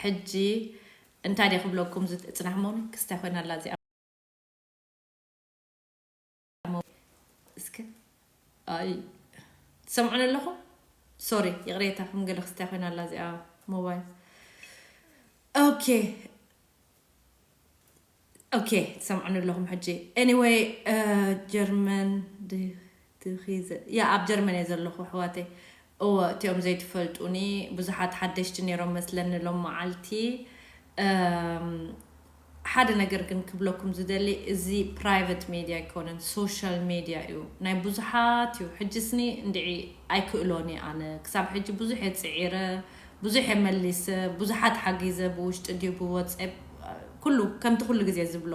ሕጂ እንታይ ድየ ክብለኩም ዝጽናሕ መሆኑ ክስታይ ኮይና ኣላ እዚኣ። እስከ ኣይ ትሰምዑን ኣለኹም? ሶሪ ይቕሬታ፣ ከም ገለ ክስታይ ኮይና ኣላ እዚኣ ሞባይል። ኦኬ ኦኬ ትሰምዑን ኣለኹም ሕጂ። ኤኒወይ ጀርመን ድኺ ያ ኣብ ጀርመን እየ ዘለኹ ኣሕዋተይ። እወ እቲኦም ዘይትፈልጡኒ ብዙሓት ሓደሽቲ ነይሮም መስለኒ ሎም መዓልቲ። ሓደ ነገር ግን ክብለኩም ዝደሊ፣ እዚ ፕራይቨት ሜድያ ኣይኮነን፣ ሶሻል ሜድያ እዩ፣ ናይ ብዙሓት እዩ። ሕጂ ስኒ እንድዒ ኣይክእሎን እየ ኣነ። ክሳብ ሕጂ ብዙሕ እየ ፅዒረ፣ ብዙሕ እየ መሊሰ፣ ብዙሓት ሓጊዘ፣ ብውሽጢ ድዩ ብወፅኤፕ፣ ኩሉ ከምቲ ኩሉ ግዜ ዝብሎ።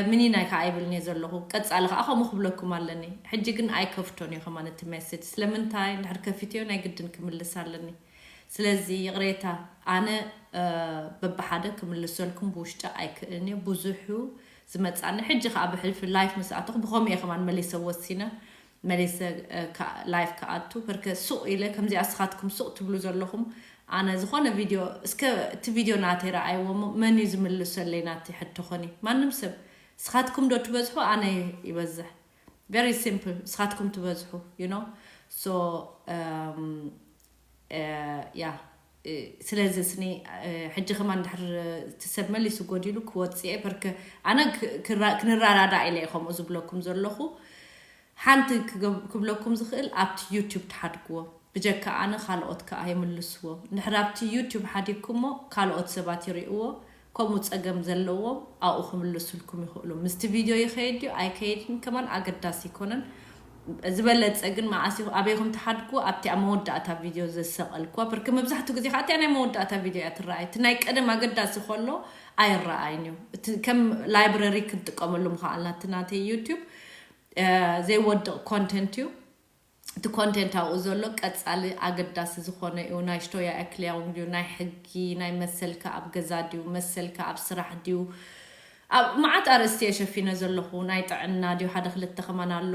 ምኒናይ ከዓ ይብልኒ ዘለኹ። ቀፃሊ ከዓ ከምኡ ክብለኩም ኣለኒ። ሕጂ ግን ኣይከፍቶን እየ ከማን እቲ ሜሴጅ። ስለምንታይ እንድሕር ከፊትዮ ናይ ግድን ክምልስ ኣለኒ። ስለዚ ይቕሬታ፣ ኣነ በብሓደ ክምልሰልኩም ብውሽጢ ኣይክእልን እየ። ብዙሕ እዩ ዝመፃኒ። ሕጂ ከዓ ብሕልፊ ላይፍ ምስ ኣተኹ ብኸምኡ እየ ከማን መሊሰ ወሲነ፣ መሊሰ ላይፍ ክኣቱ። በርከ ሱቕ ኢለ ከምዚኣ እስኻትኩም ሱቕ ትብሉ ዘለኹም፣ ኣነ ዝኾነ ቪድዮ እስከ እቲ ቪድዮ ናተይ ረኣይዎ እሞ መን እዩ ዝምልሰለይ ናተይ ሕቶ ኾኒ? ማንም ሰብ። እስኻትኩም ዶ ትበዝሑ ኣነ ይበዝሕ? Very simple። እስኻትኩም ትበዝሑ you know so ያ ስለዚ ስኒ ሕጂ ከማን ድሕር እቲ ሰብ መሊሱ ጎዲሉ ክወፅእ እየ። በርከ ኣነ ክንረዳዳእ ኢለ እየ ከምኡ ዝብለኩም ዘለኹ። ሓንቲ ክብለኩም ዝኽእል ኣብቲ ዩቱብ ትሓድግዎ ብጀካ ኣነ ካልኦት ከዓ ይምልስዎ። እንድሕር ኣብቲ ዩቱብ ሓዲግኩሞ ካልኦት ሰባት ይርእይዎ፣ ከምኡ ፀገም ዘለዎም ኣብኡ ክምልስልኩም ይኽእሉ። ምስቲ ቪድዮ ይኸይድ ድዩ ኣይከይድን ከማን ኣገዳሲ ኣይኮነን። ዝበለፀ ግን መዓስ ኣበይኹም ትሓድግዎ ኣብቲኣ መወዳእታ ቪድዮ ዘሰቐልክዋ ብርክ መብዛሕትኡ ግዜ ከዓ እቲኣ ናይ መወዳእታ ቪድዮ እያ ትረኣይ። እቲ ናይ ቀደም ኣገዳሲ ከሎ ኣይረኣይን እዩ። እቲ ከም ላይብረሪ ክንጥቀመሉ ምኽኣልና እቲ ናተይ ዩቱብ ዘይወድቕ ኮንቴንት እዩ። እቲ ኮንቴንት ኣብኡ ዘሎ ቀፃሊ ኣገዳሲ ዝኾነ እዩ። ናይ ሽቶያ ኤክሊያውን ድዩ ናይ ሕጊ ናይ መሰልካ ኣብ ገዛ ድዩ መሰልካ ኣብ ስራሕ ድዩ ኣብ መዓት ኣርእስቲ እየ ሸፊነ ዘለኹ። ናይ ጥዕና ድዩ ሓደ ክልተ ከማን ኣሎ።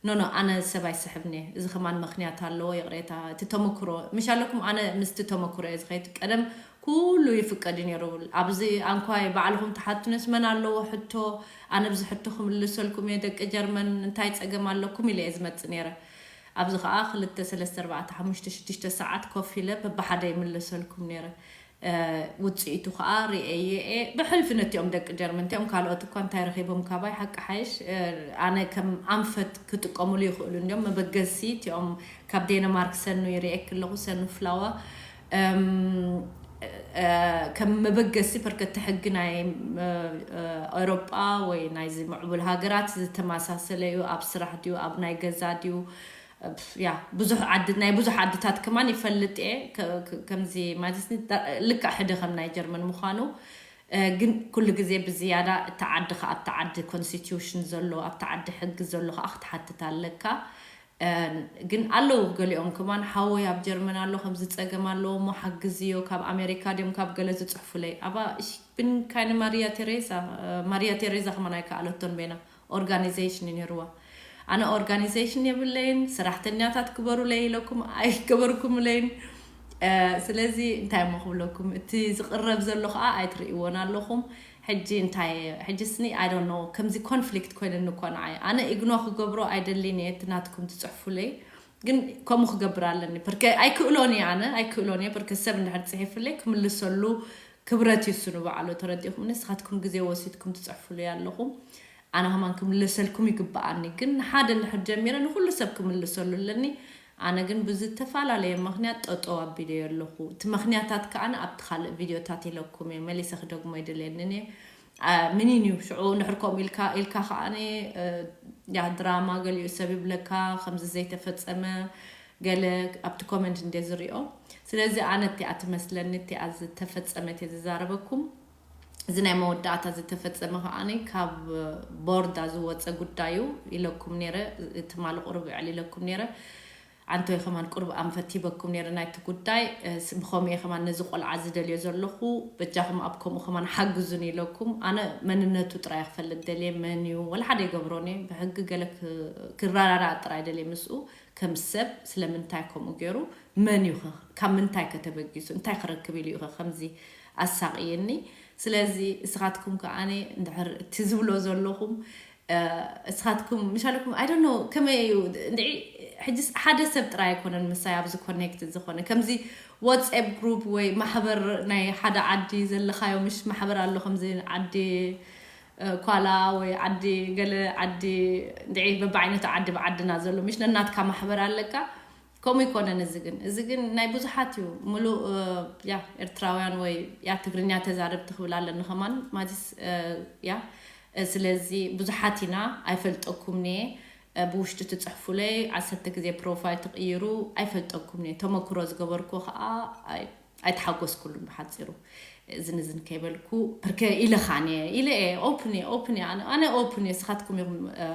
ኖኖ ኣነ ሰብ ኣይስሕብን እየ። እዚ ከማን ምኽንያት ኣለዎ። ይቕሬታ እቲ ተመክሮ ምሽ ኣለኩም። ኣነ ምስቲ ተመክሮ እየ ዝኸይድ። ቀደም ኩሉ ይፍቀድ እዩ ነይሩ። ኣብዚ ኣንኳይ ባዕልኹም ትሓቱንስ መን ኣለዎ ሕቶ? ኣነ ብዚ ሕቶ ክምልሰልኩም እየ ደቂ ጀርመን እንታይ ፀገም ኣለኩም ኢለ እየ ዝመፅእ ነይረ። ኣብዚ ከዓ ክልተ ሰለስተ ኣርባዕተ ሓሙሽተ ሽዱሽተ ሰዓት ኮፍ ኢለ በብሓደ ይምልሰልኩም ነይረ። ውፅኢቱ ከዓ ርእየዮ እየ። ብሕልፊ ነቲኦም ደቂ ጀርመን እቲኦም ካልኦት እኳ እንታይ ረኺቦም ካባይ ሓቂ ሓይሽ ኣነ ከም ኣንፈት ክጥቀሙሉ ይኽእሉ እንዲም መበገሲ እቲኦም ካብ ዴንማርክ ሰኑ ይርእየክ ኣለኹ ሰኑ ፍላዋ ከም መበገሲ በርከቲ ሕጊ ናይ ኤውሮጳ ወይ ናይዚ ምዕቡል ሃገራት ዝተመሳሰለ እዩ። ኣብ ስራሕ ድዩ ኣብ ናይ ገዛ ድዩ ያ ብዙሕ ዓዲ ናይ ብዙሕ ዓድታት ከማን ይፈልጥ እየ። ከምዚ ማለት ልክዕ ሕደ ከም ናይ ጀርመን ምዃኑ ግን ኩሉ ግዜ ብዝያዳ እቲ ዓዲ ከ ኣብቲ ዓዲ ኮንስቲቱሽን ዘሎ ኣብቲ ዓዲ ሕጊ ዘሎ ከዓ ክትሓትት ኣለካ። ግን ኣለዉ ገሊኦም ከማን ሓወይ ኣብ ጀርመን ኣሎ ከምዚ ፀገም ኣለዎ እሞ ሓግዝዮ ካብ ኣሜሪካ ድዮም ካብ ገለ ዝፅሕፉለይ ኣባ ich bin keine Maria Teresa። ማሪያ ቴሬዛ ከማን ኣይከኣለቶን ቤና ኦርጋኒዜሽን እዩ ነይርዋ። ኣነ ኦርጋኒዜሽን የብለይን። ሰራሕተኛታት ግበሩለይ ኢለኩም ኣይገበርኩምለይን። ስለዚ እንታይ እሞ ክብለኩም እቲ ዝቕረብ ዘሎ ከዓ ኣይትርእይዎን ኣለኹም። ሕጂ እንታይ ሕጂ ስኒ I don't know ከምዚ ኮንፍሊክት ኮይነኒ እኮ ንዓይ ኣነ ኢግኖ ክገብሮ ኣይደልን እየ እቲ ናትኩም ትፅሕፉለይ። ግን ከምኡ ክገብር ኣለኒ ርክ ኣይክእሎን እየ ኣነ ኣይክእሎን እየ ርክ ሰብ እንድሕር ፅሒፍለይ ክምልሰሉ ክብረት ይስኑ በዓሉ ተረዲኹም ንስኻትኩም ግዜ ወሲድኩም ትፅሕፉለይ ኣለኹም። ኣነ ከማን ክምልሰልኩም ይግበኣኒ ግን ሓደ እንድሕር ጀሚረ ንኩሉ ሰብ ክምልሰሉ ኣለኒ። ኣነ ግን ብዝተፈላለየ ምክንያት ጠጠው ኣቢለዮ ኣለኹ። እቲ ምክንያታት ከዓ ኣብቲ ካልእ ቪድዮታት ኢለኩም እየ መሊሰ ክደግሞ ኣይደልየንን እየ። ምኒን እዩ ሽዑ ንሕር ከምኡ ኢልካ ኢልካ ከዓኒ ያ ድራማ ገሊኡ ሰብ ይብለካ ከምዚ ዘይተፈጸመ ገለ ኣብቲ ኮመንት እንደ ዝሪኦ። ስለዚ ኣነ እቲኣ ትመስለኒ እቲኣ ዝተፈጸመት እየ ዝዛረበኩም። እዚ ናይ መወዳእታ ዝተፈጸመ ከዓኒ ካብ ቦርዳ ዝወፀ ጉዳዩ ኢለኩም ነይረ። ትማሊ ቁርብ ዕል ኢለኩም ነይረ። ኣንቶይ ከማን ቁሩብ ኣንፈት ሂበኩም ነይረ ናይቲ ጉዳይ። እ፣ ስ-፣ ብኸምኡ እየ ከማን ነዚ ቆልዓ ዝደልዮ ዘለኹ፣ በጃኹም ኣብ ከምኡ ከማን ሓግዙን ኢለኩም። ኣነ መንነቱ ጥራይ ክፈልጥ ደልየ፣ መን እዩ? ወላ ሓደ ይገብሮን እየ። ብሕጊ ገለ ክ-፣ ክረዳዳእ ጥራይ ደልየ ምስኡ፣ ከም ሰብ ስለምንታይ ከምኡ ገይሩ፣ መን እዩ ኸ? ካብ ምንታይ ከ ተበጊሱ? እንታይ ክረክብ ኢሉ እዩ ኸ ከምዚ ኣሳቕየኒ? ስለዚ እስኻትኩም ከኣ ኣነ እንድሕር እቲ ዝብሎ ዘለኹም፣ እ፣ እስኻትኩም ምሻለኩም፣ I don't know፣ ከመይ እዩ፣ እንድዒ፣ ሕጅስ ሓደ ሰብ ጥራይ ኣይኮነን ምሳይ ኣብዚ ኮኔክት ዝኾነ። ከምዚ ዋትስኣፕ ግሩፕ ወይ ማሕበር ናይ ሓደ ዓዲ ዘለኻዮ፣ ምሽ ማሕበር ኣሎ፣ ከምዚ ዓዲ፣ እ፣ ኳላ ወይ ዓዲ ገለ ዓዲ፣ እንድዒ፣ በብዓይነቱ ዓዲ ብዓድና ዘሎ፣ ምሽ ነናትካ ማሕበር ኣለካ። ከምኡ ይኮነን። እዚ ግን፣ እዚ ግን ናይ ብዙሓት እዩ። ምሉእ፣ እ፣ ያ፣ ኤርትራውያን ወይ፣ ያ፣ ትግርኛ ተዛረብቲ ክብል ኣለኒ ከማን፣ ማቲስ፣ እ፣ ያ፣ እ፣ ስለዚ ብዙሓት ኢና፣ ኣይፈልጠኩምን'የ። እ፣ ብውሽጢ ትጽሕፉለይ፣ ዓሰርተ ግዜ ፕሮፋይል ትቕይሩ፣ ኣይፈልጠኩምን'የ። ተመክሮ ዝገበርኩ ከኣ ኣይ-፣ ኣይተሓጎስኩሉን ብሓጺሩ። እዝን እዝን ከይበልኩ፣ ብርከ ኢለ ኻን እየ፣ ኢለ እየ፣ ኦፕን እየ፣ ኦፕን እየ፣ ኣነ፣ ኣነ ኦፕን እየ፣ ስኻትኩም ኢኹም፣ እ፣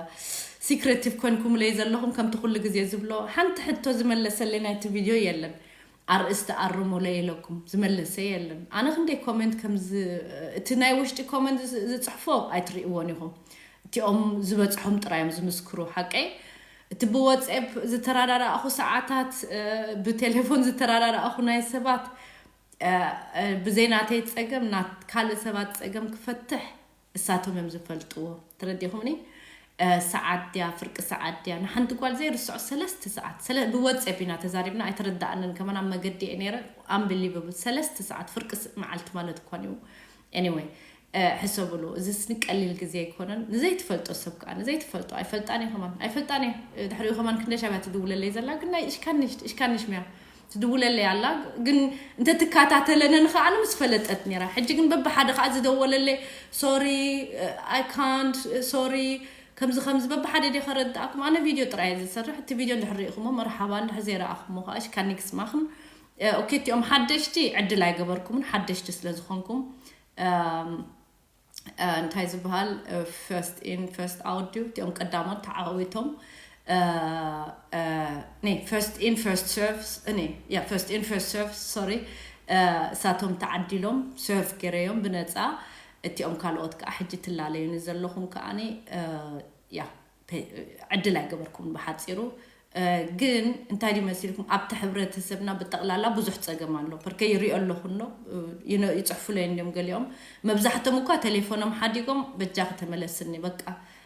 ሲክሬቲቭ ኮንኩምለይ ዘለኹም፣ ከምቲ ኩሉ ግዜ ዝብሎ፣ ሓንቲ ሕቶ ዝመለሰለይ ናይቲ ቪድዮ የለን። ኣርእስቲ ኣርሙለይ ኢለኩም ዝመለሰ የለን። ኣነ ክንደይ ኮሜንት ከም ዝ-፣ እቲ ናይ ውሽጢ ኮሜንት ዝ-፣ ዝጽሕፎ ኣይትርእይዎን ኢኹም። እቲኦም ዝበጽሖም ጥራይ እዮም ዝምስክሩ። ሓቀይ፣ እቲ ብዋትስኣፕ ዝተራዳዳእኹ ሰዓታት፣ እ፣ ብቴሌፎን ዝተራዳዳእኹ ናይ ሰባት፣ እ፣ እ፣ ብዘይ ናተይ ጸገም፣ ናት ካልእ ሰባት ጸገም ክፈትሕ እሳቶም እዮም ዝፈልጥዎ። ተረዲኹምኒ? እ፣ ሰዓት ድያ፣ ፍርቂ ሰዓት ድያ? ንሓንቲ ጓል ዘይርስዖ ሰለስተ ሰዓት፣ ሰለ-፣ ብዋትስኣፕ ኢና ተዛሪብና፣ ኣይተረዳእንን። ከማን ኣብ መገዲ እየ ነይረ፣ ኣንብሊቨብል። ሰለስተ ሰዓት፣ ፍርቂ ስ-፣ መዓልቲ ማለት እኳ እዩ። ኤኒወይ፣ እ፣ ሕሰብሉ። እዚስ ንቀሊል ግዜ ኣይኮነን። ንዘይትፈልጦ ሰብ ከኣ፣ ንዘይትፈልጦ፣ ኣይፈልጣን እየ ከማን፣ ኣይፈልጣን እየ። እ፣ ድሕሪኡ ከማን ክንደይ ሻብያ ትድውለለይ ዘላ፣ ግን ናይ እሽካንሽ፣ እሽካንሽ ሚያ ትድውለለይ ኣላ፣ ግን እንተትከታተለንን ከኣ ምስ ፈለጠት ነይራ። ሕጂ ግን በብሓደ ከኣ ዝደወለለይ፣ ሶሪ፣ እ፣ I can't፣ እ፣ ሶሪ፣ ከምዚ ከምዚ በብሓደ ድየ ከረድኣኩም። ኣነ ቪድዮ ጥራይ እየ ዝሰርሕ። እቲ ቪድዮ እንድሕር ርኢኹሞ መርሓባ፣ እንድሕር ዘይረኣኹሞ ከኣ እሽካኒክስ ማኽን። እ፣ ኦኬ፣ እቲኦም ሓደሽቲ ዕድል ኣይገበርኩምን፣ ሓደሽቲ ስለ ዝኾንኩም። እም፣ እ፣ እንታይ ዝበሃል፣ እ፣ ፈርስት ኢን ፈርስት ኣውት ድዩ? እቲኦም ቀዳሞት ተዓዊቶም፣ እ፣ እ፣ ኔ፣ ፈርስት ኢን ፈርስት ሰርቭ፣ እ፣ ኔ፣ ያ፣ ፈርስት ኢን ፈርስት ሰርቭ፣ ሶሪ፣ እ፣ እሳቶም ተዓዲሎም ሰርቭ ገይረዮም ብነጻ። እቲኦም ካልኦት ከኣ ሕጂ ትላለዩኒ ዘለኹም ከኣኒ፣ እ፣ ያ፣ ፔ-፣ ዕድል ኣይገበርኩምን ብሓጺሩ። እ፣ ግን እንታይ ድዩ መሲልኩም፣ ኣብቲ ሕብረተሰብና ብጠቕላላ ብዙሕ ጸገም ኣሎ። ፐርከ ይሪኦ ኣለኹ ኖ፣ እ፣ ይነ-፣ ይጽሕፉለይ እንድዮም ገሊኦም። መብዛሕቶም እኳ ቴሌፎኖም ሓዲጎም፣ "በጃኺ ተመለስኒ፣ በቃ፣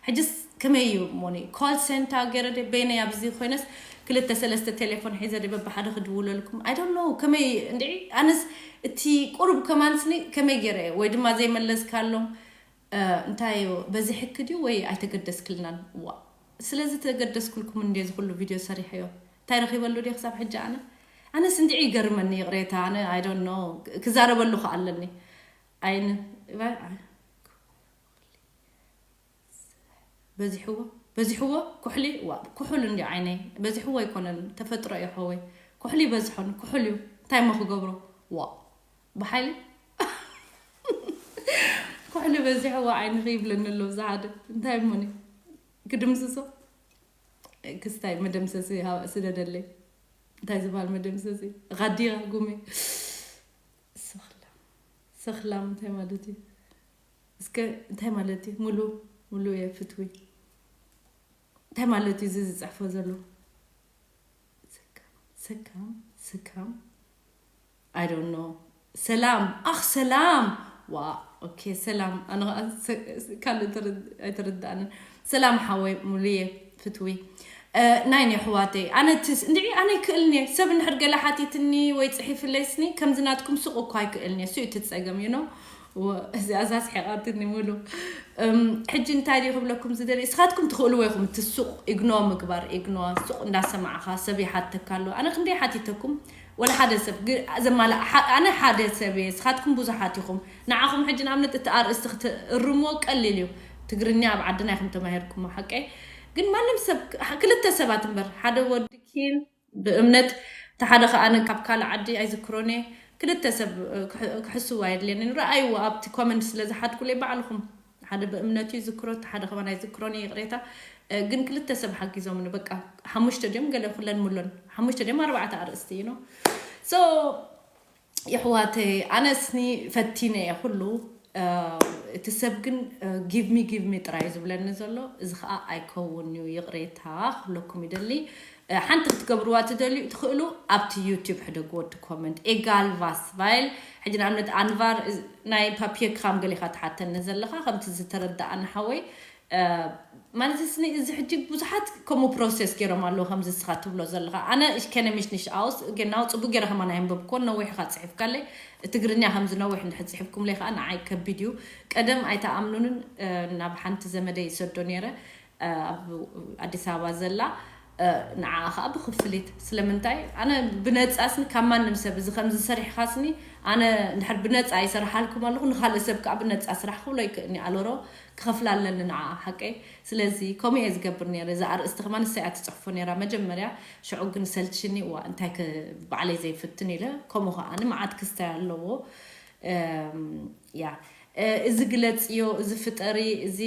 ሕጅስ ከመይ እዩ እሞኒ? ኮል ሴንተር ገይረ ደ በይነይ ኣብዚ ኮይነስ ክልተ ሰለስተ ቴሌፎን ሒዘ ደ በብሓደ ክድውለልኩም? I don't know፣ ከመይ እንድዒ፣ ኣነስ እቲ ቁሩብ ከማንስኒ ከመይ ገይረ እየ?" ወይ ድማ ዘይመለስካሎም፣ እ፣ እንታይ እዩ፣ በዚሕኪ ድዩ ወይ ኣይተገደስክልናን? ዋ፣ ስለዚ ተገደስኩልኩም እንዴ እዚ ኩሉ ቪድዮ ሰሪሐዮ? እንታይ ረኺበሉ ድየ ክሳብ ሕጂ ኣነ? ኣነስ እንድዒ ይገርመኒ፣ ይቕሬታ፣ ኣነ፣ I don't know፣ ክዛረበሉ ከ ኣለኒ። ኣይን-፣ በዚሕዎ፣ በዚሕዎ፣ ኩሕሊ፣ ዋ፣ ኩሑል እንዲ ዓይነይ፣ በዚሕዎ ኣይኮነን፣ ተፈጥሮ እዩ ሓወይ። ኩሕሊ በዝሖን፣ ኩሑል እዩ፣ እንታይ እሞ ክገብሮ? ዋ፣ ብሓይሊ። ኩሕሊ በዚሕዎ ዓይንኺ ይብለኒ ኣሎ፣ ብዝሓደ። እንታይ እሞኒ? ክድምስሶ? ክስታይ መደምሰሲ ሃ-፣ ስደደለይ። እንታይ ዝበሃል መደምሰሲ? ቓዲራ ጉሜ። ሰኽላም። ሰኽላም እንታይ ማለት እዩ? እስከ እንታይ ማለት እዩ? ሙሉ፣ ሙሉ እየ ፍትዊ። እንታይ ማለት እዩ እዚ ዝጽሕፎ ዘሎ? ሰካም፣ ሰካም፣ ሰካም። I don't know። ሰላም፣ ኣኽ ሰላም። ዋ፣ ኦኬ፣ ሰላም። ኣነ ኸኣ ሰ-፣ ካልእ ተረድ-፣ ኣይተረዳእንን። ሰላም ሓወይ ሙሉየ ፍትዊ። እ፣ ናይኒ ኣሕዋተይ፣ ኣነ ትስ-፣ እንድዒ ኣነ ይክእልኒ እየ። ሰብ እንድሕር ገለ ሓቲትኒ ወይ ጽሒፍለይስኒ፣ ከምዚ ናትኩም ሱቕ እኳ ኣይክእልኒ እየ። እሱ እዩ እቲ ጸገም፣ you know? ወ-፣ እዚኣ እዛ ስሒቓትኒ ሙሉ። እም፣ ሕጂ እንታይ ድዩ ክብለኩም ዝደሊ? እስኻትኩም ትኽእልዎ ኢኹም፣ እቲ ሱቕ ኢግኖ ምግባር፣ ኢግኖ፣ ሱቕ እንዳሰማዕኻ ሰብ ይሓተካ ኣሎ። ኣነ ክንደይ ሓቲተኩም? ወላ ሓደ ሰብ ግ-፣ ዘማልእ ሓ-፣ ኣነ ሓደ ሰብ እየ፣ እስኻትኩም ብዙሓት ኢኹም። ንዓኹም ሕጂ ንኣብነት እቲ ኣርእስቲ ክትእርምዎ ቀሊል እዩ። ትግርኛ ኣብ ዓድና ኢኹም ተማሂርኩሞ፣ ሓቀይ? ግን ማንም ሰብ፣ ክ-፣ ክልተ ሰባት እምበር፣ ሓደ ወዲ ኪን ብእምነት፣ እቲ ሓደ ከኣ ካብ ካልእ ዓዲ ኣይዝክሮን እየ። ክልተ ሰብ፣ እ፣ ክሕ-፣ ክሕስዎ ኣየድልየንን። ረኣይዎ፣ ኣብቲ ኮመንት ስለ ዝሓድኩለይ ባዕልኹም። ሓደ ብእምነቱ ይዝክሮ፣ እቲ ሓደ ከማን ኣይዝክሮን እየ፣ ይቕሬታ። ግን ክልተ ሰብ ሓጊዞምኒ። በቃ ሓሙሽተ ድዮም ገለ ኩለን ምሎን ሓሙሽተ ድዮም ኣርባዕተ ኣርእስቲ you know so የሕዋተይ ኣነስኒ ፈቲነ እየ ኩሉ እቲ ሰብ ግን give me give me ጥራይ ዝብለኒ ዘሎ። እዚ ከዓ ኣይከውን እዩ። ይቕሬታ ክብለኩም ይደሊ። ሓንቲ ክትገብርዋ ትደልዩ ትኽእሉ ኣብቲ ዩቲብ ሕደግ ወዲ ኮመንት ኤጋል ቫስ ቫይል። ሕጂ ንኣብነት ኣንቫር ናይ ፓፒየ ክኻም ገሊኻ ትሓተኒ ዘለኻ ከምቲ ዝተረዳኣኒ ሓወይ ማለት ስኒ እዚ ሕጂ ብዙሓት ከምኡ ፕሮሴስ ገይሮም ኣለዉ ከምዚ ስኻ ትብሎ ዘለኻ ኣነ እሽከነ ምሽንሽ ኣውስ ገናው ፅቡቅ ገይረ ከማን ኣይንበብኮን ነዊሕኻ ፅሒፍካለይ። ትግርኛ ከምዚ ነዊሕ እንድሕር ፅሒፍኩምለይ ከዓ ንዓይ ከቢድ እዩ። ቀደም ኣይተኣምኑንን ናብ ሓንቲ ዘመደ ይሰዶ ነይረ ኣብ ኣዲስ ኣበባ ዘላ ንዓ ከዓ ብክፍሊት ስለምንታይ ኣነ ብነፃ ስኒ ካብ ማንም ሰብ እዚ ከምዚ ሰሪሕካ ስኒ ኣነ እንድሕር ብነፃ ይሰርሓልኩም ኣለኹ ንካልእ ሰብ ከዓ ብነፃ ስራሕ ክብሎ ይክእልኒ ኣለሮ ክኸፍላ ኣለኒ ንዓ ሓቀይ። ስለዚ ከምኡ እየ ዝገብር ነይረ። እዛ ኣርእስቲ ከማ ንሳ እያ ትፅሕፎ ነይራ መጀመርያ። ሽዑ ግን ሰልችኒ እዋ እንታይ ባዕለይ ዘይፍትን ኢለ ከምኡ ከዓኒ መዓት ክስታይ ኣለዎ። ያ እዚ ግለፅዮ እዚ ፍጠሪ እዚ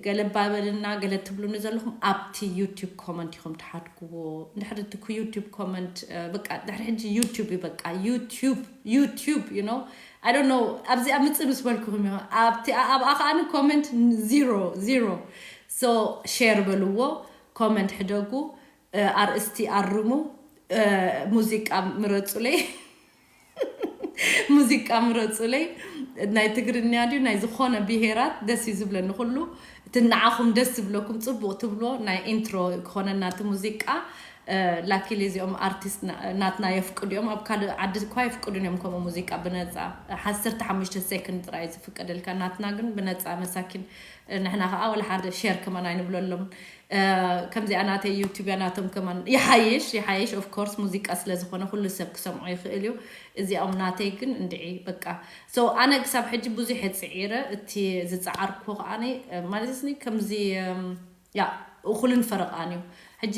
ገለባበልና ገለ ትብሉኒ ዘለኹም ኣብቲ ዩቲብ ኮመንት ኢኹም ትሓድግዎ። እንድሕር እቲ ዩቲብ ኮመንት በቃ ድሕሪ ሕጂ ዩቲብ እዩ በቃ ዩቲብ ዩቲብ you know I don't know ኣብዚኣ ምፅእ ምስ በልኩኹም ኢኹም ኣብቲ ኣብኣ ከዓኒ ኮመንት ዚሮ ዚሮ so ሼር በልዎ ኮመንት ሕደጉ ኣርእስቲ ኣርሙ ሙዚቃ ምረፁለይ ሙዚቃ ምረፁለይ ናይ ትግርኛ ድዩ ናይ ዝኾነ ብሄራት ደስ እዩ ዝብለኒ ኩሉ እቲ ንዓኹም ደስ ዝብለኩም ፅቡቅ ትብሎ ናይ ኢንትሮ ክኾነና እቲ ሙዚቃ ላኪሊ እዚኦም ኣርቲስት ናትና የፍቅዱ እዮም ኣብ ካልእ ዓዲ እኳ የፍቅዱን እዮም ከምኡ ሙዚቃ ብነፃ ሓሰርተ ሓሙሽተ ሴክንድ ጥራይ ዝፍቀደልካ ናትና ግን ብነፃ መሳኪን ንሕና ከዓ ወላ ሓደ ሼር ከማን ኣይንብለሎም ከምዚኣ ናተይ ዩቱብ እያ ናቶም ከማን ይሓይሽ ይሓይሽ of course ሙዚቃ ስለ ዝኾነ ኩሉ ሰብ ክሰምዖ ይኽእል እዩ እዚኦም ናተይ ግን እንድዒ በቃ so ኣነ ክሳብ ሕጂ ብዙሕ እየ ፅዒረ እቲ ዝፀዓርኩ ከዓኒ ማለት ስ ከምዚ ያ እኹልን ፈረቃን እዩ ሕጂ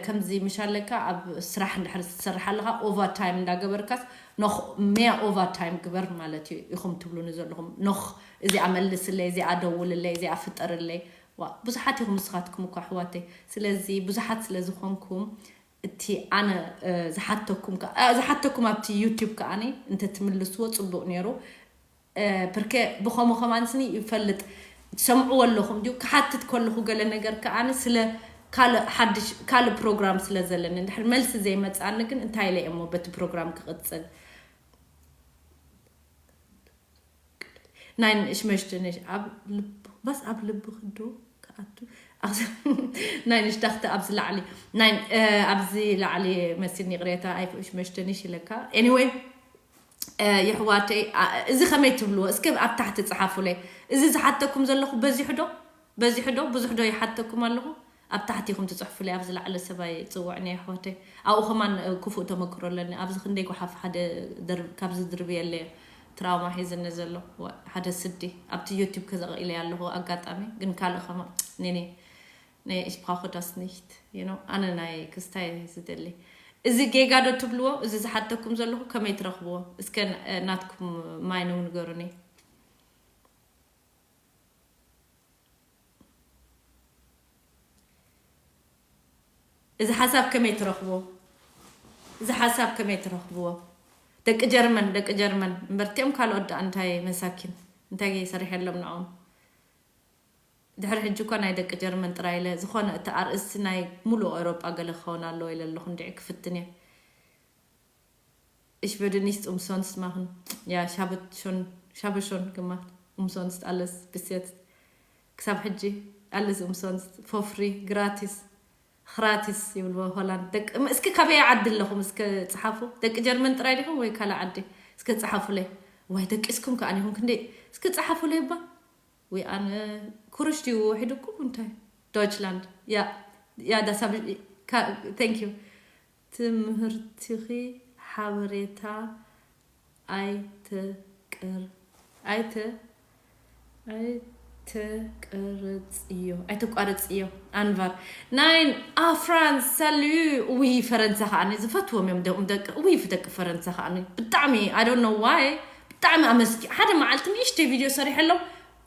ከምዚ ምሽ ኣለካ ኣብ ስራሕ እንድሕር ትሰርሕ ኣለካ ኦቨር ታይም እንዳገበርካስ ኖኽ ሜያ ኦቨር ታይም ግበር ማለት እዩ ኢኹም ትብሉኒ ዘለኹም ኖኽ እዚኣ መልስለይ እዚኣ ደውልለይ እዚኣ ፍጠርለይ ዋ ብዙሓት ኢኹም ንስኻትኩም እኳ ኣሕዋተይ ስለዚ ብዙሓት ስለ ዝኾንኩም እቲ ኣነ ዝሓተኩም ዝሓተኩም ኣብቲ ዩቲብ ከዓኒ እንተትምልስዎ ፅቡቅ ነይሩ ፕርከ ብኸምኡ ከማን ስኒ ይፈልጥ ትሰምዕዎ ኣለኹም ድዩ ክሓትት ከለኹ ገለ ነገር ከዓኒ ስለ ካልእ ሓድሽ ካልእ ፕሮግራም ስለ ዘለኒ እንድሕር መልሲ ዘይመፅኣኒ ግን እንታይ ኢለ እሞ በቲ ፕሮግራም ክቕፅል ናይ ንእሽመሽ ድንሽ ኣብ ልብ ባስ ኣብ ልብ ክዶ ክኣቱ ናይ ንሽዳክቲ ኣብዚ ላዕሊ ናይ ኣብዚ ላዕሊ መሲል ይቕሬታ ኣይፍእሽመሽ ድንሽ ኢለካ anyway ይሕዋተይ እዚ ከመይ ትብልዎ እስከ ኣብ ታሕቲ ፀሓፉለይ እዚ ዝሓተኩም ዘለኹ በዚሑ ዶ በዚሑ ዶ ብዙሕ ዶ ይሓተኩም ኣለኹ ኣብ ታሕቲ ኢኹም ትፅሕፉለይ ኣብዚ ላዕሊ ሰባይ ፅውዕኒ ይሕዋተይ ኣብኡ ከማን ክፉእ ተመክሮ ኣለኒ ኣብዚ ክንደይ ጓሓፍ ሓደ ካብዚ ድርብየለየ ትራውማ ሒዝኒ ዘሎ ሓደ ስዲ ኣብቲ ዩቲብ ከዘቕኢለይ ኣለኹ ኣጋጣሚ ግን ካልእ ከማ ኔኔ ናይ ich brauche das nicht you know ኣነ ናይ ክስታይ ዝደሊ እዚ ጌጋ ዶ ትብልዎ እዚ ዝሓተኩም ዘለኹ ከመይ ትረኽብዎ እስከ ናትኩም ማይነው ንገሩኒ እዚ ሓሳብ ከመይ ትረኽብዎ እዚ ሓሳብ ከመይ ትረኽብዎ ደቂ ጀርመን ደቂ ጀርመን እምበርቲኦም ካልኦት ደኣ እንታይ መሳኪን እንታይ ሰሪሐሎም ንዖም ድሕሪ ሕጂ እኳ ናይ ደቂ ጀርመን ጥራይ ኢለ ዝኾነ እቲ ኣርእስቲ ናይ ሙሉእ ኤውሮጳ ገለ ክኸውን ኣለዎ ኢለ ኣለኹ እንድዒ ክፍትን እየ Ich würde nicht umsonst machen. Ja, ich habe schon, ich habe schon gemacht. Umsonst alles bis jetzt. ክሳብ ሕጂ alles umsonst, for free, gratis. ኽራቲስ ይብልዎ ሆላንድ ደቂ እስኪ ካበይ ዓዲ ኣለኹም እስከ ፀሓፉ ደቂ ጀርመን ጥራይ ዲኹም ወይ ካልእ ዓዲ እስከ ፀሓፉለይ ዋይ ደቂስኩም ከኣ ዲኹም ክንደይ እስከ ፀሓፉለይ እባ ወይ ኣነ ኩርሽ ድዩ ውሒድኩም እንታይ ዶይችላንድ ያ ያ ዳሳብ thank you ትምህርትኺ ሓበሬታ ኣይተቅር ኣይተ ኣይተቀረጽዮ ኣይተቋረጽዮ ኣንቫር ናይን ኣ ፍራንስ ሳሉ ውይ ፈረንሳ ከዓ ዝፈትዎም እዮም ደም ደቂ ውይ ፍደቂ ፈረንሳ ከዓ ብጣዕሚ I don't know why ብጣዕሚ ኣመስኪ ሓደ መዓልቲ ንእሽተይ ቪድዮ ሰሪሐሎም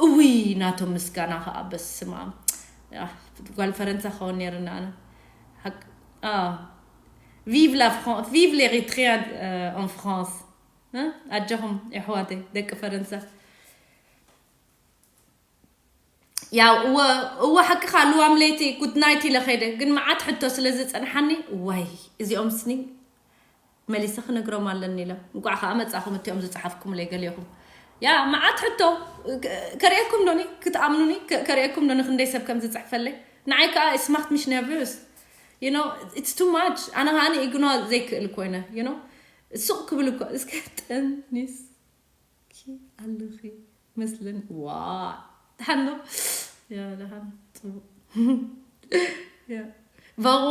እውይ ናቶም ምስጋና ከዓ በስማ ጓል ፈረንሳ ክኸውን ነይርና ኣነ። Vive la France, vive l'Érythrée en France. ኣጆኹም የሕዋተይ ደቂ ፈረንሳ። ያው እወ፣ እወ ሓቅኻ። ልዋም ለይቲ ጉድ ናይት ኢለ ኸይደ፣ ግን መዓት ሕቶ ስለ ዝጸንሓኒ፣ ዋይ እዚኦም ስኒ መሊሰ ክነግሮም ኣለኒ ኢለ። እንቋዕ ከዓ መጻኹም እቲኦም ዝጸሓፍኩምለይ ገሊኹም። ያ መዓት ሕቶ ከርእየኩም ዶኒ ክትኣምኑኒ፣ ከርእየኩም ዶኒ ክንደይ ሰብ ከም ዝጽሕፈለይ። ንዓይ ከዓ ስማክት ሚሽ ነርቨስ you know it's too much። ኣነ ከዓ ኢግኖ ዘይክእል ኮይነ you know ሱቕ ክብል እኮ እስከ ጠኒስ ኪ ኣለኺ መስለኒ። ዋ ደሓን ዶ? ያ ደሓን ጽቡቕ። ያ ቫሮ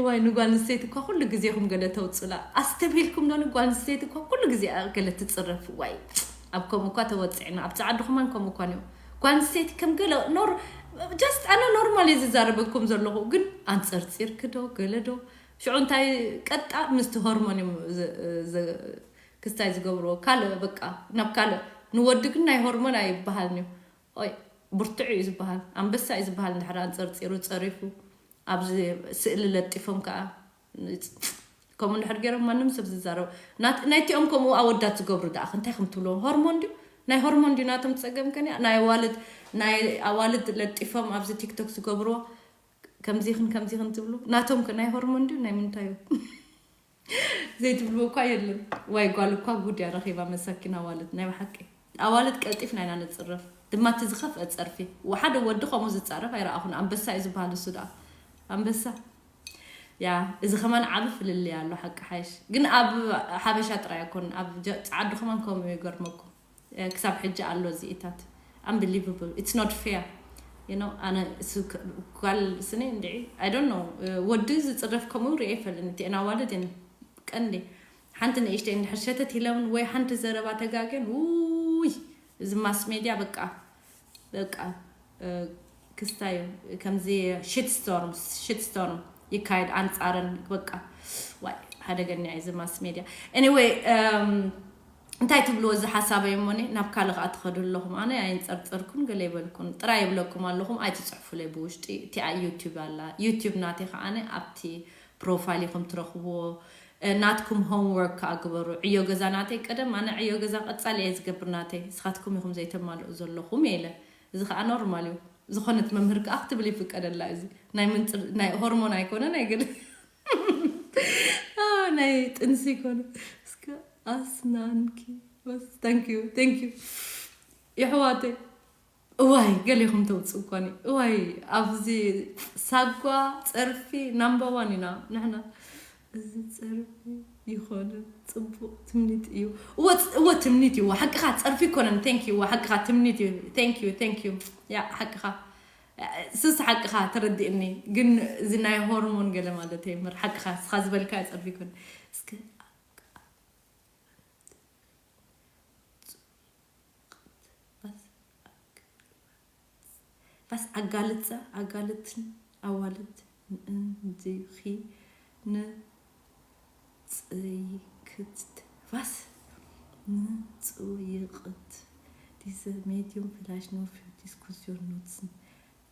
ዋይ ንጓል ንስተይቲ እኳ ኩሉ ግዜ ኹም ገለ ተውፅላ ኣስተብሂልኩም ዶ ንጓል ንስተይቲ እኳ ኩሉ ግዜ ገለ ትፅረፍ ዋይ ኣብ ከምኡ እኳ ተወፅዕና ኣብ ፀዓዱ ከማን ከምኡ እኳ ኒው ጓል ንስተይቲ ከም ገለ ኖር just ኣነ ኖርማል እየ ዝዛረበኩም ዘለኹ ግን ኣንፀርፂርክ ዶ ገለ ዶ ሽዑ እንታይ ቀጣ ምስቲ ሆርሞን እዮም ክስታይ ዝገብርዎ ካልእ በቃ ናብ ካልእ ንወዲ ግን ናይ ሆርሞን ኣይበሃልን እዩ ኦይ ብርቱዕ እዩ ዝበሃል ኣንበሳ እዩ ዝበሃል እንድሕር ኣንፀርፂሩ ፀሪፉ ኣብዚ ስእሊ ለጢፎም ከዓ ከምኡ እንድሕር ገይሮም ማንም ሰብ ዝዛረቡ ናይቲኦም ከምኡ ኣወዳት ዝገብሩ ደኣ እንታይ ከም ትብልዎም ሆርሞን ድዩ ናይ ሆርሞን ድዩ ናቶም ፀገም ከን ናይ ኣዋልድ ናይ ኣዋልድ ለጢፎም ኣብዚ ቲክቶክ ዝገብርዎ ከምዚኽን ከምዚኽን ትብሉ ናቶም ከ ናይ ሆርሞን ድዩ ናይ ምንታይ እዩ ዘይትብልዎ እኳ የለን ዋይ ጓል እኳ ጉድ እያ ረኺባ መሳኪን ኣዋልድ ናይ ብሓቂ ኣዋልድ ቀልጢፍና ኢና ንፅረፍ ድማ እቲ ዝኸፍአ ፀርፊ ሓደ ወዲ ከምኡ ዝፃረፍ ኣይረኣኹን ኣንበሳ እዩ ዝበሃል እሱ ደኣ ኣንበሳ ያ እዚ ከማን ዓቢ ፍልልይ ኣሎ ሓቂ ሓይሽ ግን ኣብ ሓበሻ ጥራይ ኣይኮን ኣብ ጸዓዱ ከማን ከምኡ ይገርመኩም ክሳብ ሕጂ ኣሎ እዚኢታት unbelievable it's not fair you know ኣነ ጓል ስኒ እንድዒ I don't know ወዲ ዝፅረፍ ከምኡ ሪአ ይፈልኒ እቲአን ኣዋልድ እየን ቀንዲ ሓንቲ ንእሽተይ እንድሕር ሸተት ኢለውን ወይ ሓንቲ ዘረባ ተጋግየን ውይ እዚ mass media በቃ በቃ ክስታይ ከምዚ shit storm shit storm ይካየድ ኣንፃረን በቃ ዋይ ሓደገኛ እዚ mass media anyway እንታይ ትብልዎ እዚ ሓሳበይ እሞኒ ናብ ካልእ ከዓ ትኸዱ ኣለኹም ኣነ ኣይንፀርፀርኩን ገለ ይበልኩን ጥራይ ይብለኩም ኣለኹም ኣይትፅሕፉለይ ብውሽጢ እቲኣ ዩቲብ ኣላ ዩቲብ ናተይ ከዓ ኣብቲ ፕሮፋይል ኢኹም ትረኽብዎ ናትኩም homework ከዓ ግበሩ ዕዮ ገዛ ናተይ ቀደም ኣነ ዕዮ ገዛ ቀፃሊ እየ ዝገብር ናተይ ንስኻትኩም ኢኹም ዘይተማልኡ ዘለኹም ኢለ እዚ ከዓ ኖርማል እዩ ዝኾነት መምህር ከዓ ክትብል ይፍቀደላ እዚ ናይ ምንፅር ናይ ሆርሞን ኣይኮነ ናይ ገለ ናይ ጥንሲ ይኮነ እስከ ኣስናንኪ thank you thank you የሕዋተይ እዋይ ገሌኹም ተውፅእ እኳኒ እዋይ ኣብዚ ሳጓ ፀርፊ number one ኢና ንሕና እዚ ፀርፊ ይኾነ ፅቡቕ ትምኒት እዩ እወ ትምኒት እዩ ሓቅኻ ፀርፊ ይኮነን thank you ሓቅኻ ትምኒት እዩ thank you thank you ያ ሓቅኻ ስስ ሓቅኻ ተረዲእኒ ግን እዚ ናይ ሆርሞን ገለ ማለት እምበር ሓቅኻ ስኻ ዝበልካ ፀርፊ ይኮነ እስከ ፋስ ኣጋልጻ ኣጋልትን ኣዋልድ ንእንዲኺ ንጽይክት ፋስ ንጽይቅት diese Medium vielleicht nur für Diskussion nutzen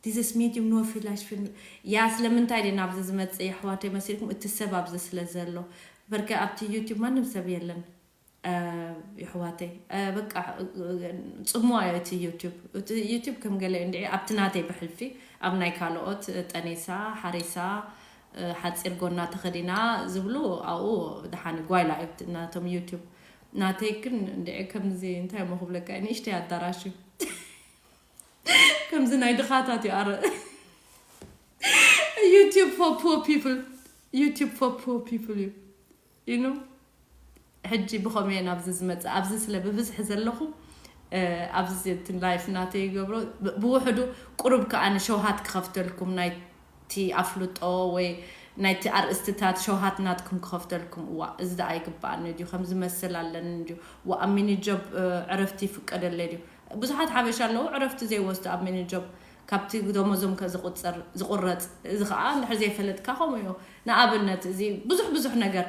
dieses Medium nur vielleicht für ያ ስለምንታይ ደ ናብዚ ዝመጽእ የሕዋተይ መሲልኩም እቲ ሰብ ኣብዚ ስለ ዘሎ በርከ ኣብቲ ዩቲብ ማንም ሰብ የለን የሕዋተይ በቃ ጽምዋ እዩ እቲ ዩቲብ እቲ ዩቲብ ከም ገለ እንድዒ ኣብቲ ናተይ ብሕልፊ ኣብ ናይ ካልኦት ጠኒሳ ሓሪሳ ሓፂር ጎና ተኸዲና ዝብሉ ኣብኡ ደሓኒ ጓይላ እዩ ናቶም ዩቲብ ናተይ ግን እንድዒ ከምዚ እንታይ እሞ ክብለካ እዩ ንእሽተይ ኣዳራሽ እዩ ከምዚ ናይ ድኻታት እዩ ኣረ YouTube for poor people YouTube for poor people እዩ you know ሕጂ ብኸመየ ናብዚ ዝመፅእ ኣብዚ ስለ ብብዝሒ ዘለኹ ኣብዚ እቲ ላይፍ ናተይ ይገብሮ ብውሕዱ ቁሩብ ከዓ ንሸውሃት ክኸፍተልኩም ናይቲ ኣፍልጦ ወይ ናይቲ ኣርእስትታት ሸውሃት ናትኩም ክኸፍተልኩም እዋ እዚ ደኣ ይግበኣኒ ድዩ ከም ዝመስል ኣለኒ ድዩ ዋ ኣብ ሚኒ ጆብ ዕረፍቲ ይፍቀደለይ ድዩ ብዙሓት ሓበሻ ኣለዉ ዕረፍቲ ዘይወስዱ ኣብ ሚኒ ጆብ ካብቲ ደሞዞም ከ ዝቁፀር ዝቁረፅ። እዚ ከዓ እንድሕር ዘይፈለጥካ ከምኡ እዩ። ንኣብነት እዚ ብዙሕ ብዙሕ ነገር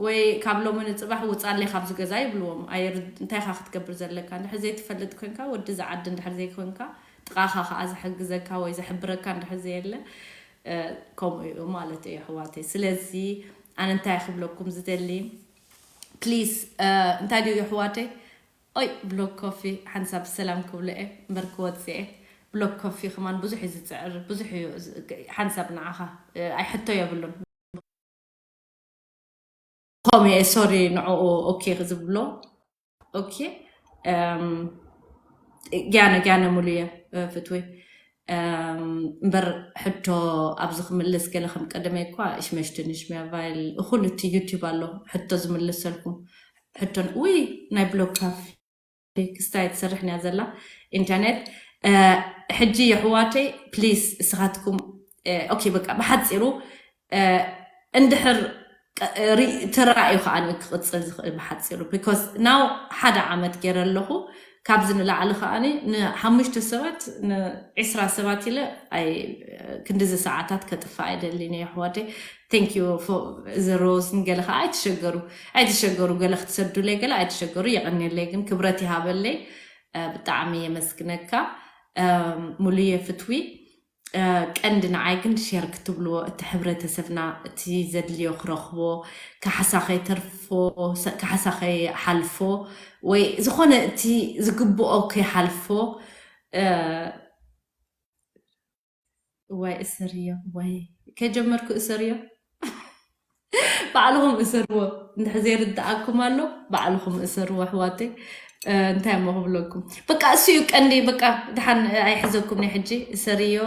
ወይ ካብ ሎሚ ንፅባሕ ውፃለይ ካብዚ ገዛ ይብልዎም። እንታይ ካ ክትገብር ዘለካ እንድሕር ዘይትፈልጥ ኮንካ፣ ወዲ ዝዓዲ እንድሕር ዘይኮንካ፣ ጥቃካ ከዓ ዝሕግዘካ ወይ ዝሕብረካ እንድሕር ዘየለ ከምኡ እዩ ማለት እዩ ኣሕዋተይ። ስለዚ ኣነ እንታይ ክብለኩም ዝደሊ፣ ፕሊስ እንታይ ድዩ ኣሕዋተይ፣ ኦይ ብሎክ ኮፊ ሓንሳብ ሰላም ክብሎ እየ እምበር ክወፅእ እየ። ብሎክ ኮፊ ከማን ብዙሕ እዩ ዝፅዕር፣ ብዙሕ እዩ ሓንሳብ ንዓኻ ኣይሕቶ የብሉን። ኮሜ ሶሪ ንዕኡ ኦኬ ዝብሎ ኦኬ። ጋነ ጋነ ሙሉየ ፍትወይ እምበር ሕቶ ኣብዚ ክምልስ ገለ ከም ቀደመይ እኳ እሽመሽትንሽ ሚያባይል እኹል እቲ ዩቲብ ኣሎ ሕቶ ዝምልሰልኩም ሕቶን ውይ ናይ ብሎክ ካፊ ክስታይ ትሰርሕ ንያ ዘላ ኢንተርኔት ሕጂ የሕዋተይ ፕሊስ እስኻትኩም ኦኬ በቃ ብሓፂሩ እንድሕር ተራእዩ ከዓ ክቅፅል ዝኽእል ብሓፂሩ because now ሓደ ዓመት ገይረ ኣለኹ። ካብዚ ንላዕሊ ከዓ ንሓሙሽተ ሰባት ንዒስራ ሰባት ኢለ ክንዲዚ ሰዓታት ከጥፋ ኣይደልን እየ ኣሕዋተይ። Thank you for the rose ንገለ ከዓ ኣይትሸገሩ ኣይትሸገሩ ገለ ክትሰዱለይ ገለ ኣይትሸገሩ የቀንየለይ ግን ክብረት ይሃበለይ። ብጣዕሚ የመስግነካ ሙሉየ ፍትዊ። ቀንዲ ንዓይ ግን ሸር ክትብልዎ እቲ ሕብረተሰብና እቲ ዘድልዮ ክረኽቦ ካሕሳ ከይተርፎ ካሕሳ ከይሓልፎ ወይ ዝኾነ እቲ ዝግብኦ ከይሓልፎ። እዋይ እሰርዮ ወይ ከጀመርኩ እሰርዮ ባዕልኹም እሰርዎ። እንድሕ ዘይርድኣኩም ኣሎ ባዕልኹም እሰርዎ ኣሕዋተይ። እንታይ እሞ ክብለኩም በቃ እሱ እዩ ቀንዲ በቃ ድሓን ኣይሕዘኩም ናይ ሕጂ እሰርዮ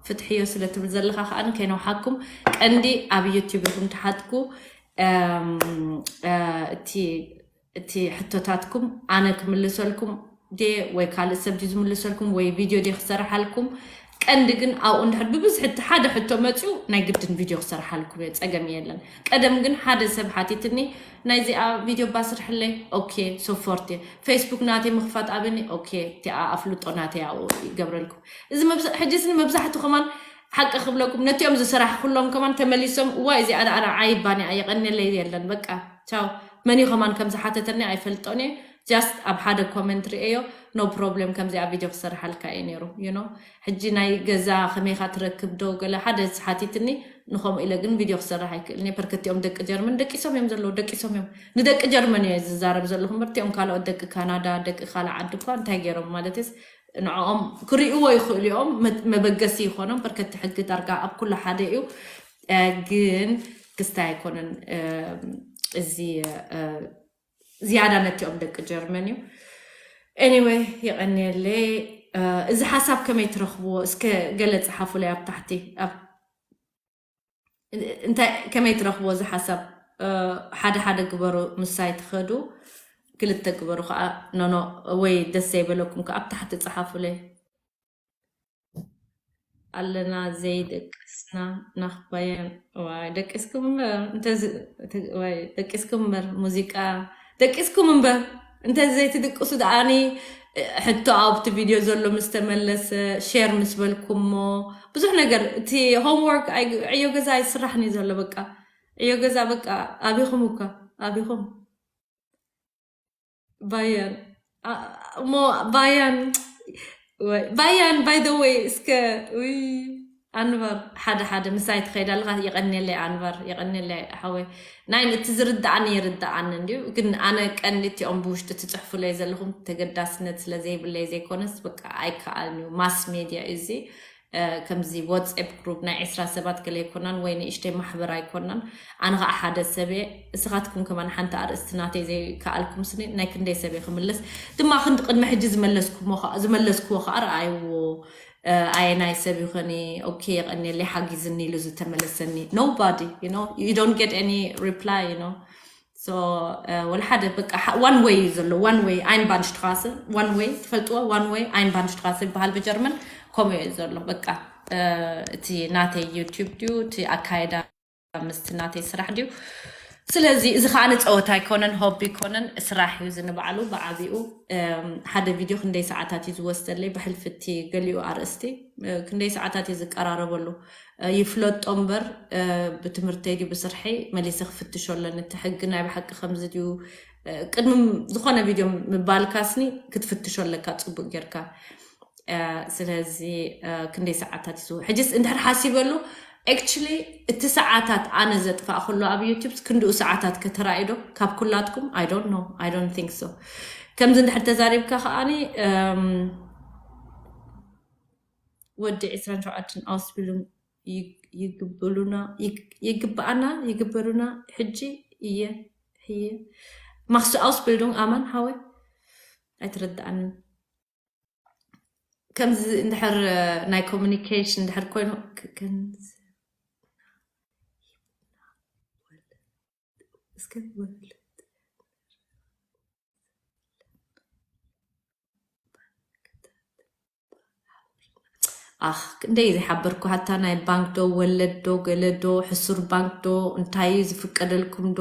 ፍትሕዮ ስለ ትብል ዘለካ ከዓ ከይነውሓኩም ቀንዲ ኣብ ዩቲብ ኢኹም ትሓትኩ። እቲ ሕቶታትኩም ኣነ ክምልሰልኩም ድየ ወይ ካልእ ሰብ ድዩ ዝምልሰልኩም ወይ ቪድዮ ድየ ክሰርሓልኩም? ቀንዲ ግን ኣብኡ እንድሕር ብብዝሒ እቲ ሓደ ሕቶ መፅዩ ናይ ግድን ቪድዮ ክሰርሓልኩም እየ፣ ፀገም የለን። ቀደም ግን ሓደ ሰብ ሓቲትኒ ናይዚኣ ቪድዮ ባስርሕለይ ኦኬ ሶፎርት እየ ፌስቡክ ናተይ ምኽፋት ኣብኒ ኦኬ እቲኣ ኣፍልጦ ናተይ ኣብኡ ይገብረልኩም። እዚ መብዛ- ሕጂ ስኒ መብዛሕቱ ከማን ሓቂ ክብለኩም ነቲኦም ዝሰራሕ ኩሎም ከማን ተመሊሶም እዋ እዚኣ ደኣ ንዓይ ባኒ ኣየቀንየለይ የለን በቃ ቻው። መን እዩ ከማን ከም ዝሓተተኒ ኣይፈልጦን እየ። ጃስት ኣብ ሓደ ኮመንት ርእዮ ኖ ፕሮብለም ከምዚኣ ቪድዮ ክሰርሓልካ እዩ ነይሩ ዩ ኖ። ሕጂ ናይ ገዛ ከመይካ ትረክብ ዶ ገለ ሓደ ሓቲትኒ ንከምኡ ኢለ ግን ቪድዮ ክሰርሕ ኣይክእልን እየ። ፐርከቲኦም ደቂ ጀርመን ደቂሶም እዮም ዘለዉ ደቂሶም እዮም ንደቂ ጀርመን እየ ዝዛረብ ዘለኹ ምርቲኦም ካልኦት ደቂ ካናዳ ደቂ ካልእ ዓዲ እኳ እንታይ ገይሮም ማለትስ ንዕኦም ክርእይዎ ይኽእሉ እዮም። መበገሲ ይኾኖም ፐርከቲ ሕጊ ዳርጋ ኣብ ኩሉ ሓደ እዩ። ግን ክስታይ ኣይኮነን እዚ ዝያዳ ነቲኦም ደቂ ጀርመን እዩ። Anyway የቐንየለይ። እዚ ሓሳብ ከመይ ትረኽብዎ እስከ ገለ ፀሓፉለይ ኣብ ታሕቲ እንታይ ከመይ ትረኽብዎ እዚ ሓሳብ? ሓደ ሓደ ግበሩ ምሳይ ትኸዱ ክልተ ግበሩ ከዓ ኖኖ ወይ ደስ ዘይበለኩም ከዓ ኣብ ታሕቲ ፀሓፉለይ። ኣለና ዘይደቀስና ናኽባየን ዋይ ደቂስኩም እምበር እንተዚ ዋይ ደቂስኩም እምበር ሙዚቃ ደቂስኩም እምበር እንተ ዘይትድቅሱ ደኣኒ ሕቶ ኣብቲ ቪድዮ ዘሎ ምስ ተመለሰ ሼር ምስ በልኩሞ ብዙሕ ነገር እቲ ሆምወርክ ዕዮ ገዛ ኣይስራሕን እዩ ዘሎ በቃ ዕዮ ገዛ በቃ ኣቢኹም እኳ ኣቢኹም ባያን እሞ ባያን ባያን by the way እስከ ኣንበር ሓደ ሓደ ምሳይ ትኸይድ ኣለካ የቀንየለይ ኣንበር የቀንየለይ ሓወይ ናይ እቲ ዝርዳኣኒ ይርዳኣኒ እንድዩ ግን ኣነ ቀንዲ እቲኦም ብውሽጢ ትፅሕፉለይ ዘለኹም ተገዳስነት ስለዘይብለይ ዘይኮነስ በቃ ኣይከኣልን እዩ ማስ ሜድያ እዚ ከምዚ ዋትስኣፕ ግሩፕ ናይ ዕስራ ሰባት ገለ ኣይኮናን ወይ ንእሽተይ ማሕበር ኣይኮናን ኣነ ከዓ ሓደ ሰብ እየ እስኻትኩም ከማን ሓንቲ ኣርእስቲ ናተይ ዘይከኣልኩም ስኒ ናይ ክንደይ ሰብ እየ ክምልስ ድማ ክንዲ ቅድሚ ሕጂ ዝመለስኩዎ ከዓ ረኣይዎ ኣየ ናይ ሰብ ይኾኒ ኦኬ የቐንየለይ ሓጊዝኒ ኢሉ ዝተመለሰኒ nobody you don't get any reply you know so ወላ ሓደ በቃ one way እዩ ዘሎ one way Einbahnstraße one way ትፈልጥዎ one way Einbahnstraße ይበሃል ብጀርመን ከምኡ እዩ ዘሎ በቃ እቲ ናተይ ዩቲብ ድዩ እቲ ኣካየዳ ምስቲ ናተይ ስራሕ ድዩ ስለዚ እዚ ከዓ ንፀወታ ኣይኮነን፣ ሆቢ ኣይኮነን፣ ስራሕ እዩ። እዚ ንባዕሉ ብዓቢኡ ሓደ ቪድዮ ክንደይ ሰዓታት እዩ ዝወስደለይ? ብሕልፍቲ ገሊኡ ኣርእስቲ ክንደይ ሰዓታት እዩ ዝቀራረበሉ? ይፍለጦ እምበር ብትምህርተይ ድዩ ብስርሐይ መሊሰ ክፍትሾ ኣለኒ። እቲ ሕጊ ናይ ብሓቂ ከምዚ ድዩ? ቅድሚ ዝኾነ ቪድዮ ምባልካስኒ ክትፍትሾ ኣለካ ፅቡቅ ጌርካ። ስለዚ ክንደይ ሰዓታት እዩ ሕጅስ እንድሕር ሓሲበሉ? Actually እቲ ሰዓታት ኣነ ዘጥፋእ ከሎ ኣብ ዩቲብ ክንድኡ ሰዓታት ከተራእዶ ካብ ኩላትኩም? I don't know, I don't think so። ከምዚ እንድሕር ተዛሪብካ ከዓኒ ወዲ ዕስራን ሸውዓተን ኣውስቢሉን ይግብሉና ይግብኣና ይግበሉና። ሕጂ እየ ሕየ ማክሱ ኣውስቢልዱን ኣማን ሃወ ኣይትረዳኣንን። ከምዚ እንድሕር ናይ ኮሚኒኬሽን እንድሕር ኮይኑ እስከ ወልድ ኣኽ ክንደይ ዘይሓበርኩ ሃታ ናይ ባንክ ዶ ወለድ ዶ ገለ ዶ ሕሱር ባንክ ዶ እንታይ እዩ ዝፍቀደልኩም ዶ?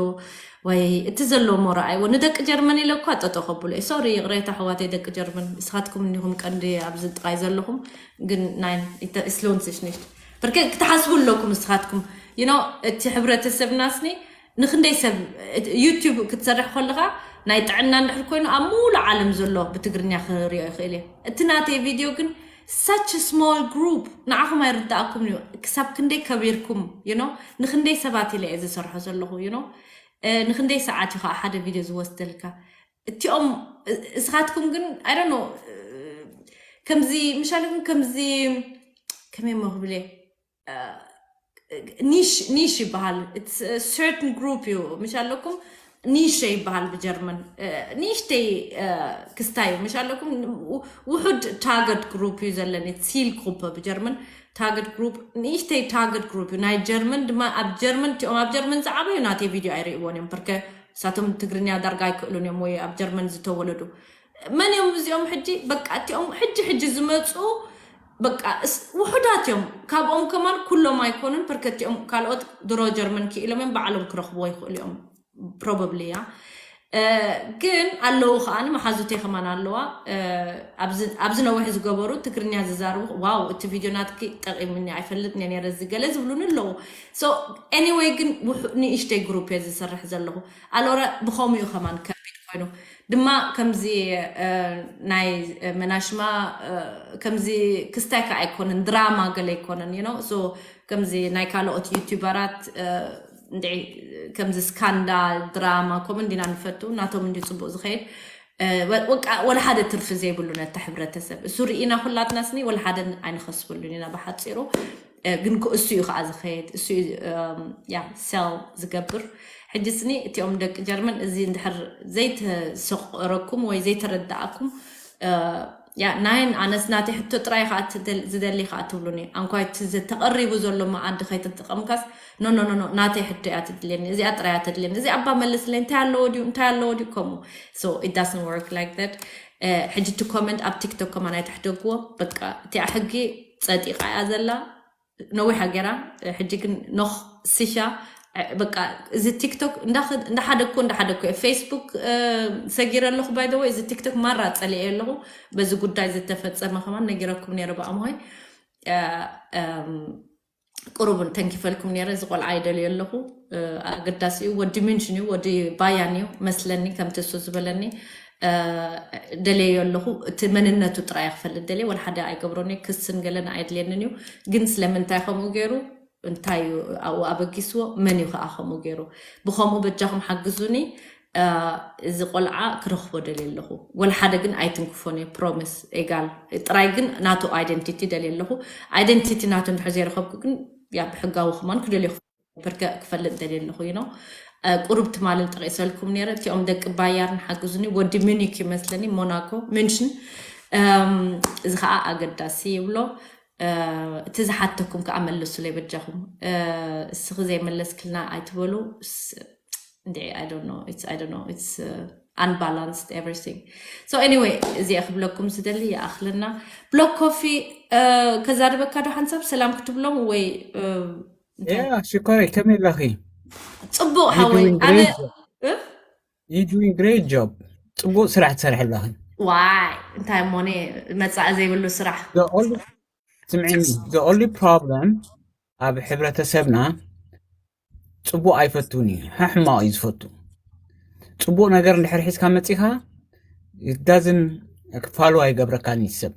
ወይ እቲ ዘለዎ ሞ ረኣይዎ ንደቂ ጀርመን ኢለ እኳ ጠጠው ከብሎ እየ። ሶሪ ይቕሬታ ኣሕዋተይ ደቂ ጀርመን፣ ንስኻትኩም እኒኹም ቀንዲ ኣብዚ ጥራይ ዘለኹም። ግን ናይ ስለውንስሽ ንሽት ብርክ ክትሓስቡ ኣለኩም ንስኻትኩም። You know እቲ ሕብረተሰብና ስኒ ንክንደይ ሰብ ዩቲዩብ ክትሰርሕ ከለካ ናይ ጥዕና እንድሕር ኮይኑ ኣብ ሙሉ ዓለም ዘሎ ብትግርኛ ክሪኦ ይኽእል እየ። እቲ ናተይ ቪድዮ ግን such small group ንዓኹም ኣይርዳእኩም እዩ። ክሳብ ክንደይ ከቢርኩም you know ንክንደይ ሰባት ኢለ እየ ዝሰርሖ ዘለኹ you know ንክንደይ ሰዓት እዩ ከዓ ሓደ ቪድዮ ዝወስደልካ እቲኦም እስኻትኩም ግን I don't know ከምዚ ምሻለኩም ከምዚ ከመይ ሞ ክብል እየ ኒሽ ኒሽ ይበሃል። Certain group እዩ ምሽ ኣለኩም ኒሽ ይበሃል ብጀርመን። ኒሽተይ ክስታይ እዩ ምሽ ኣለኩም ውሑድ ታርገት ግሩፕ እዩ ዘለኒ። ሲል ግሩፕ ብጀርመን ታርገት ግሩፕ ንእሽተይ ታርገት ግሩፕ እዩ ናይ ጀርመን ድማ ኣብ ጀርመን እቲኦም ኣብ ጀርመን ዝዓበዩ ናተይ ቪድዮ ኣይርእይዎን እዮም። ብርከ እሳቶም ትግርኛ ዳርጋ ኣይክእሉን እዮም ወይ ኣብ ጀርመን ዝተወለዱ መን እዮም እዚኦም ሕጂ በቃ እቲኦም ሕጂ ሕጂ ዝመፁ በቃ ውሑዳት እዮም። ካብኦም ከማን ኩሎም ኣይኮኑን። ፐርከቲኦም ካልኦት ድሮ ጀርመን ክኢሎም እዮም ባዕሎም ክረኽብዎ ይኽእሉ እዮም ፕሮባብሊ እያ። ግን ኣለዉ ከዓኒ መሓዙተይ ከማን ኣለዋ። ኣብዚ ነዊሕ ዝገበሩ ትግርኛ ዝዛርቡ ዋው እቲ ቪድዮ ናትኪ ጠቒምኒ ኣይፈልጥ ነኔረ ዝገለ ዝብሉን ኣለዉ። So anyway ግን ንእሽተይ ግሩፕ እየ ዝሰርሕ ዘለኹ። ኣሎረ ብኸምኡ እዩ ከማን ከቢድ ኮይኑ ድማ ከምዚ ናይ መናሽማ ከምዚ ክስታይ ከዓ ኣይኮነን ድራማ ገለ ኣይኮነን you know so ከምዚ ናይ ካልኦት ዩቲዩበራት እንድዒ ከምዚ ስካንዳል ድራማ ከምኡ እንዲና ንፈቱ ናቶም እንዲ ፅቡቅ ዝኸይድ ወቃ ወላ ሓደ ትርፊ ዘይብሉ ነታ ሕብረተሰብ እሱ ርኢና ኩላትና ስኒ ወላ ሓደ ኣይንኸስበሉን ኢና ብሓፂሩ ግን እሱ እዩ ከዓ ዝኸይድ እሱ ያ ሴል ዝገብር ሕጂ ስኒ እቲኦም ደቂ ጀርመን እዚ እንድሕር ዘይተሰቆረኩም ወይ ዘይተረዳእኩም ያ ናይን ኣነስ ናተይ ሕቶ ጥራይ ከዓ ዝደሊ ከዓ ትብሉኒ ኣንኳይ እቲ ዝተቐሪቡ ዘሎ መኣዲ ከይተጠቐምካስ ኖ ኖ ኖ ናተይ ሕቶ እያ ትድልየኒ እዚኣ ጥራይ እያ ትድልየኒ እዚ ኣባ መልስለይ እንታይ ኣለዎ ድዩ እንታይ ኣለዎ ድዩ ከምኡ so it doesn't work like that ሕጂ እቲ ኮመንት ኣብ ቲክቶክ ከማን ኣይትሕደግዎ በቃ እቲኣ ሕጊ ጸጢቓ እያ ዘላ ነዊሓ ገይራ ሕጂ ግን ኖኽ ስሻ በቃ እዚ ቲክቶክ እንዳሓደግኩ እንዳሓደግኩ ፌስቡክ ሰጊረ ኣለኹ ባይደወ እዚ ቲክቶክ ማራ ፀሊኤ ኣለኹ በዚ ጉዳይ ዝተፈፀመ ከማን ነጊረኩም ነይረ ብኣምሆይ ቁሩብ ተንኪፈልኩም ነይረ እዚ ቆልዓ ይደልዮ ኣለኹ ኣገዳሲ እዩ ወዲ ምንሽን እዩ ወዲ ባያን እዩ መስለኒ ከምቲ እሱ ዝበለኒ ደልየዮ ኣለኹ እቲ መንነቱ ጥራይ ክፈልጥ ደልየ ወላ ሓደ ኣይገብሮን እዩ ክስን ገለን ኣይድልየንን እዩ ግን ስለምንታይ ከምኡ ገይሩ እንታይ እዩ ኣብኡ ኣበጊስዎ መን እዩ ከዓ ከምኡ ገይሩ ብከምኡ በጃኹም ሓግዙኒ እዚ ቆልዓ ክረኽቦ ደልየ ኣለኹ ወላ ሓደ ግን ኣይትንክፎን እየ ፕሮሚስ ኤጋል ጥራይ ግን ናቱ ኣይደንቲቲ ደልየ ኣለኹ ኣይደንቲቲ ናቱ እንድሕር ዘይረኸብኩ ግን ያ ብሕጋዊ ከማን ክደልዮ ክፈልጥ ደልየ ኣለኹ you know ቁሩብ ትማልን ጠቂሰልኩም ነይረ እቲኦም ደቂ ባያርን ሓግዙኒ ወዲ ሚኒክ ይመስለኒ ሞናኮ ምንሽን እዚ ከዓ ኣገዳሲ ይብሎ እቲ ዝሓተኩም ከዓ መልሱለይ በጃኹም እስኺ ዘይመለስክልና ኣይትበሉ እንዲ I don't know it's I don't know it's unbalanced everything so anyway እዚኣ ክብለኩም ዝደሊ ይኣኽለና ብሎክ ኮፊ ከዛርበካ ዶ ሓንሳብ ሰላም ክትብሎም ወይ ሽኮረይ ከመይ ኣለኺ ጽቡቕ ሓወይ። ኣነ you doing great job። ጽቡቕ ስራሕ ትሰርሒ ኣለኺ። ዋይ እንታይ እሞኒ መጻኢ ዘይብሉ ስራሕ። ስምዒኒ፣ the only problem ኣብ ሕብረተሰብና ጽቡቕ ኣይፈቱን እዩ፣ ሕማቕ እዩ ዝፈቱ። ጽቡቕ ነገር እንድሕር ሒዝካ መጺኻ ዳዝን ፋሎ ኣይገብረካን እዩ ሰብ።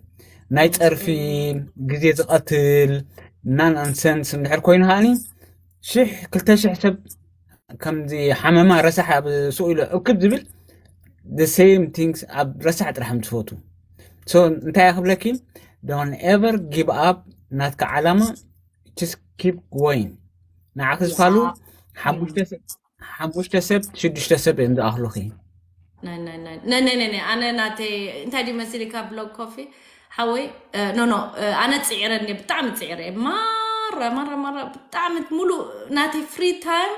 ናይ ጸርፊ ግዜ ዝቐትል ናን ኣንሰንስ እንድሕር ኮይኑ ከዓኒ ሽሕ ክልተ ሽሕ ሰብ ከምዚ ሓመማ ረሳሕ ኣብ ስኡ ኢሉ እክብ ዝብል the same things ኣብ ረሳሕ ጥራሕ ምስ ዝፈቱ። So እንታይ ክብለኪ፣ don't ever give up ናትካ ዓላማ፣ just keep going። ንዓኺ ዝፋሉ ሓሙሽተ ሰብ ሽዱሽተ ሰብ እዮም ዝኣኽሉኺ። ኣነ ናተይ እንታይ ድዩ መሲልካ ብሎግ ኮፊ ሓወይ፣ ኖ ኖ፣ ኣነ ፅዒረ እኒ ብጣዕሚ ፅዒረ ማራ ማራ ማራ ብጣዕሚ ሙሉ ናተይ ፍሪ ታይም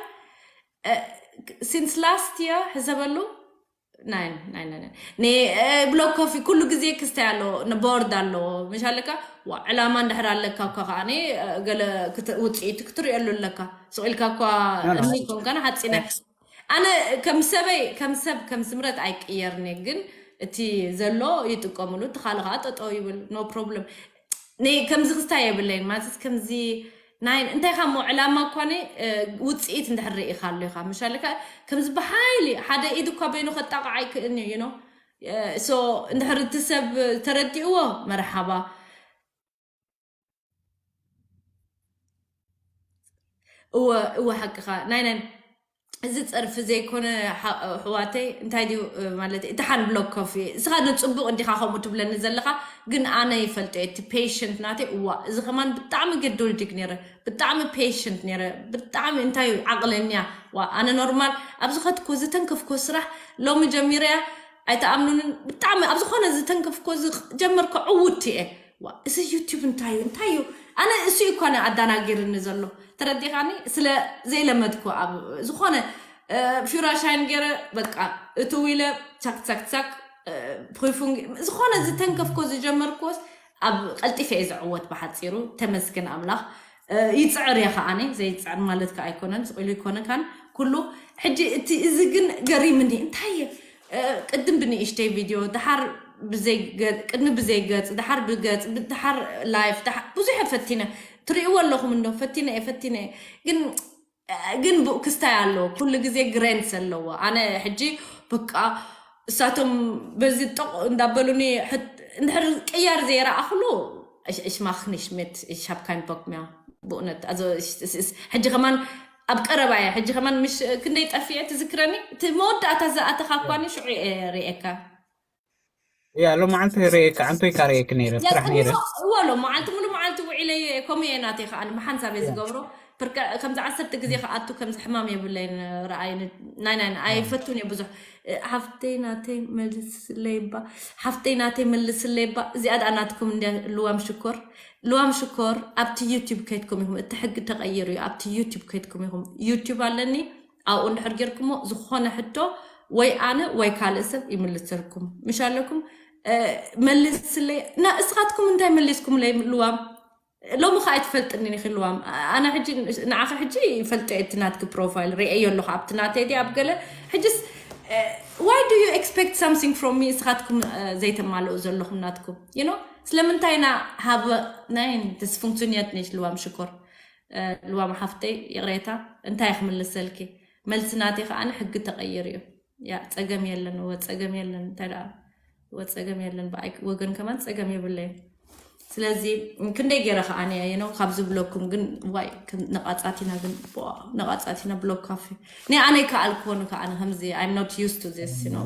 ሲንስ ላስት የር ሕሰበሉ ናይ ናይ ናይ ናይ ኔ ብሎክ ኮፊ ኩሉ ግዜ ክስታይ ኣለዎ፣ ንቦርድ ኣለዎ። ምሻለካ ዋ ዕላማ እንድሕር ኣለካ እኳ ከዓኒ ገለ ውፅኢት ክትርእየሉ ኣለካ። ስቕ ኢልካ እኳ እምኒ ኮንካና ሓፂነ ኣነ ከም ሰበይ ከም ሰብ ከም ስምረት ኣይቅየርኒ፣ ግን እቲ ዘሎ ይጥቀምሉ፣ እቲ ካልእ ከዓ ጠጠው ይብል፣ ኖ ፕሮብለም። ከምዚ ክስታይ የብለይን ማለት ከምዚ ናይ እንታይ ካ ሞ ዕላማ እኳ ውፅኢት እንድሕር ርኢካ ኣሎ ኢካ ምሻለካ ከምዚ ብሓይሊ ሓደ ኢድ እኳ በይኑ ከጣቕዓ ኣይክእልን እዩ ኖ ሶ እንድሕር እቲ ሰብ ተረዲእዎ መርሓባ እወ እወ ሓቅኻ ናይ ናይ እዚ ፀርፊ ዘይኮነ ኣሕዋተይ እንታይ ድዩ ማለት እቲ ሓን ብሎክ ኮፊ እስኻ ንፅቡቅ እንዲኻ ከምኡ ትብለኒ ዘለካ ግን ኣነ ይፈልጦ እቲ ፔሽንት ናተይ እዋ እዚ ከማን ብጣዕሚ ግዱልድግ ነረ ብጣዕሚ ፔሽንት ነረ ብጣዕሚ እንታይ ዓቅለኛ ዋ ኣነ ኖርማል ኣብዚ ከትኩ ዝተንከፍኩ ስራሕ ሎሚ ጀሚረያ ኣይተኣምኑንን ብጣዕሚ ኣብ ዝኾነ ዝተንከፍኩ ዝጀመርኩ ዕውቲ እየ እዚ ዩቲብ እንታይ እዩ እንታይ እዩ ኣነ እሱ እኳ ኣዳናጊርኒ ዘሎ ተረዲኻኒ ስለ ዘይለመድኩ ኣብ ዝኾነ ፊራ ሻይን ገይረ በቃ እትው ኢለ ቻክ ቻክ ቻክ ፕሪፉን ዝኾነ ዝተንከፍኮ ዝጀመርኮስ ኣብ ቀልጢፈ እየ ዝዕወት ብሓፂሩ ተመስገን ኣምላኽ ይፅዕር እየ ከዓኒ ዘይፅዕር ማለት ከ ኣይኮነን ስቅሉ ይኮነካን ኩሉ ሕጂ እቲ እዚ ግን ገሪምኒ እንታይ እየ ቅድም ብንእሽተይ ቪድዮ ድሓር ቅድሚ ብዘይ ገፅ ድሓር ብገፅ ድሓር ላይፍ ብዙሕ ፈቲነ ትርእይዎ ኣለኹም እንዶ ፈቲነ እየ ፈቲነ እየ ግን ግን ብኡ ክስታይ ኣለዎ ኩሉ ግዜ ግሬንስ ኣለዎ ኣነ ሕጂ በቃ እሳቶም በዚ ጥቕ እንዳበሉኒ እንድሕር ቅያር ዘይረኣኽሉ እሽማኽኒ ሽሜት ሻብካይን ቦክሚያ ብእውነት ሕጂ ከማን ኣብ ቀረባ እየ ሕጂ ከማን ምሽ ክንደይ ጠፊዐ ትዝክረኒ እቲ መወዳእታ ዝኣተኻ እኳኒ ሽዑ እየ ርእየካ ያ ሎመዓልቲ ርእየካ ዓንቶይካ ርእየክ ነይረ ስራሕ ነይረ እዎ ሎመዓልቲ ሙሉ መዓልቲ ውዒለ እየ ከምኡ እየ ናተይ ከዓ ብሓንሳብ እየ ዝገብሮ ከምዚ ዓሰርተ ግዜ ከኣቱ ከምዚ ሕማም የብለይን ረኣይ ናይ ናይ ኣይፈቱን እየ ብዙሕ ሓፍተይ ናተይ መልስለይባ ሓፍተይ ናተይ መልስለይባ እዚኣ ደኣ ናትኩም እንድያ ልዋም ሽኮር ልዋም ሽኮር ኣብቲ ዩቲብ ከይድኩም ኢኹም እቲ ሕጊ ተቐይሩ እዩ ኣብቲ ዩቲብ ከይድኩም ኢኹም ዩቲብ ኣለኒ ኣብኡ እንድሕር ጌርኩሞ ዝኾነ ሕቶ ወይ ኣነ ወይ ካልእ ሰብ ይምልሰልኩም ምሽ ኣለኩም መልስለይ እና እስኻትኩም እንታይ መሊስኩምለይ ልዋም ሎሚ ከዓ ኣይትፈልጥኒ ኢኺ ልዋም ኣነ ሕጂ ንዓኺ ሕጂ ይፈልጦ እቲ ናትኪ ፕሮፋይል ርእየዮ ኣለኹ ኣብቲ ናተይ ድየ ኣብ ገለ ሕጅስ why do you expect something from me እስኻትኩም ዘይተማልኡ ዘለኹም ናትኩም you know ስለምንታይ ኢና ሃብ ናይ dysfunktioniert nicht ልዋም ሽኮር ልዋም ሓፍተይ ይቕሬታ እንታይ ክምልሰልኪ መልሲ ናተይ ከዓ ሕጊ ተቐይር እዩ ያ ፀገም የለን ወ ፀገም የለን እንታይ ደኣ ወ ፀገም የለን ብኣይ ወገን ከማን ፀገም የብለይን ስለዚ ክንደይ ገይረ ከዓ ነ ነው ካብ ዝብለኩም ግን ዋይ ነቃፃቲና ግን ነቃፃቲና ብሎክ ካፌ ናይ ኣነ ይከኣልክዎ ንከዓ ከምዚ I'm not used to this you know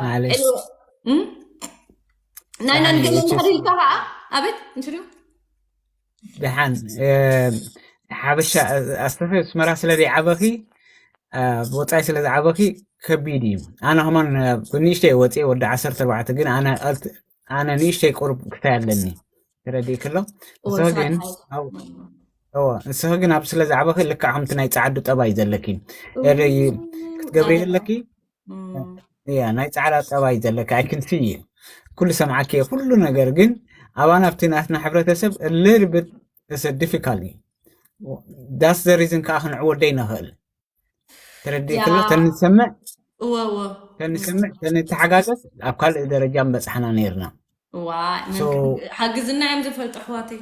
ማለሽ ናይ ነንገለን ተሪልካ ከዓ ኣቤት እንታይ ድዩ ደሓን ሓበሻ ኣስተፈ ኣስመራ ስለ ዘይዓበኺ ወፃኢ ስለ ዝዓበኺ ከቢድ እዩ ኣነ ከማን ብንእሽተይ ወፅየ ወዲ ዓሰርተ ኣርባዕተ ግን ኣነ ኣነ ንእሽተይ ቁሩብ ክታይ ኣለኒ ተረዲእክሎ ንስኺ ግን ንስኺ ግን ኣብ ስለ ዝዓበኺ ልክዕ ከምቲ ናይ ፀዓዱ ጠባይ ዘለኪ ክትገብሪ ዘለኪ ያ ናይ ፃዕዳ ጠባይ ዘለካ ኣይክንሲ እዩ ኩሉ ሰምዓኪ ኩሉ ነገር ግን ኣባና ኣብቲ ናትና ሕብረተሰብ ልልብት difficult that's the reason ከዓ ክንዕወት ዘይንኽእል። ተረዲእክሎ? ተንሰምዕ፣ እወ እወ። ተንሰምዕ፣ ተንተሓጋገዝ፣ ኣብ ካልእ ደረጃ ምበጻሕና ነይርና። ዋይ፣ ሓግዝና እዮም ዝፈልጡ ኣሕዋተይ፣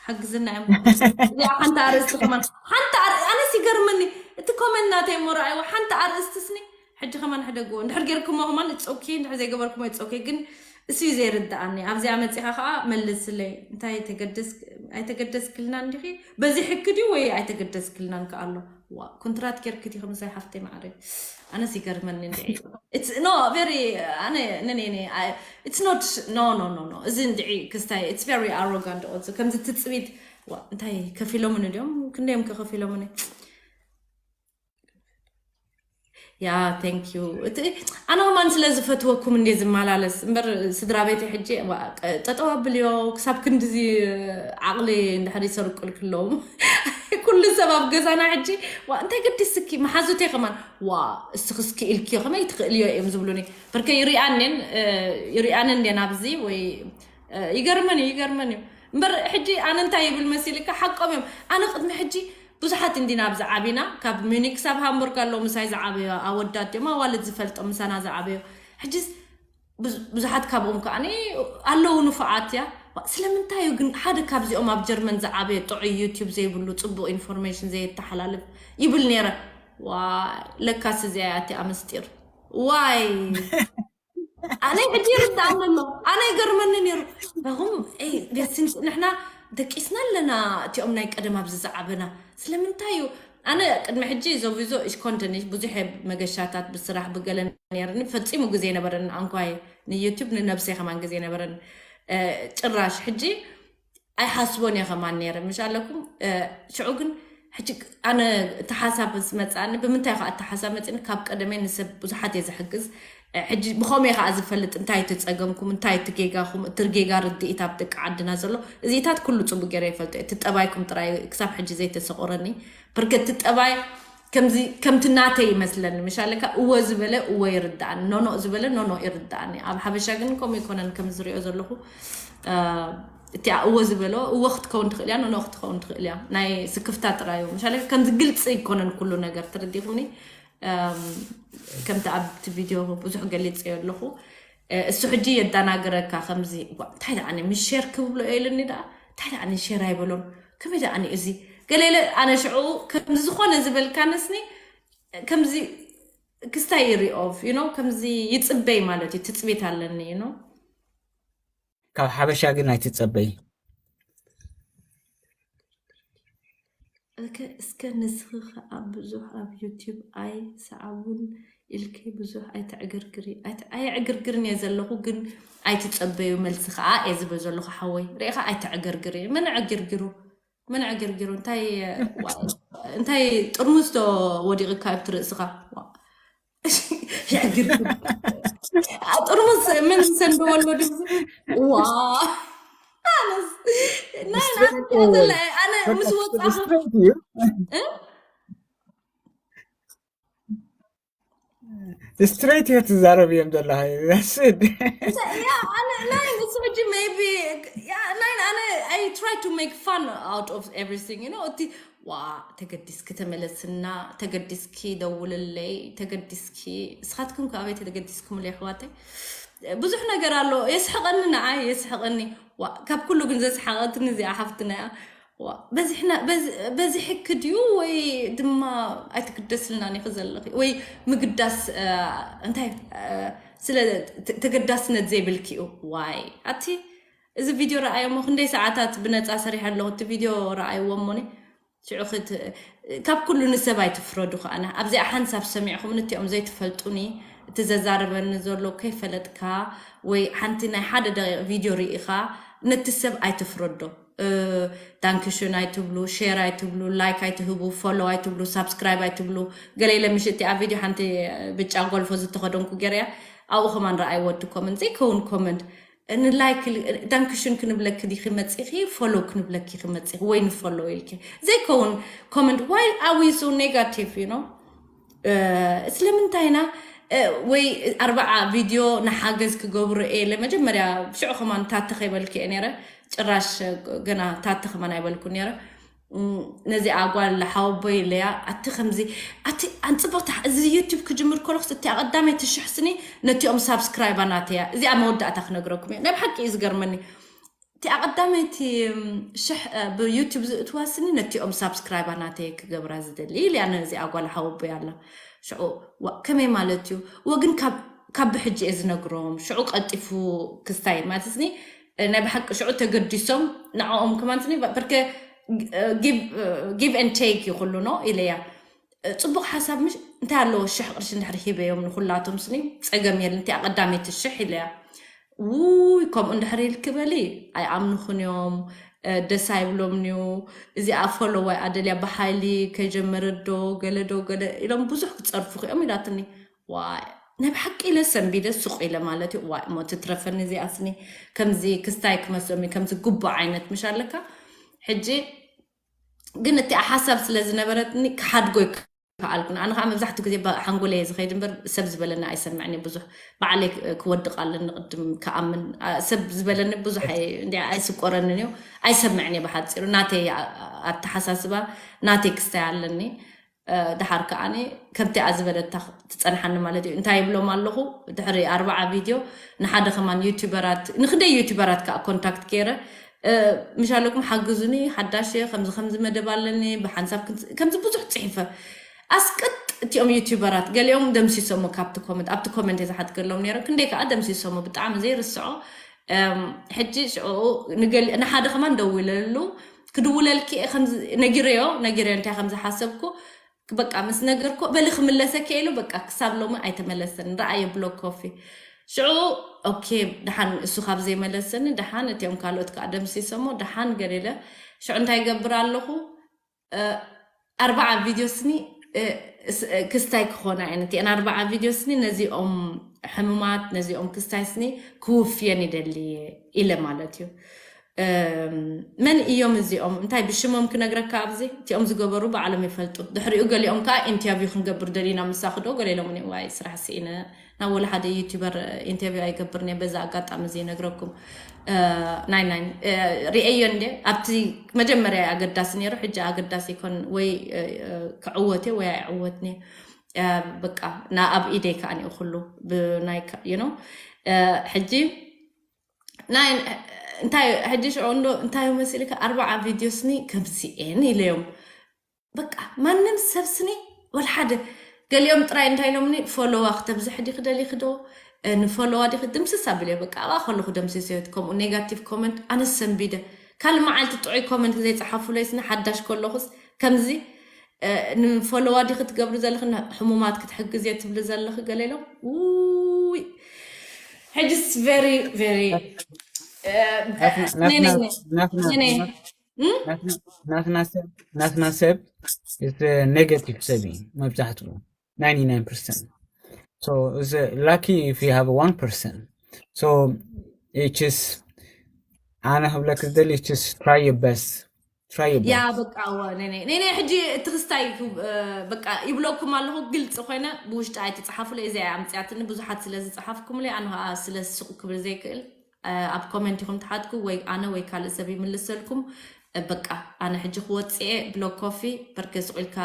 ሓግዝና እዮም። እዚኣ ሓንቲ ኣርእስቲ ከማን፣ ሓንቲ ኣርእስቲ፣ ኣነስ ይገርመኒ እቲ ኮመንት ናተይ እሞ ረኣይዎ፣ ሓንቲ ኣርእስቲ ስኒ ሕጂ ከማን ሕደግዎ። እንድሕር ጌርኩሞ ከማን it's okay፣ እንድሕር ዘይገበርኩሞ it's okay። ግን እሱ እዩ ዘይርድኣኒ። ኣብዚኣ መጺኻ ከዓ መልስለይ። እንታይ ተገደስ-፣ ኣይተገደስክልናን ዲኺ? በዚ ሕጊ ድዩ ወይ ኣይተገደስክልናን ከኣ ኣሎ? ዋ፣ ኮንትራት ጌርኪ ዲኺ ምሳይ ሓፍተይ ማዕረ? ኣነስ ይገርመኒ እንድዒ። It's no very ኣነ ነኔ it's not no no no no እዚ እንድዒ ክስታይ it's very arrogant also ከምዚ ትጽቢት ዋ እንታይ ከፊሎምኒ ድዮም ክንደዮም ከከፊሎምኒ ያ thank you እቲ ኣነ ከማን ስለ ዝፈትወኩም እንደ ዝመላለስ እምበር ስድራ ቤት ሕጂ ጠጠው ኣብልዮ ክሳብ ክንድዚ ዓቕሊ እንድሕር ይሰርቁልክለዎም ኩሉ ሰብ ኣብ ገዛና ሕጂ ዋ እንታይ ገዲስኪ መሓዙተይ ከማን ዋ እስኽስኪ ኢልክዮ ከመይ ትኽእልዮ እዮም ዝብሉኒ በርከ ይሪኣንን ይሪኣንን እንዴ ናብዚ ወይ ይገርመን እዩ ይገርመን እዩ እምበር ሕጂ ኣነ እንታይ ይብል መሲልካ ሓቆም እዮም ኣነ ቅድሚ ሕጂ ብዙሓት እንዲና ኣብዚ ዓቢና ካብ ሚኒክ ክሳብ ሃምቡርግ ኣለዉ ምሳይ ዝዓበዮ ኣወዳት እዮም ኣዋልድ ዝፈልጦም ምሳና ዝዓበዮ ሕጂ ብዙሓት ካብኦም ከዓ ኣለዉ ንፉዓት እያ ስለምንታይ እዩ ግን ሓደ ካብዚኦም ኣብ ጀርመን ዝዓበየ ጥዑይ ዩቲዩብ ዘይብሉ ፅቡቅ ኢንፎርሜሽን ዘየተሓላልፍ ይብል ነይረ ዋይ ለካስ እዚኣ እያ እቲኣ ምስጢር ዋይ ኣነ ሕጂ ይርዳእኒ ኣሎ ኣነ ይገርመኒ ነይሩ ኹም ንሕና ደቂስና ኣለና እቲኦም ናይ ቀደም ኣብዚ ዝዓበና ስለምንታይ እዩ ኣነ ቅድሚ ሕጂ ዞቪዞ እሽኮንተን ብዙሕ መገሻታት ብስራሕ ብገለ ነርኒ ፈፂሙ ግዜ ነበረን ኣንኳይ ንዩቱብ ንነብሰይ ከማን ግዜ ነበረን ጭራሽ ሕጂ ኣይሓስቦን እየ ከማን ነረ ምሽ ኣለኩም ሽዑ ግን ሕጂ ኣነ እቲ ሓሳብ ዝመፅኣኒ ብምንታይ ከዓ እቲ ሓሳብ መፅኒ ካብ ቀደመ ንሰብ ብዙሓት እየ ዝሕግዝ ሕጂ ብኸመይ ከዓ ዝፈልጥ እንታይ እቲ ፀገምኩም እንታይ እቲ ጌጋኹም እቲ ጌጋ ርድኢት ኣብ ደቂ ዓድና ዘሎ እዚታት ኩሉ ፅቡቅ ገይረ ይፈልጦ እቲ ጠባይኩም ጥራይ ክሳብ ሕጂ ዘይተሰቆረኒ ብርክ እቲ ጠባይ ከምዚ ከምቲ ናተይ ይመስለኒ ምሽ ኣለካ እወ ዝበለ እወ ይርዳእኒ ኖኖ ዝበለ ኖኖ ይርዳእኒ ኣብ ሓበሻ ግን ከምኡ ይኮነን ከም ዝሪኦ ዘለኹ እቲኣ እወ ዝበሎ እወ ክትከውን ትኽእል እያ ኖኖ ክትከውን ትኽእል እያ ናይ ስክፍታ ጥራዩ ምሻለ ከምዚ ግልፂ ይኮነን ኩሉ ነገር ትርዲኹምኒ ከምቲ ኣብቲ ቪድዮ ብዙሕ ገሊፀዮ ኣለኹ እሱ ሕጂ የዳናግረካ ከምዚ እንታይ ደኣ ምስ ሸር ክብሎ ኢሉኒ ደኣ እንታይ ደኣ ሸር ኣይበሎን ከመይ ደኣ እዚ ገለለ ኣነ ሽዑ ከምዚ ዝኾነ ዝበልካ ነስኒ ከምዚ ክስታይ ሪኦፍ ዩ ከምዚ ይፅበይ ማለት እዩ ትፅቢት ኣለኒ ዩ ካብ ሓበሻ ግን ኣይትፀበይ እስከ ንስኺ ከዓ ብዙሕ ኣብ ዩቲብ ኣይ ሰዓቡን ኢልኪ ብዙሕ ኣይተዕግርግሪ ኣይዕግርግርን እየ ዘለኹ ግን ኣይትፀበዩ መልሲ ከዓ እየ ዝብል ዘለኹ ሓወይ ርኢኻ ኣይተዕግርግሪ መን ዕግርግሩ መን ዕግርግሩ እንታይ እንታይ ጥርሙዝ ዶ ወዲቕካ ኣብቲ ርእስኻ ጥርሙዝ ምን ሰንደወሎ ድምፂ ዋ ኣነስ ናይ ኣነ ምስ ወፃኹ ስትሬት እየ ትዛረብ እዮም ዘለኻ ስድ ናይ ንሱ ሕጂ maybe ናይ ኣነ I try to make fun out of everything you know እቲ ዋ ተገዲስኪ ተመለስና ተገዲስኪ ደውልለይ ተገዲስኪ እስኻትኩም ከኣበይ ተገዲስኩምለይ ኣሕዋተይ ብዙሕ ነገር ኣሎ የስሕቐኒ ንዓይ የስሕቐኒ ካብ ኩሉ ግን ዘስሓቐትኒ እዚኣ ሓፍትና እያ በዚ ሕኪ ድዩ ወይ ድማ ኣይትግደስልናን ኢኺ ዘለኺ ወይ ምግዳስ እንታይ ስለ ተገዳስነት ዘይብልኪ እዩ ዋይ ኣቲ እዚ ቪድዮ ረኣዮሞ ክንደይ ሰዓታት ብነፃ ሰሪሐ ኣለኹ እቲ ቪድዮ ረኣይዎ እሞኒ ሽዑ ካብ ኩሉ ንሰብ ኣይትፍረዱ ከኣና ኣብዚኣ ሓንሳብ ሰሚዕኹም ንቲኦም ዘይትፈልጡኒ እቲ ዘዛረበኒ ዘሎ ከይፈለጥካ ወይ ሓንቲ ናይ ሓደ ደቂቕ ቪድዮ ርኢኻ ነቲ ሰብ ኣይትፍረዶ ዳንክሽን ኣይትብሉ ሼር ኣይትብሉ ላይክ ኣይትህቡ ፎሎ ኣይትብሉ ሳብስክራይብ ኣይትብሉ ገለ ኢለ ምሽቲ ኣብ ቪድዮ ሓንቲ ብጫ ጎልፎ ዝተኸደንኩ ገይረያ ኣብኡ ከማን ረኣይዎ እቲ ኮመንት ዘይከውን ኮመንት ንላይክ ዳንክሽን ክንብለኪ ዲኺ መፂኺ ፎሎ ክንብለኪ ክመፂኺ ወይ ንፎሎ ኢልኪ ዘይከውን ኮመንት why are we so negative you know ስለምንታይና ወይ ኣርባዓ ቪድዮ ንሓገዝ ክገብሩ እየ ለመጀመርያ ሽዑ ከማን ታተ ከይበልኪ እየ ነረ ጭራሽ ገና ታተ ከማን ኣይበልኩ ነረ ነዚ ኣጓል ሓወቦይ ኢለያ ኣቲ ከምዚ ኣቲ ኣንፅብቕታ እዚ ዩቲብ ክጅምር ከለኩስ እቲ ኣቐዳመይቲ ሽሕ ስኒ ነቲኦም ሳብስክራይባ ናተያ እዚኣ መወዳእታ ክነግረኩም እየ። ናይ ብሓቂ እዩ ዝገርመኒ። እቲ ኣቐዳመይቲ ሽሕ ብዩቲብ ዝእትዋ ስኒ ነቲኦም ሳብስክራይባ ናተየ ክገብራ ዝደሊ ኢልያ ነዚ ኣጓል ሓወቦይ ኣላ። ሽዑ ከመይ ማለት እዩ ወግን ካብ ብሕጂ እየ ዝነግሮም። ሽዑ ቀልጢፉ ክስታይ ማለት ስኒ ናይ ብሓቂ ሽዑ ተገዲሶም ንዕኦም ከማን ስኒ በርከ give and take እዩ ኩሉ ኖ ኢለያ። ፅቡቕ ሓሳብ ምሽ እንታይ ኣለዎ ሽሕ ቅርሺ እንድሕር ሂበዮም ንኩላቶም ስኒ ፀገም የለን። እቲ ኣቐዳመይቲ ሽሕ ኢለያ። ውይ ከምኡ እንድሕር ኢልኪ በሊ ኣይኣምንኹን እዮም። ደስ ኣይብሎምን እዩ። እዚኣ ፎሎዋይ ኣደልያ ብሓይሊ ከይጀመረት ዶ ገለ ዶ ገለ ኢሎም ብዙሕ ክፀርፉ ክእዮም ኢላትኒ። ዋይ ናይ ብሓቂ ኢለ ሰንቢደ ሱቕ ኢለ ማለት እዩ። ዋይ እሞ ትትረፈኒ እዚኣ ስኒ ከምዚ ክስታይ ክመስሎም እዩ ከምዚ ጉቡእ ዓይነት ምሽ ኣለካ። ሕጂ ግን እቲ ሓሳብ ስለ ዝነበረትኒ ክሓድጎ ይከኣልኩን። ኣነ ከዓ መብዛሕትኡ ግዜ ሓንጎለ እየ ዝኸይድ እምበር ሰብ ዝበለኒ ኣይሰምዕን እየ ብዙሕ። ባዕለይ ክወድቕ ኣለኒ ቅድም ክኣምን። ሰብ ዝበለኒ ብዙሕ እንዲ ኣይስቆረንን እዩ። ኣይሰምዕን እየ ብሓፂሩ ናተይ ኣተሓሳስባ ናተይ ክስታይ ኣለኒ። ድሓር ከዓኒ ከምቲኣ ዝበለታ ትፀንሓኒ ማለት እዩ። እንታይ ይብሎም ኣለኹ ድሕሪ ኣርባዓ ቪድዮ ንሓደ ከማን ዩቲበራት ንክደይ ዩቲበራት ከዓ ኮንታክት ገይረ ምሽ ኣለኩም ሓግዙኒ ሓዳሽ እየ ከምዚ ከምዚ መደብ ኣለኒ ብሓንሳብ ከምዚ ብዙሕ ፅሒፈ ኣስቅጥ እቲኦም ዩቲበራት ገሊኦም ደምሲሶሞ ካብቲ ኮመንት ኣብቲ ኮመንት እየ ዝሓትገሎም ነይረ ክንደይ ከዓ ደምሲሶሞ ብጣዕሚ ዘይርስዖ። ሕጂ ሽዑ ንሓደ ከማን ደዊለሉ ክድውለልኪ እየ ነጊረዮ ነጊረዮ እንታይ ከምዝሓሰብኩ በቃ ምስ ነገርኩ በሊ ክምለሰኪ ኢሉ በቃ ክሳብ ሎሚ ኣይተመለሰን ረኣየ ብሎክ ኮፊ። ሽዑ ኦኬ ደሓን እሱ ካብ ዘይመለሰኒ ደሓን እቲኦም ካልኦት ከዓ ደምሲሶሞ ደሓን ገለ ኢለ ሽዑ እንታይ ይገብር ኣለኹ። ኣርባዓ ቪድዮ ስኒ ክስታይ ክኾና እየን እቲአን ኣርባዓ ቪድዮ ስኒ ነዚኦም ሕሙማት ነዚኦም ክስታይ ስኒ ክውፍየን ይደሊ ኢለ ማለት እዩ። መን እዮም እዚኦም እንታይ ብሽሞም ክነግረካ ኣብዚ እቲኦም ዝገበሩ ባዕሎም ይፈልጡ። ድሕሪኡ ገሊኦም ከዓ ኢንተርቪው ክንገብር ደሊና ምሳኺ ዶ ገለ ኢሎምኒ ዋይ ስራሕ ስኢነ ናብ ወላ ሓደ ዩቲበር ኢንተርቪው ኣይገብርን እየ በዛ ኣጋጣሚ እዚ ይነግረኩም። ናይ ናይ ሪኤዮ እንደ ኣብቲ መጀመርያ ኣገዳሲ ነይሩ ሕጂ ኣገዳሲ ይኮን ወይ ክዕወት እየ ወይ ኣይዕወትን እየ። በቃ ኣብ ኢደይ ከዓ ኒኡ ኩሉ ብናይ you know ሕጂ ናይ እንታይ ሕጂ ሽዑ እንዶ እንታይ መሲልካ ኣርባዓ ቪድዮ ስኒ ከምዚኤን ኢለዮም። በቃ ማንም ሰብ ስኒ ወላ ሓደ ገሊኦም ጥራይ እንታይ ኢሎምኒ ፎሎዋ ክተብዝሕ ዲ ክደሊ ክዶ ንፎሎዋ ዲ ክድምስስ ኣብለ በቃ ኣብኣ ከለኹ ደምስስ እዮት ከምኡ ኔጋቲቭ ኮመንት ኣነስ ሰንቢደ ካልእ መዓልቲ ጥዑይ ኮመንት ዘይፀሓፉለይ ስኒ ሓዳሽ ከለኹስ ከምዚ ንፎሎዋ ዲ ክትገብሪ ዘለኺ ሕሙማት ክትሕግዝ እየ ትብሊ ዘለኺ ገለ ኢሎም ውይ ሕጅስ very very ናትና ሰብ ናትና ሰብ ኔጋቲቭ ሰብ እዩ መብዛሕትኡ ninety-nine percent. So it's uh, lucky if you have one percent. So it's just ኣነ ክብለክ ዝደሊ just try your best. Try your ያ best. በቃ እወ ነነ ነነ ሕጂ እቲ ክስታይ በቃ ይብለኩም ኣለኹ ግልፂ ኮይነ ብውሽጢ ኣይትፅሓፉለ እዚ ኣምፅያትኒ ብዙሓት ስለ ዝፅሓፍኩምለ ኣነ ከዓ ስለ ስቕ ክብል ዘይክእል ኣብ ኮመንት ኢኹም ትሓትኩ ወይ ኣነ ወይ ካልእ ሰብ ይምልሰልኩም። በቃ ኣነ ሕጂ ክወፅኤ ብሎክ ኮፊ በርከ ስቕ ኢልካ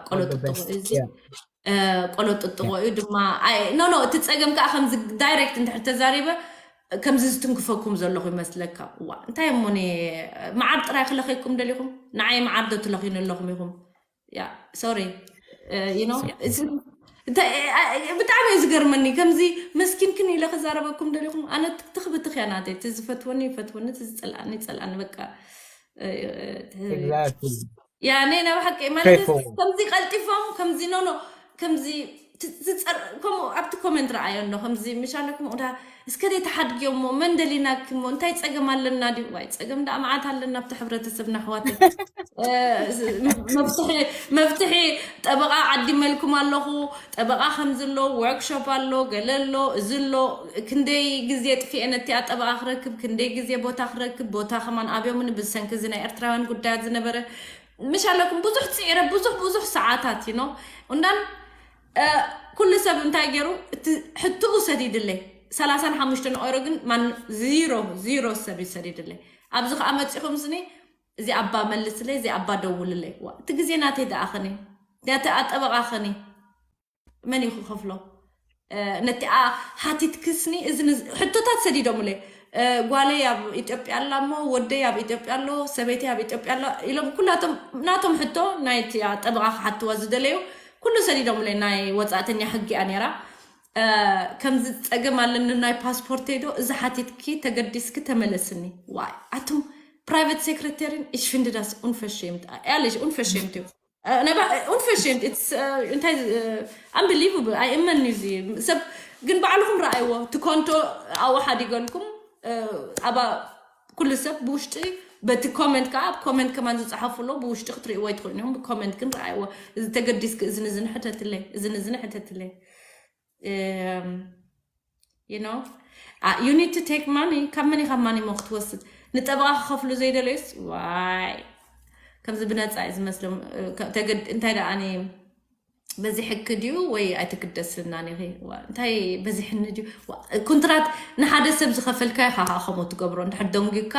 ቆሎ ጥጥቑ እዚ ቆሎ ጥጥቑ እዩ ድማ ኖ ኖ እቲ ፀገም ከዓ ከምዚ ዳይሬክት እንድሕር ተዛሪበ ከምዚ ዝትንክፈኩም ዘለኹ ይመስለካ። እዋ እንታይ እሞ መዓር ጥራይ ክለኸይኩም ደሊኹም? ንዓይ መዓር ዶ ትለኺኑ ኣለኹም ኢኹም? ያ ሶሪ ብጣዕሚ እዩ ዝገርመኒ። ከምዚ መስኪንክን ኢለ ክዛረበኩም ደሊኹም ኣነ ትኽብትኽ እያ ናተይ። እቲ ዝፈትወኒ ይፈትወኒ፣ እቲ ዝፀልኣኒ ይፀልኣኒ። በቃ Exactly. ያኔ ናብ ሓቂ ማለት Straightforward. ከምዚ ቀልጢፎም ከምዚ ኖኖ ከምዚ ት- ዝፀር ከምኡ ኣብቲ ኮመንት ረኣዮ ኣሎ ከምዚ ምሽ ኣለኩም ዳ እስከ ደይ ተሓድግዮ እሞ መን ደሊናኪ እሞ እንታይ ፀገም ኣለና ድዩ ዋይ ፀገም ዳ መዓት ኣለና ኣብቲ ሕብረተሰብና ኣሕዋት መፍትሒ መፍትሒ ጠበቃ ዓዲመልኩም ኣለኹ። ጠበቃ ከምዚ ኣሎ ወርክሾፕ ኣሎ ገለ ኣሎ እዚ ኣሎ ክንደይ ግዜ ጥፊኤ ነቲኣ ጠበቃ ክረክብ ክንደይ ግዜ ቦታ ክረክብ ቦታ ከማን ኣብዮምኒ ብሰንኪ እዚ ናይ ኤርትራውያን ጉዳያት ዝነበረ ምሽ ኣለኩም ብዙሕ ፅዒረ ብዙሕ ብዙሕ ሰዓታት ዩ ኖ እንዳን ኩሉ ሰብ እንታይ ገይሩ እቲ ሕትኡ ሰዲድለይ ሰላሳን ሓሙሽተን ኦሮ ግን ማን ዚሮ ዚሮ ሰብ እዩ ሰዲድለይ። ኣብዚ ከዓ መፂኹም ስኒ እዚ ኣባ መልስለይ፣ እዚ ኣባ ደውልለይ። ዋ፣ እቲ ግዜ ናተይ ደኣኸኒ፣ ናተይ ኣጠበቓኸኒ። መን እዩ ክኸፍሎ? ነቲኣ ሓቲትክስኒ እዚ ሕቶታት ሰዲዶምለይ። ጓለይ ኣብ ኢትዮጵያ ኣላ እሞ፣ ወደይ ኣብ ኢትዮጵያ ኣሎ፣ ሰበይተይ ኣብ ኢትዮጵያ ኣሎ ኢሎም፣ ኩላቶም ናቶም ሕቶ ናይቲ ጠበቓ ክሓትዋ ዝደለዩ ኩሉ ሰዲዶምለይ። ናይ ወፃእተኛ ሕጊ እያ ነይራ። ከምዚ ፀገም ኣለኒ ናይ ፓስፖርተይ ዶ፣ እዚ ሓቲትኪ ተገዲስኪ ተመለስኒ። ዋይ፣ ኣቱም ፕራይቨት ሴክሬተሪን፣ ich finde das unverschämt, ehrlich unverschämt እዩ። Unverschämt, እንታይ unbelievable ኣይእመን እዩ እዚ ሰብ። ግን ባዕልኹም ረኣይዎ፣ እቲ ኮንቶ ኣብኡ ሓዲገልኩም። ኣባ ኩሉ ሰብ ብውሽጢ በቲ ኮመንት ከዓ፣ ኣብ ኮመንት ከማን ዝፀሓፉ ኣለዉ፣ ብውሽጢ ክትርእይዎ ኣይትኽእሉን ኢኹም። ብኮመንት ግን ረኣይዎ። እዚ ተገዲስኪ እዝኒ ዝንሕተትለይ፣ እዝኒ ዝንሕተትለይ። You know, you need to take money. ካብ መን ኢኻ ማኒ ሞ ክትወስድ? ንጠበቓ ክኸፍሉ ዘይደለዩስ? ዋይ፣ ከምዚ ብነፃ እዩ ዝመስሎም። እንታይ ደኣ፣ በዚሕኪ ድዩ ወይ ኣይትግደስልናን ኢኺ? እንታይ በዚሕኒ ድዩ? ኮንትራት ንሓደ ሰብ ዝኸፈልካ ኢኻ ከምኡ ትገብሮ። እንድሕር ደንጊካ፣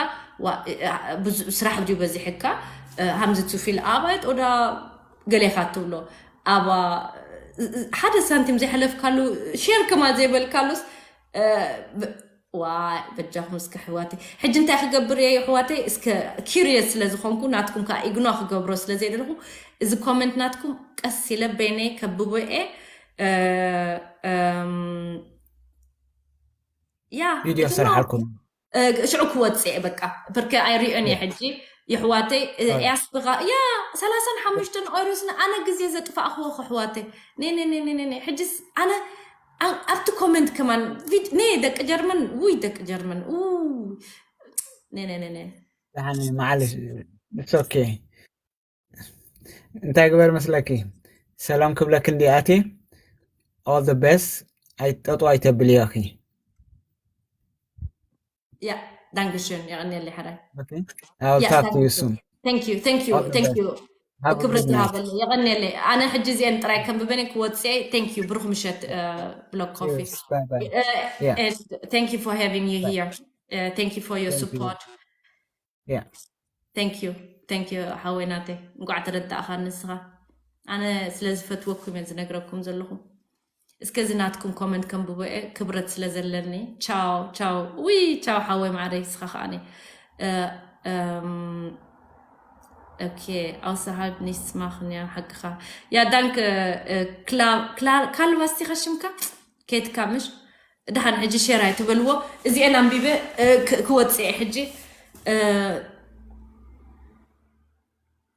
ስራሕ ድዩ በዚሕካ? Haben Sie zu viel Arbeit oder ገሌኻ ትብሎ። ኣባ ሓደ ሳንቲም ዘይሕለፍካሉ፣ ሼር ከማ ዘይበልካሉስ። ዋ፣ በጃኹም እስከ ኣሕዋተይ፣ ሕጂ እንታይ ክገብር እየ ኣሕዋተይ? እስከ ኪሪየስ ስለ ዝኾንኩ፣ ናትኩም ከዓ ኢግኖ ክገብሮ ስለ ዘይደለኹ፣ እዚ ኮመንት ናትኩም ቀስ ኢለ በይነይ ከብቦ እየ። ያ ቪድዮ ሰርሓልኩም። ሽዑ ክወፅእ እየ በቃ። ብርከ ኣይሪኦን እየ ሕጂ። የሕዋተይ ያስብኻ ያ ሰላሳን ሓሙሽተን ኦይሮስን ኣነ ግዜ ዘጥፋእኽዎ ከሕዋተይ። ኔ ኔ ኔ ኔ ኔ ኔ። ሕጂስ ኣነ ኣብቲ ኮመንት ከማን ቪድ ኔ ደቂ ጀርመን፣ ውይ ደቂ ጀርመን፣ ውይ። ኔ ኔ ኔ ኔ። ደሓን መዓልሽ፣ it's okay። እንታይ ግበር መስለኪ? ሰላም ክብለክ እንዲ ኣቲ፣ all the best። ኣይጠጡ ኣይተብልዮ እኺ። ያ፣ ዳንክሽን፣ የቐንየለይ ሓራይ። Okay, I'll talk to you soon. Thank you, thank you, thank you። ክብረት ይሃበለይ፣ የቐንየለይ። ኣነ ሕጂ እዚአን ጥራይ ከም ብበነ ክወፅኤ። Thank you፣ ብሩኽ ምሸት። ብሎክ ኮፊ። Thank you for having you here. Thank you for your support. Yeah. Thank you, thank you ሓወይ ናተይ፣ እንቋዕ ተረዳእኻ ንስኻ። ኣነ ስለ ዝፈትወኩም እየ ዝነግረኩም ዘለኹ። እስከ እዚ ናትኩም ኮመንት ከንብቦ እየ፣ ክብረት ስለ ዘለኒ። ቻው ቻው። ውይ ቻው ሓወይ ማዕረይ፣ ንስኻ ከዓኒ። ኦኬ፣ außerhalb nichts machen። ያ ሓቅኻ። ያ ዳንክ። ካልባስቲኻ ሽምካ ኬትካ ምሽ? ደሓን ሕጂ ሼር ኣይትበልዎ። እዚኤን ኣንቢበ ክወፅእ ሕጂ።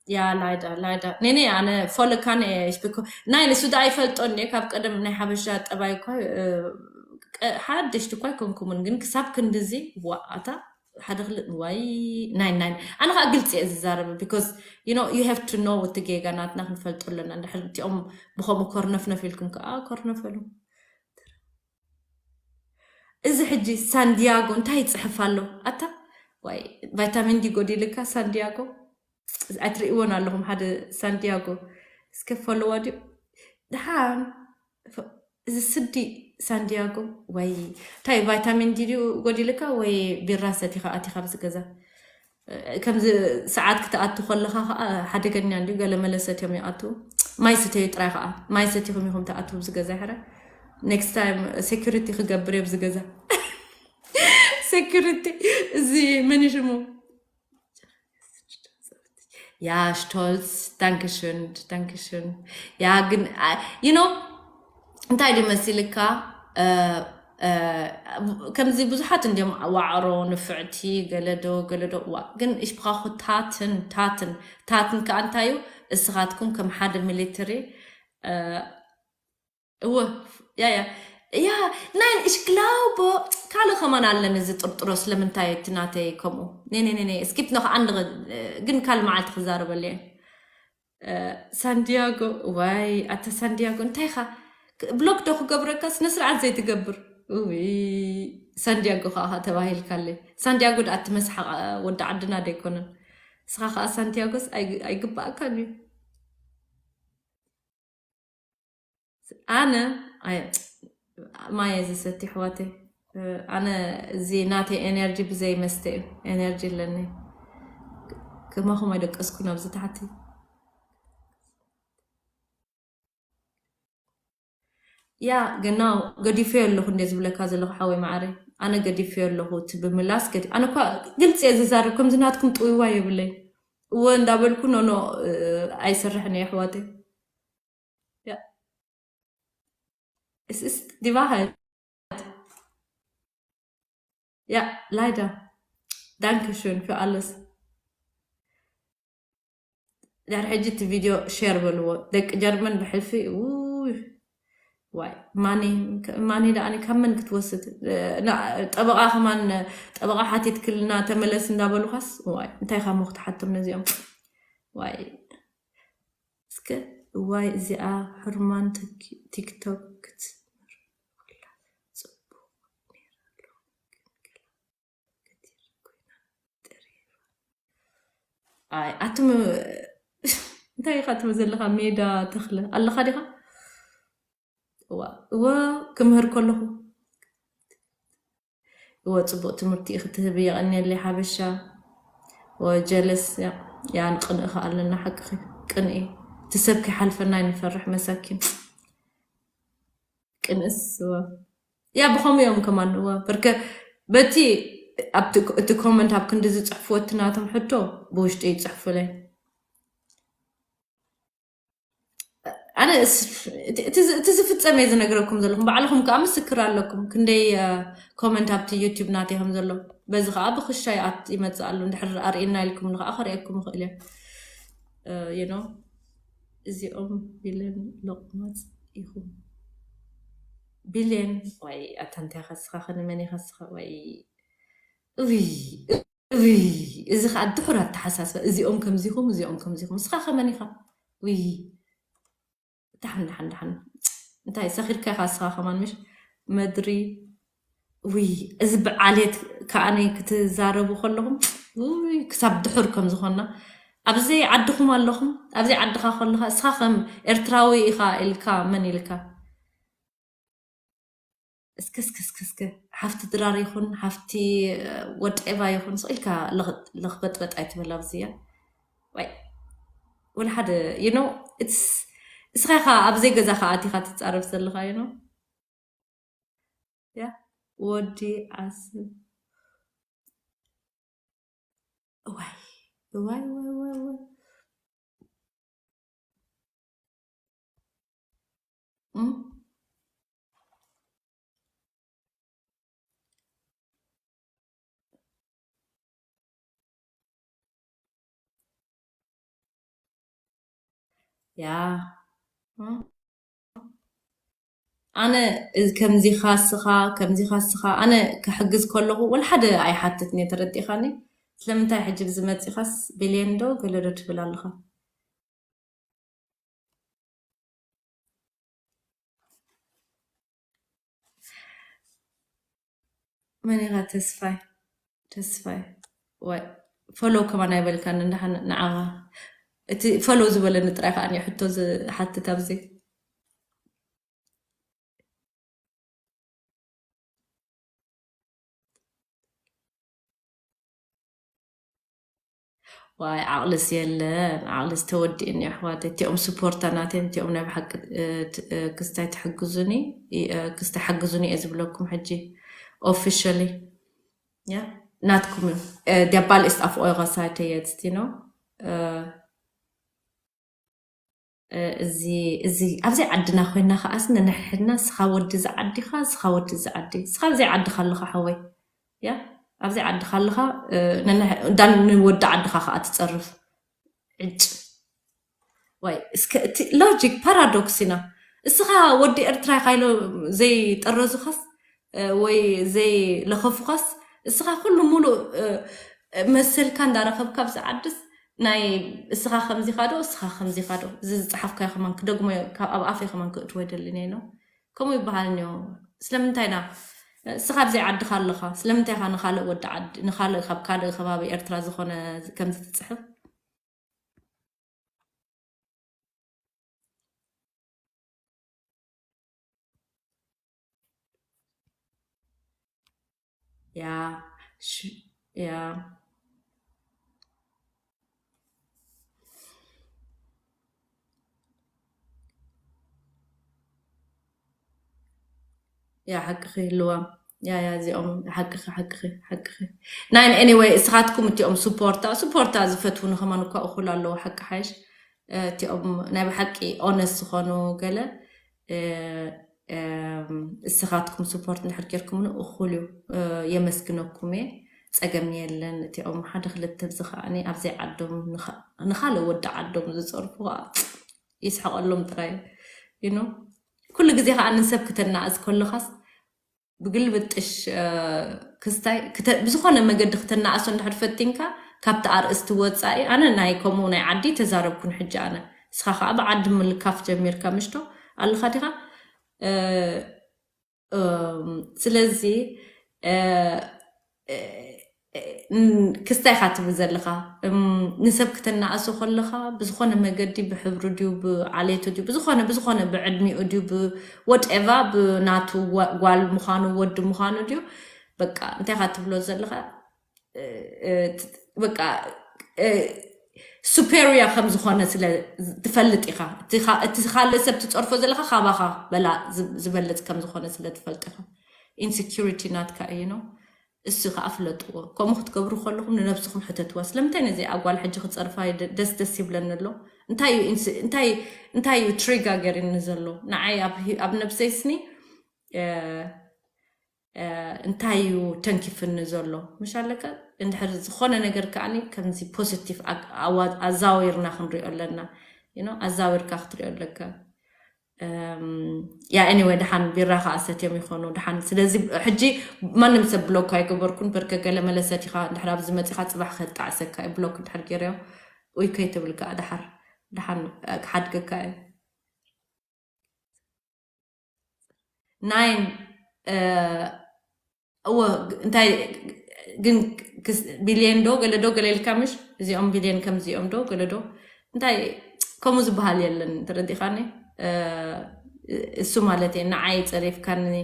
ያ ላይዳ ላይዳ ኔኔ ኣነ ፎለካን ስፒኮ ናይ ንሱ ዳ ኣይፈልጦ እንዴ? ካብ ቀደም ናይ ሓበሻ ጠባይ እኳ ሓደሽቲ እኳ ኣይኮንኩምን፣ ግን ክሳብ ክንድዚ ዋኣታ ሓደ ክልእ ዋይ ናይ ናይ ኣነ ከዓ ግልፂ እየ ዝዛረብ። Because you know you have to know እቲ ጌጋ ናትና ክንፈልጦ ኣለና። እንድሕር እቲኦም ብከምኡ ኮርነፍነፍ ኢልኩም ከዓ ኮርነፈሉ። እዚ ሕጂ ሳንዲያጎ እንታይ ይፅሕፍ ኣሎ? ኣታ ዋይ ቫይታሚን ዲ ጎዲልካ ሳንዲያጎ። ኣይትርእይዎን ኣለኹም ሓደ ሳንዲያጎ እስከ ፈለዋ ድዩ? ደሓን እዚ ስዲ ሳንዲያጎ ወይ እንታይ ቫይታሚን ዲ ድዩ ጎዲልካ ወይ ቢራ ሰቲኻ ኣቲኻ ኣብዚ ገዛ? ከምዚ ሰዓት ክትኣቱ ከለኻ ከዓ ሓደገኛ እንድዩ፣ ገለ መለ ሰትዮም ይኣቱ። ማይ ስተዩ ጥራይ ከዓ፣ ማይ ሰቲኹም ኢኹም ትኣቱ ኣብዚ ገዛ። ሕረ ኔክስት ታይም ሴኩሪቲ ክገብር እየ ኣብዚ ገዛ። ሴኩሪቲ እዚ መን እዩ ሽሙ? ያ ሽቶልስ ዳንክሽን ዳንክሽን። ያ ግን you know እንታይ ድዩ መሲልካ? ከምዚ ብዙሓት እንዲዮም ዋዕሮ ንፍዕቲ ገለዶ ገለዶ ዋ ግን እሽብኻኹ ታትን ታትን ታትን ከዓ እንታይ እዩ? እስኻትኩም ከም ሓደ ሚሊተሪ እወ ያ ያ ያ ናይ እሽክላውቦ ካልእ ከማን ኣለኒ ዝጥርጥሮ። ስለምንታይ እቲ ናተይ ከምኡ ኔኔኔኔ ስኪፕ ኖ ከዓንድ ግን ካልእ መዓልቲ ክዛረበሉ እየ። ሳንዲያጎ ዋይ ኣታ ሳንዲያጎ እንታይ ኢኻ? ብሎክ ዶ ክገብረካ? ስነ ስርዓት ዘይትገብር። ውይ ሳንዲያጎ ከዓ ተባሂልካለይ። ሳንዲያጎ ደኣ እቲ መስሓቕ ወዲ ዓድና ዶ ኣይኮነን? ንስኻ ከዓ ሳንቲያጎስ ኣይግባእካን እዩ። ኣነ ማየ ዝሰቲ ኣሕዋተይ ኣነ እዚ ናተይ ኤነርጂ ብዘይ መስተ እዩ ኤነርጂ ኣለኒ። ከማኹም ኣይደቀስኩን ኣብዚ ታሕቲ። ያ ገናው ገዲፈዮ ኣለኹ እንደ ዝብለካ ዘለኹ ሓወይ ማዕረ፣ ኣነ ገዲፈዮ ኣለኹ። እቲ ብምላስ ገዲ ኣነ እኳ ግልፂ እየ ዝዛረብ፣ ከምዚ ናትኩም ጥውይዋ የብለይ። እወ እንዳበልኩ ኖኖ ኣይሰርሕን እየ ኣሕዋተይ። ያ እስስት ዲባሃል። ያ ላይዳ ዳንክሽን ፊ ኣሉስ። ድሕሪ ሕጂ እቲ ቪድዮ ሼር በልዎ ደቂ ጀርመን ብሕልፊ። ውይ፣ ዋይ ማኒ፣ ማኒ ደኣ ካብ መን ክትወስድ? ጠበቓ ከማን፣ ጠበቓ ሓቲትክልና ተመለስ እንዳበሉኻስ፣ ዋይ እንታይ ካሞ ክትሓቶም ነዚኦም? ዋይ እስከ፣ ዋይ እዚኣ ሕርማን ቲክቶክ ክትምር ጽቡቕ ነይራ። ኣይ ኣቱም እንታይ ኢኻ ትብል ዘለኻ? ሜዳ ተኽለ ኣለኻ ዲኻ? እዋ እወ፣ ክምህር ከለኹ እወ ጽቡቕ ትምህርቲ ኢኺ ትህቢ፣ የቐንየለይ ሓበሻ። እወ ጀለስ ያ ንቅንኢ ከ ኣለና ሓቅኺ። ቅንኢ እቲ ሰብ ከይሓልፈና ንፈርሕ መሳኪን። ቅንእስ እወ ያ ብኸምኡ እዮም ከማን እወ በርከ በቲ ኣብቲ እቲ ኮመንት ኣብ ክንዲ ዝፅሕፍዎ እቲ ናቶም ሕቶ ብውሽጢ ይፅሕፉለይ። ኣነ እቲ ዝፍፀመ ዝነግረኩም ዘለኹም ባዕልኹም ከዓ ምስክር ኣለኩም። ክንደይ ኮመንት ኣብቲ ዩቲብ ናተይ ከም ዘሎ በዚ ከዓ ብክሻይ ኣት ይመፅእ ኣሎ። እንድሕር ኣርእና ኢልኩም ንከዓ ከርእየኩም ይኽእል እየ። ዩ ኖ እዚኦም ቢልን ሎቅማፅ ኢኹም። ቢልየን ወይ ኣታ እንታይ ከስኻ ከንመን ከስኻ ወይ እይ እይ እዚ ከዓ ድሑር ኣተሓሳስባ። እዚኦም ከምዚኹም እዚኦም ከምዚኹም እስኻ ከመን ኢኻ? ውይ ደሓን ደሓን ደሓን እንታይ ሰኺርካ ኢኻ እስኻ ከማን ምሽ መድሪ ውይ እዚ ብዓሌት ከዓኒ ክትዛረቡ ከለኹም ውይ ክሳብ ድሑር ከም ዝኾንና ኣብዚ ዓድኹም ኣለኹም ኣብዚ ዓድኻ ከለኻ እስኻ ከም ኤርትራዊ ኢኻ ኢልካ መን ኢልካ እስከ እስከ እስከ እስከ ሓፍቲ ድራር ይኹን ሓፍቲ ወድኤቫ ይኹን ስቕ ኢልካ ለኽበጥበጥ ኣይትበል ኣብዚያ ወይ ወላ ሓደ you know እስኻ ኢኻ ኣብ ዘይገዛኻ ኣቲኻ ትፃረፍ ዘለኻ you know ያ ወዲ ዓስብ እዋይ እዋይ እዋይ እዋይ እዋይ ያ ኣነ ከምዚ ካስኻ ከምዚ ካስኻ ኣነ ክሕግዝ ከለኹ ወላ ሓደ ኣይሓትትን እየ ተረዲኻኒ ስለምንታይ ሕጂ ብዝመፂኻስ ቢልየን ዶ ገለ ዶ ትብል ኣለኻ መን ኢኻ ተስፋይ ተስፋይ ወይ ፎሎው ከማን ኣይበልካን እንዳ ንዓኻ እቲ ፎሎው ዝበለኒ ጥራይ ከዓ ሕቶ ዝሓትት ኣብዚ ዋይ ዓቕልስ የለን ዓቕልስ ተወዲእኒ ኣሕዋት እቲኦም ስፖርታ ናተን እቲኦም ናይ ብሓቂ ክስታይ ትሕግዙኒ ክስታይ ሓግዙኒ እየ ዝብለኩም ሕጂ officially ያ ናትኩም እዩ ደባል ኢስት ኣፍ ኦይራ ሳይተ የትስቲ ነው እዚ እዚ ኣብዘይ ዓድና ኮይና ከዓስ ነንሕድና ስኻ ወዲ እዚ ዓዲኻ ስኻ ወዲ እዚ ዓዲ ስኻ ኣብዘይ ዓድኻ ኣለኻ ሓወይ ያ ኣብዘይ ዓድኻ ኣለኻ እንዳን ንወዲ ዓድኻ ከዓ ትፀርፍ ዕጭ ወይ እስከ እቲ ሎጂክ ፓራዶክስ ኢና እስኻ ወዲ ኤርትራ ኢኻ ኢሎ ዘይጠረዙኻስ ወይ ዘይለኸፉኻስ እስኻ ኩሉ ሙሉእ መሰልካ እንዳረኸብካ ኣብዚ ዓድስ ናይ እስኻ ከምዚኻ ዶ እስኻ ከምዚኻ ዶ እዚ ዝፀሓፍካዮ ከማን ክደግሞ ካብ ኣብ ኣፈይ ከማን ክእትዎ ይደልን እየ ነው ከምኡ ይበሃል እኒኦ ስለምንታይ ና እስኻ ኣብዘይ ዓድኻ ኣለኻ ስለምንታይ ኻ ንኻልእ ወዲ ዓዲ ንኻልእ ካብ ካልእ ከባቢ ኤርትራ ዝኾነ ከምዚ ትፅሕፍ ያ ያ ያ ሓቅኺ ልዋም። ያ ያ እዚኦም ሓቅኺ ሓቅኺ ሓቅኺ ናይን። Anyway እስኻትኩም እቲኦም ስፖርታ ስፖርታ ዝፈትውኒ ከማን እኳ እኹል ኣለዎ ሓቂ ሓይሽ። እቲኦም ናይ ብሓቂ ኦነስ ዝኾኑ ገለ እስኻትኩም ስፖርት እንድሕር ጌርኩምኒ እኹል እዩ። የመስግነኩም እየ። ጸገም የለን። እቲኦም ሓደ ክልተ ብዚ ከዓኒ ኣብዘይ ዓዶም ንኻልእ ወዲ ዓዶም ዝጸርፉ ከዓ ይስሐቐሎም ጥራይ። You know ኩሉ ግዜ ከዓ ንሰብ ክተናእስ ከለኻስ ብግልብጥሽ ክስታይ ብዝኾነ መገዲ ክተናእሶ እንድሕር ፈቲንካ ካብቲ ኣርእስቲ ወፃኢ ኣነ ናይ ከምኡ ናይ ዓዲ ተዛረብኩን ሕጂ ኣነ እስኻ ከዓ ብዓዲ ምልካፍ ጀሚርካ ምሽቶ ኣለኻ ዲኻ? ስለዚ ክስታይ ኢኻ ትብል ዘለኻ። ንሰብ ክተናእሶ ከለኻ ብዝኾነ መገዲ ብሕብሩ ድዩ ብዓሌቱ ድዩ ብዝኾነ ብዝኾነ ብዕድሚኡ ድዩ ብወትኤቫ ብናቱ ጓል ምዃኑ ወዲ ምዃኑ ድዩ በቃ እንታይ ኢኻ ትብሎ ዘለኻ? በቃ superior ከም ዝኾነ ስለ ትፈልጥ ኢኻ። እቲ ካልእ ሰብ ትፀርፎ ዘለኻ ካባኻ በላ ዝበልፅ ከም ዝኾነ ስለ ትፈልጥ ኢኻ። ኢንሴኪሪቲ ናትካ እዩ ነው። እሱ ከዓ ፍለጥዎ። ከምኡ ክትገብሩ ከለኹም ንነብስኹም ሕተትዋ። ስለምንታይ ነዚ ኣጓል ሕጂ ክፀርፋ ደስ ደስ ይብለኒ ኣሎ? እንታይ እዩ ትሪጋ ገሪኒ ዘሎ ንዓይ ኣብ ነብሰይ ስኒ እንታይ እዩ ተንኪፍኒ ዘሎ ምሽ ኣለካ? እንድሕር ዝኾነ ነገር ከዓኒ ከምዚ ፖዚቲቭ ኣዛዊርና ክንሪኦ ኣለና። ኣዛዊርካ ክትሪኦ ኣለካ። ያ anyway ደሓን ቢራ ከዓ ሰትዮም ይኾኑ ደሓን። ስለዚ ሕጂ ማንም ሰብ ብሎክ ኣይገበርኩን። በርከ ገለ መለሰት ኢኻ እንድሕር ኣብዚ መፂኻ ፅባሕ ከጣዕሰካ እዩ ብሎክ እንድሕር ገይረዮ። ውይ ከይትብል ከዓ ደሓር ደሓን ክሓድገካ እዩ። ናይን እወ እንታይ ግን ቢልየን ዶ ገለ ዶ ገለ ኢልካ ምሽ እዚኦም ቢልየን ከምዚኦም ዶ ገለ ዶ እንታይ ከምኡ ዝበሃል የለን ተረዲኻኒ። እሱ ማለት እየ ንዓይ ፀሪፍካኒ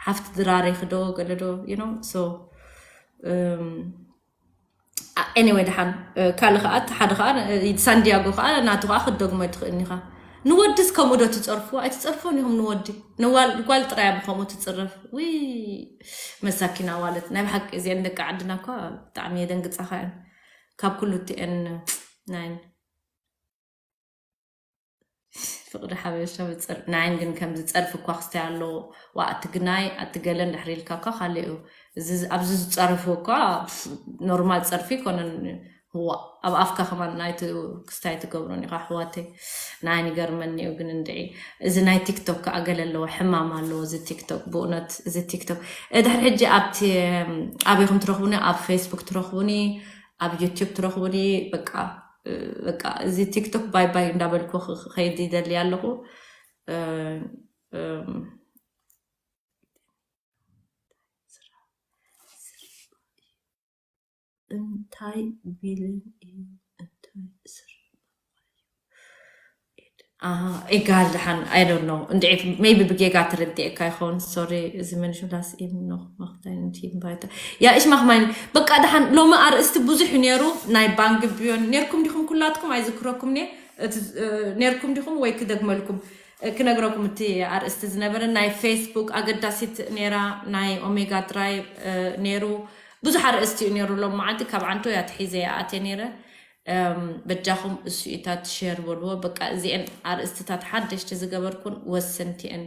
ሓፍቲ ድራሬ ክዶ ገለ ዶ you know so anyway ደሓን ካልእ ከዓ እቲ ሓደ ከዓ ሳንዲያጎ ከዓ ናቱ ከዓ ክትደግሞ ትኽእልኒ ኢኻ። ንወድስ ከምኡ ዶ ትፀርፍዎ ኣይትፀርፎን ኢኹም ንወዲ ንጓል ጥራያ ብከምኡ ትፅረፍ ውይ መሳኪና ዋለት ናይ ብሓቂ እዚአን ደቂ ዓድና እኳ ብጣዕሚ የደንግፃኻ እየን ካብ ኩሉ እቲአን ናይን ፍቅሪ ሓበሻ ብፅር ናይን ግን ከምዚ ፀርፊ እኳ ክስታይ ኣለዎ ዋ ኣቲ ግናይ ኣቲ ገለ እንድሕር ኢልካ እኳ ካልእ እዩ ኣብዚ ዝፀረፉ እኳ ኖርማል ፀርፊ ይኮነን ህዋ ኣብ ኣፍካ ከማን ናይቲ ክስታይ ትገብሮን ኢካ ኣሕዋተይ ናይን ይገርመኒ እዩ ግን እንድዒ እዚ ናይ ቲክቶክ ከዓ ገለ ኣለዎ ሕማም ኣለዎ እዚ ቲክቶክ ብእውነት እዚ ቲክቶክ ድሕር ሕጂ ኣብቲ ኣበይኩም ትረክቡኒ ኣብ ፌስቡክ ትረክቡኒ ኣብ ዩቲብ ትረክቡኒ በቃ በቃ እዚ ቲክቶክ ባይ ባይ እንዳበልኩ ከይድ ይደሊ ኣለኹ። እንታይ ቢልን እዩ እንታይ ስር ኤጋል ድሓን I don't know እንድዒ maybe ብጌጋ ተረዲኤካ ይኸውን sorry እዚ መንሹ ላስ ኢም ኖ ማክዳይንቲ ባይታ ያ እሽ ማክማይን በቃ ድሓን ሎሚ ኣርእስቲ ብዙሕ እዩ ነይሩ ናይ ባንግ ቢዮን ነርኩም ዲኹም ኩላትኩም ኣይዝክረኩም ኔ ነርኩም ዲኹም ወይ ክደግመልኩም ክነግረኩም እቲ ኣርእስቲ ዝነበረ ናይ ፌስቡክ ኣገዳሲት ነራ ናይ ኦሜጋ ድራይ ነሩ ብዙሕ ኣርእስቲ እዩ ነሩ ሎም መዓልቲ ካብ ዓንቶ እያ ትሒዘ እያ ኣትየ ነረ በጃኹም እሱ ኢታት ሸር በልዎ በቃ እዚአን ኣርእስትታት ሓደሽቲ ዝገበርኩን ወሰንቲአን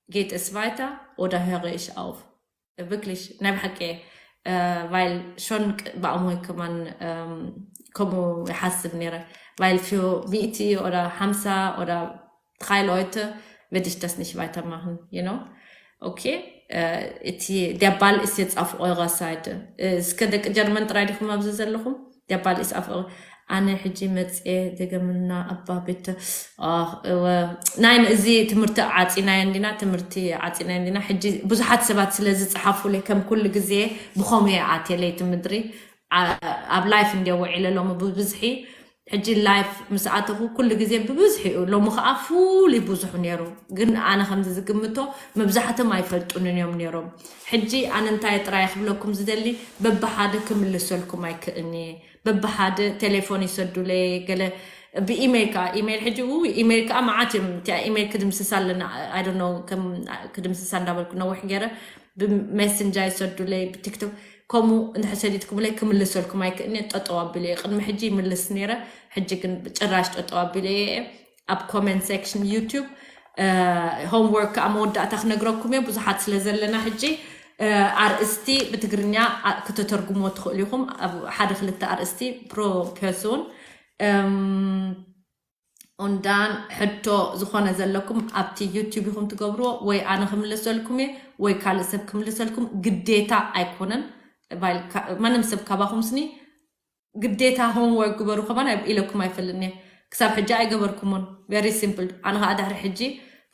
geht es weiter oder höre ich auf wirklich ናይ ብሓቂ weil schon ብኣሞይ ከማን ከምኡ ይሓስብ ነረ weil für ሚእቲ oder ሓምሳ oder drei Leute will ich das nicht weitermachen you know okay እቲ der Ball ist jetzt auf eurer Seite እስከ ደቂ ጀርመን ጥራይ ዲኹም ኣብዚ ዘለኹም der Ball ist auf eurer ኣነ ሕጂ መፅኤ ደገምና ኣባ ቤተ ናይ እዚ ትምህርቲ ዓፂናዮ እንዲና ትምህርቲ ዓፂናዮ እንዲና ሕጂ ብዙሓት ሰባት ስለ ዝፀሓፉለይ ከም ኩሉ ግዜ ብኸምኡ እየ ኣትየለይ እቲ ምድሪ ኣብ live እንዲ ውዒለ ሎሚ ብብዝሒ ሕጂ live ምስ ኣተኹ ኩሉ ግዜ ብብዝሒ እዩ ሎሚ ከዓ ፍሉይ ብዙሑ ነይሩ ግን ኣነ ከምዚ ዝግምቶ መብዛሕቶም ኣይፈልጡንን እዮም ነይሮም ሕጂ ኣነ እንታይ ጥራይ ክብለኩም ዝደሊ በብሓደ ክምልሰልኩም ኣይክእልኒ በብሓደ ቴሌፎን ይሰዱለይ ገለ ብኢሜይል ከዓ ኢሜይል ሕጂ ው ኢሜይል ከዓ መዓት እዮም። እቲኣ ኢሜይል ክድምስሳ ኣለና። I don't know ከም ክድምስሳ እንዳበልኩ ነዊሕ ገይረ ብሜስንጃ ይሰዱለይ ብቲክቶክ ከምኡ እንድሕር ሰዲድኩምለይ ክምልሰልኩም ኣይክእልኒ። ጠጠው ኣቢለ እየ ቅድሚ ሕጂ ይምልስ ነይረ። ሕጂ ግን ጭራሽ ጠጠው ኣቢለ እየ። ኣብ ኮመንት ሴክሽን ዩቱብ ሆምወርክ ኣብ መወዳእታ ክነግረኩም እየ። ብዙሓት ስለ ዘለና ሕጂ ኣርእስቲ ብትግርኛ ክተተርጉሞ ትኽእሉ ኢኹም። ሓደ ክልተ ኣርእስቲ ፕሮፖዝ እውን ኡንዳን ሕቶ ዝኾነ ዘለኩም ኣብቲ ዩቲዩብ ኢኹም ትገብርዎ፣ ወይ ኣነ ክምልሰልኩም እየ ወይ ካልእ ሰብ ክምልሰልኩም። ግዴታ ኣይኮነን። ማንም ሰብ ካባኹም ስኒ ግዴታ ሆምወርክ ግበሩ ከማን ኢለኩም ኣይፈልጥን እየ። ክሳብ ሕጂ ኣይገበርኩሞን። ቨሪ ሲምፕል። ኣነ ከዓ ድሕሪ ሕጂ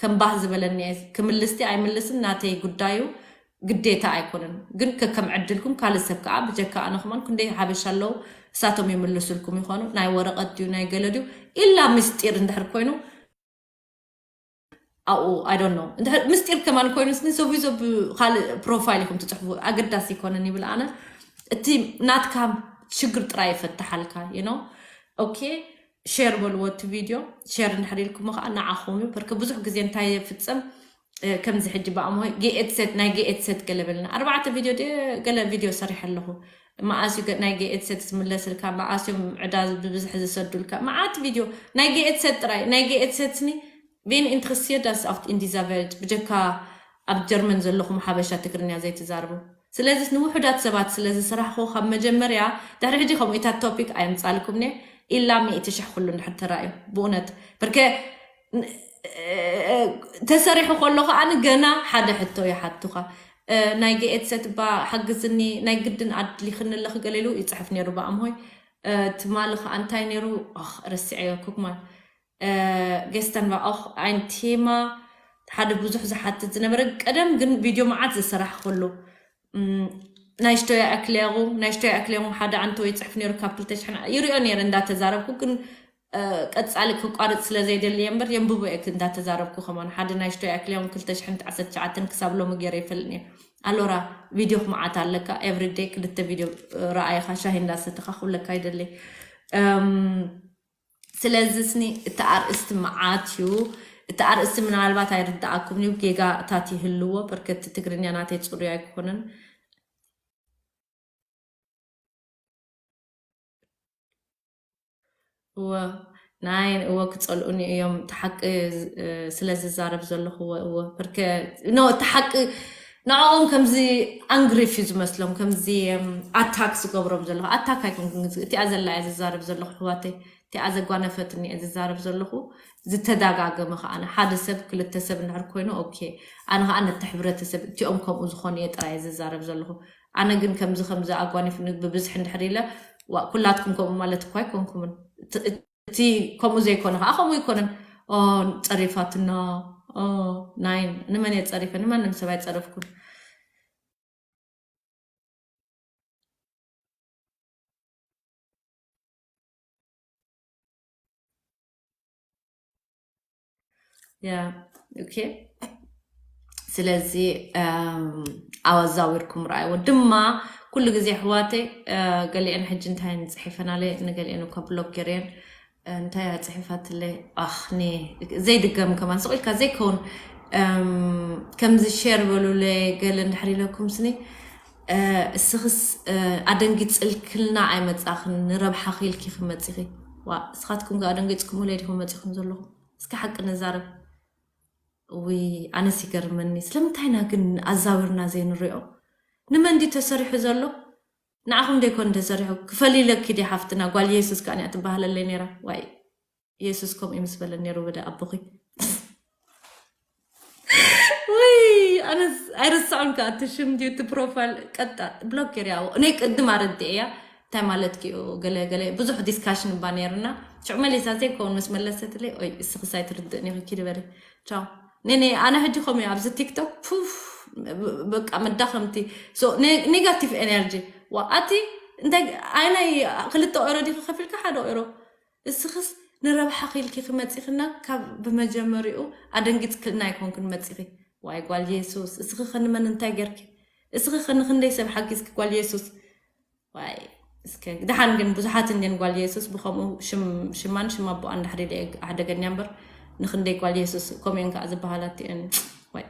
ከም ባህ ዝበለኒ እየ። ክምልስቲ ኣይምልስን ናተይ ጉዳዩ ግዴታ ኣይኮነን። ግን ከከም ዕድልኩም ካልእ ሰብ ከዓ ብጀካ ኣነ ከማን ክንደይ ሓበሻ ኣለዉ እሳቶም ይምልሱልኩም ይኾኑ። ናይ ወረቐት ድዩ ናይ ገለ ድዩ ኢላ ምስጢር እንድሕር ኮይኑ ኣብኡ I don't know እንድሕር ምስጢር ከማን ኮይኑ ስኒ ሶቪ ሶብ ካልእ ፕሮፋይል ኢኹም ትፅሕፉ ኣገዳሲ ይኮነን ይብል ኣነ። እቲ ናትካ ሽግር ጥራይ ይፈትሓልካ you know okay share በልዎ እቲ ቪድዮ። Share እንድሕር ኢልኩሞ ከዓ ንዓኹም እዩ በርከ ብዙሕ ግዜ እንታይ የፍፅም ከምዚ ሕጂ ብኣሞ ጌኤት ሴት ናይ ጌኤት ሴት ገለ በልና ኣርባዕተ ቪድዮ ገለ ቪድዮ ሰሪሐ ኣለኹ። መኣስ እዩ ናይ ጌኤት ሴት ዝምለስልካ መኣስ እዮም ዕዳ ብብዝሒ ዝሰዱልካ መዓት ቪድዮ ናይ ጌኤት ሴት ጥራይ ናይ ጌኤት ሴት ስኒ ቬን ኢንትረስየዳስ ኣፍት ኢንዲዛቨልድ ብጀካ ኣብ ጀርመን ዘለኹም ሓበሻ ትግርኛ ዘይትዛርቡ። ስለዚስ ንውሑዳት ሰባት ስለ ዝስራሕኹ ካብ መጀመርያ ድሕሪ ሕጂ ከምኡ ኢታት ቶፒክ ኣየምፃልኩምኒ። ኢላ ሚእቲ ሽሕ ኩሉ እንድሕር ተራእዩ ብእውነት ብርከ ተሰሪሑ ከሎ ከዓኒ ገና ሓደ ሕቶ ይሓቱኻ። ናይ ገኤት ሰትባ ሓግዝኒ ናይ ግድን ኣድሊኽኒ ኣለኺ ገለ ኢሉ ይፅሕፍ ነይሩ ብኣምሆይ። ትማሊ ከዓ እንታይ ነይሩ ረስዐዮ ኩክማን ገስተን ባ ኦኽ ኣይን ቴማ ሓደ ብዙሕ ዝሓትት ዝነበረ ቀደም ግን ቪድዮ መዓት ዝሰራሕ ከሎ ናይ ሽቶያ ኣክልያቑ ናይ ሽቶያ ኣክልያቑ ሓደ ኣንቶ ይፅሕፍ ነይሩ ካብ ክልተ ሽሕን ይሪኦ ነይረ እንዳተዛረብኩ ግን ቀፃሊ ክቋርፅ ስለ ዘይደሊ እየ እምበር የንብቦ እየ እንዳተዛረብኩ ከማን ሓደ ናይ ሽቶያ ኣክልያቑ ክልተ ሽሕን ዓሰርተ ትሽዓተን ክሳብ ሎሚ ገይረ ይፈልጥ እየ። ኣሎራ ቪድዮ ክመዓት ኣለካ ኤቭሪደይ ክልተ ቪድዮ ረኣይካ ሻሂ እንዳሰተካ ክብለካ ይደሊ። ስለዚ ስኒ እቲ ኣርእስቲ መዓት እዩ። እቲ ኣርእስቲ ምናልባት ኣይርዳኣኩም እዩ ጌጋታት ይህልዎ በርከቲ ትግርኛ ናተይ ፅሩይ ኣይኮነን። እወ ናይ እወ ክፀልኡኒ እዮም እቲ ሓቂ ስለ ዝዛረብ ዘለኹ እወ እወ ብርከ ኖ እቲ ሓቂ ንዕኦም ከምዚ ኣንግሪፍ እዩ ዝመስሎም ከምዚ ኣታክ ዝገብሮም ዘለኹ ኣታክ ኣይኮንኩን እቲኣ ዘላ እያ ዝዛረብ ዘለኹ ኣሕዋተይ። እቲኣ ዘጓነፈትኒ እየ ዝዛረብ ዘለኹ። ዝተዳጋገመ ከዓነ ሓደ ሰብ ክልተ ሰብ እንድሕር ኮይኑ ኦኬ ኣነ ከዓ ነቲ ሕብረተሰብ እቲኦም ከምኡ ዝኾኑ እየ ጥራይ እየ ዝዛረብ ዘለኹ። ኣነ ግን ከምዚ ከምዚ ኣጓኒፍኒ ብብዝሒ እንድሕር ኢለ ዋ ኩላትኩም ከምኡ ማለት እኳ ኣይኮንኩምን። እቲ ከምኡ ዘይኮነ ከዓ ከምኡ ኣይኮነን። ኦ ጸሪፋትና ኦ ናይን ንመን እየ ጸሪፈ ንማንም ሰብ ኣይጸረፍኩን። ያ ኦኬ ስለዚ ኣወዛዊርኩም ረኣይዎ ድማ ኩሉ ግዜ ኣሕዋተይ ገሊአን ሕጂ እንታይ ንፅሒፈናለ ንገሊአን እኳ ብሎክ ገይረየን እንታይ ኣፅሒፋትለይ ኣኽኒ ዘይድገም ከማን ስቕ ኢልካ ዘይከውን ከምዚ ሸር በሉለ ገለ እንድሕር ኢለኩም ስኒ እስኽስ ኣደንጊፅልክልና ኣይመፃኽን ንረብሓኺ ኢልኪ ክመፂኺ ዋ እስኻትኩም ከ ኣደንጊፅኩምለይ ዲኹም መፂኹም ዘለኹም እስኪ ሓቂ ንዛረብ ውይ ኣነስ ይገርመኒ ስለምንታይና ግን ኣዛዊርና ዘይንሪኦ ንመን ድዩ ተሰሪሑ ዘሎ ንዓኹም ደይኮን ተሰሪሑ ክፈሊለኪ ዲ ሓፍትና ጓል የሱስ ከኣ እያ ትበሃለለይ ነይራ ዋይ የሱስ ከምኡ ምስ በለ ነይሩ ወደ ኣቦኺ ውይ ኣነስ ኣይረስዖን ከኣ እቲ ሽም ድዩ እቲ ፕሮፋይል ቀጣ ብሎክ ገይርያ እኔ ቅድም ኣረድእያ እንታይ ማለት ኪኡ ገለ ገለ ብዙሕ ዲስካሽን እባ ነይርና ሽዑ መሊሳ ዘይከውን ምስ መለሰትለይ ኦይ እስኽስ ኣይትርድእን ኢኺ ኪዲ በሊ ቻው ኔኔ ኣነ ሕጂ ከምኡ ኣብዚ ቲክቶክ ፑፍ በቃ መዳኸምቲ ኔጋቲቭ ኤነርጂ ዋ ኣቲ እንታይ ኣይናይ ክልተ ኦሮ ዲኺ ከፊልካ ሓደ ኦሮ እስኽስ ንረብሓ ኺልኪ ክመፂኽና ካብ ብመጀመሪኡ ኣደንጊፅክልና ኣይኮንክን መፂኺ ዋይ ጓል የሱስ እስኺ ኸንመን እንታይ ገርኪ እስኺ ኸንክንደይ ሰብ ሓጊዝኪ ጓል የሱስ ዋይ እስከ ደሓን ግን ብዙሓት እንድን ጓል የሱስ ብኸምኡ ሽም ሽማን ሽም ኣቦኣን ድሕሪ ኢለ ኣሕደገንያ እምበር፣ ንኽንደይ ጓል የሱስ ከምኡን ከዓ ዝበሃላ እቲአን። ዋይ፣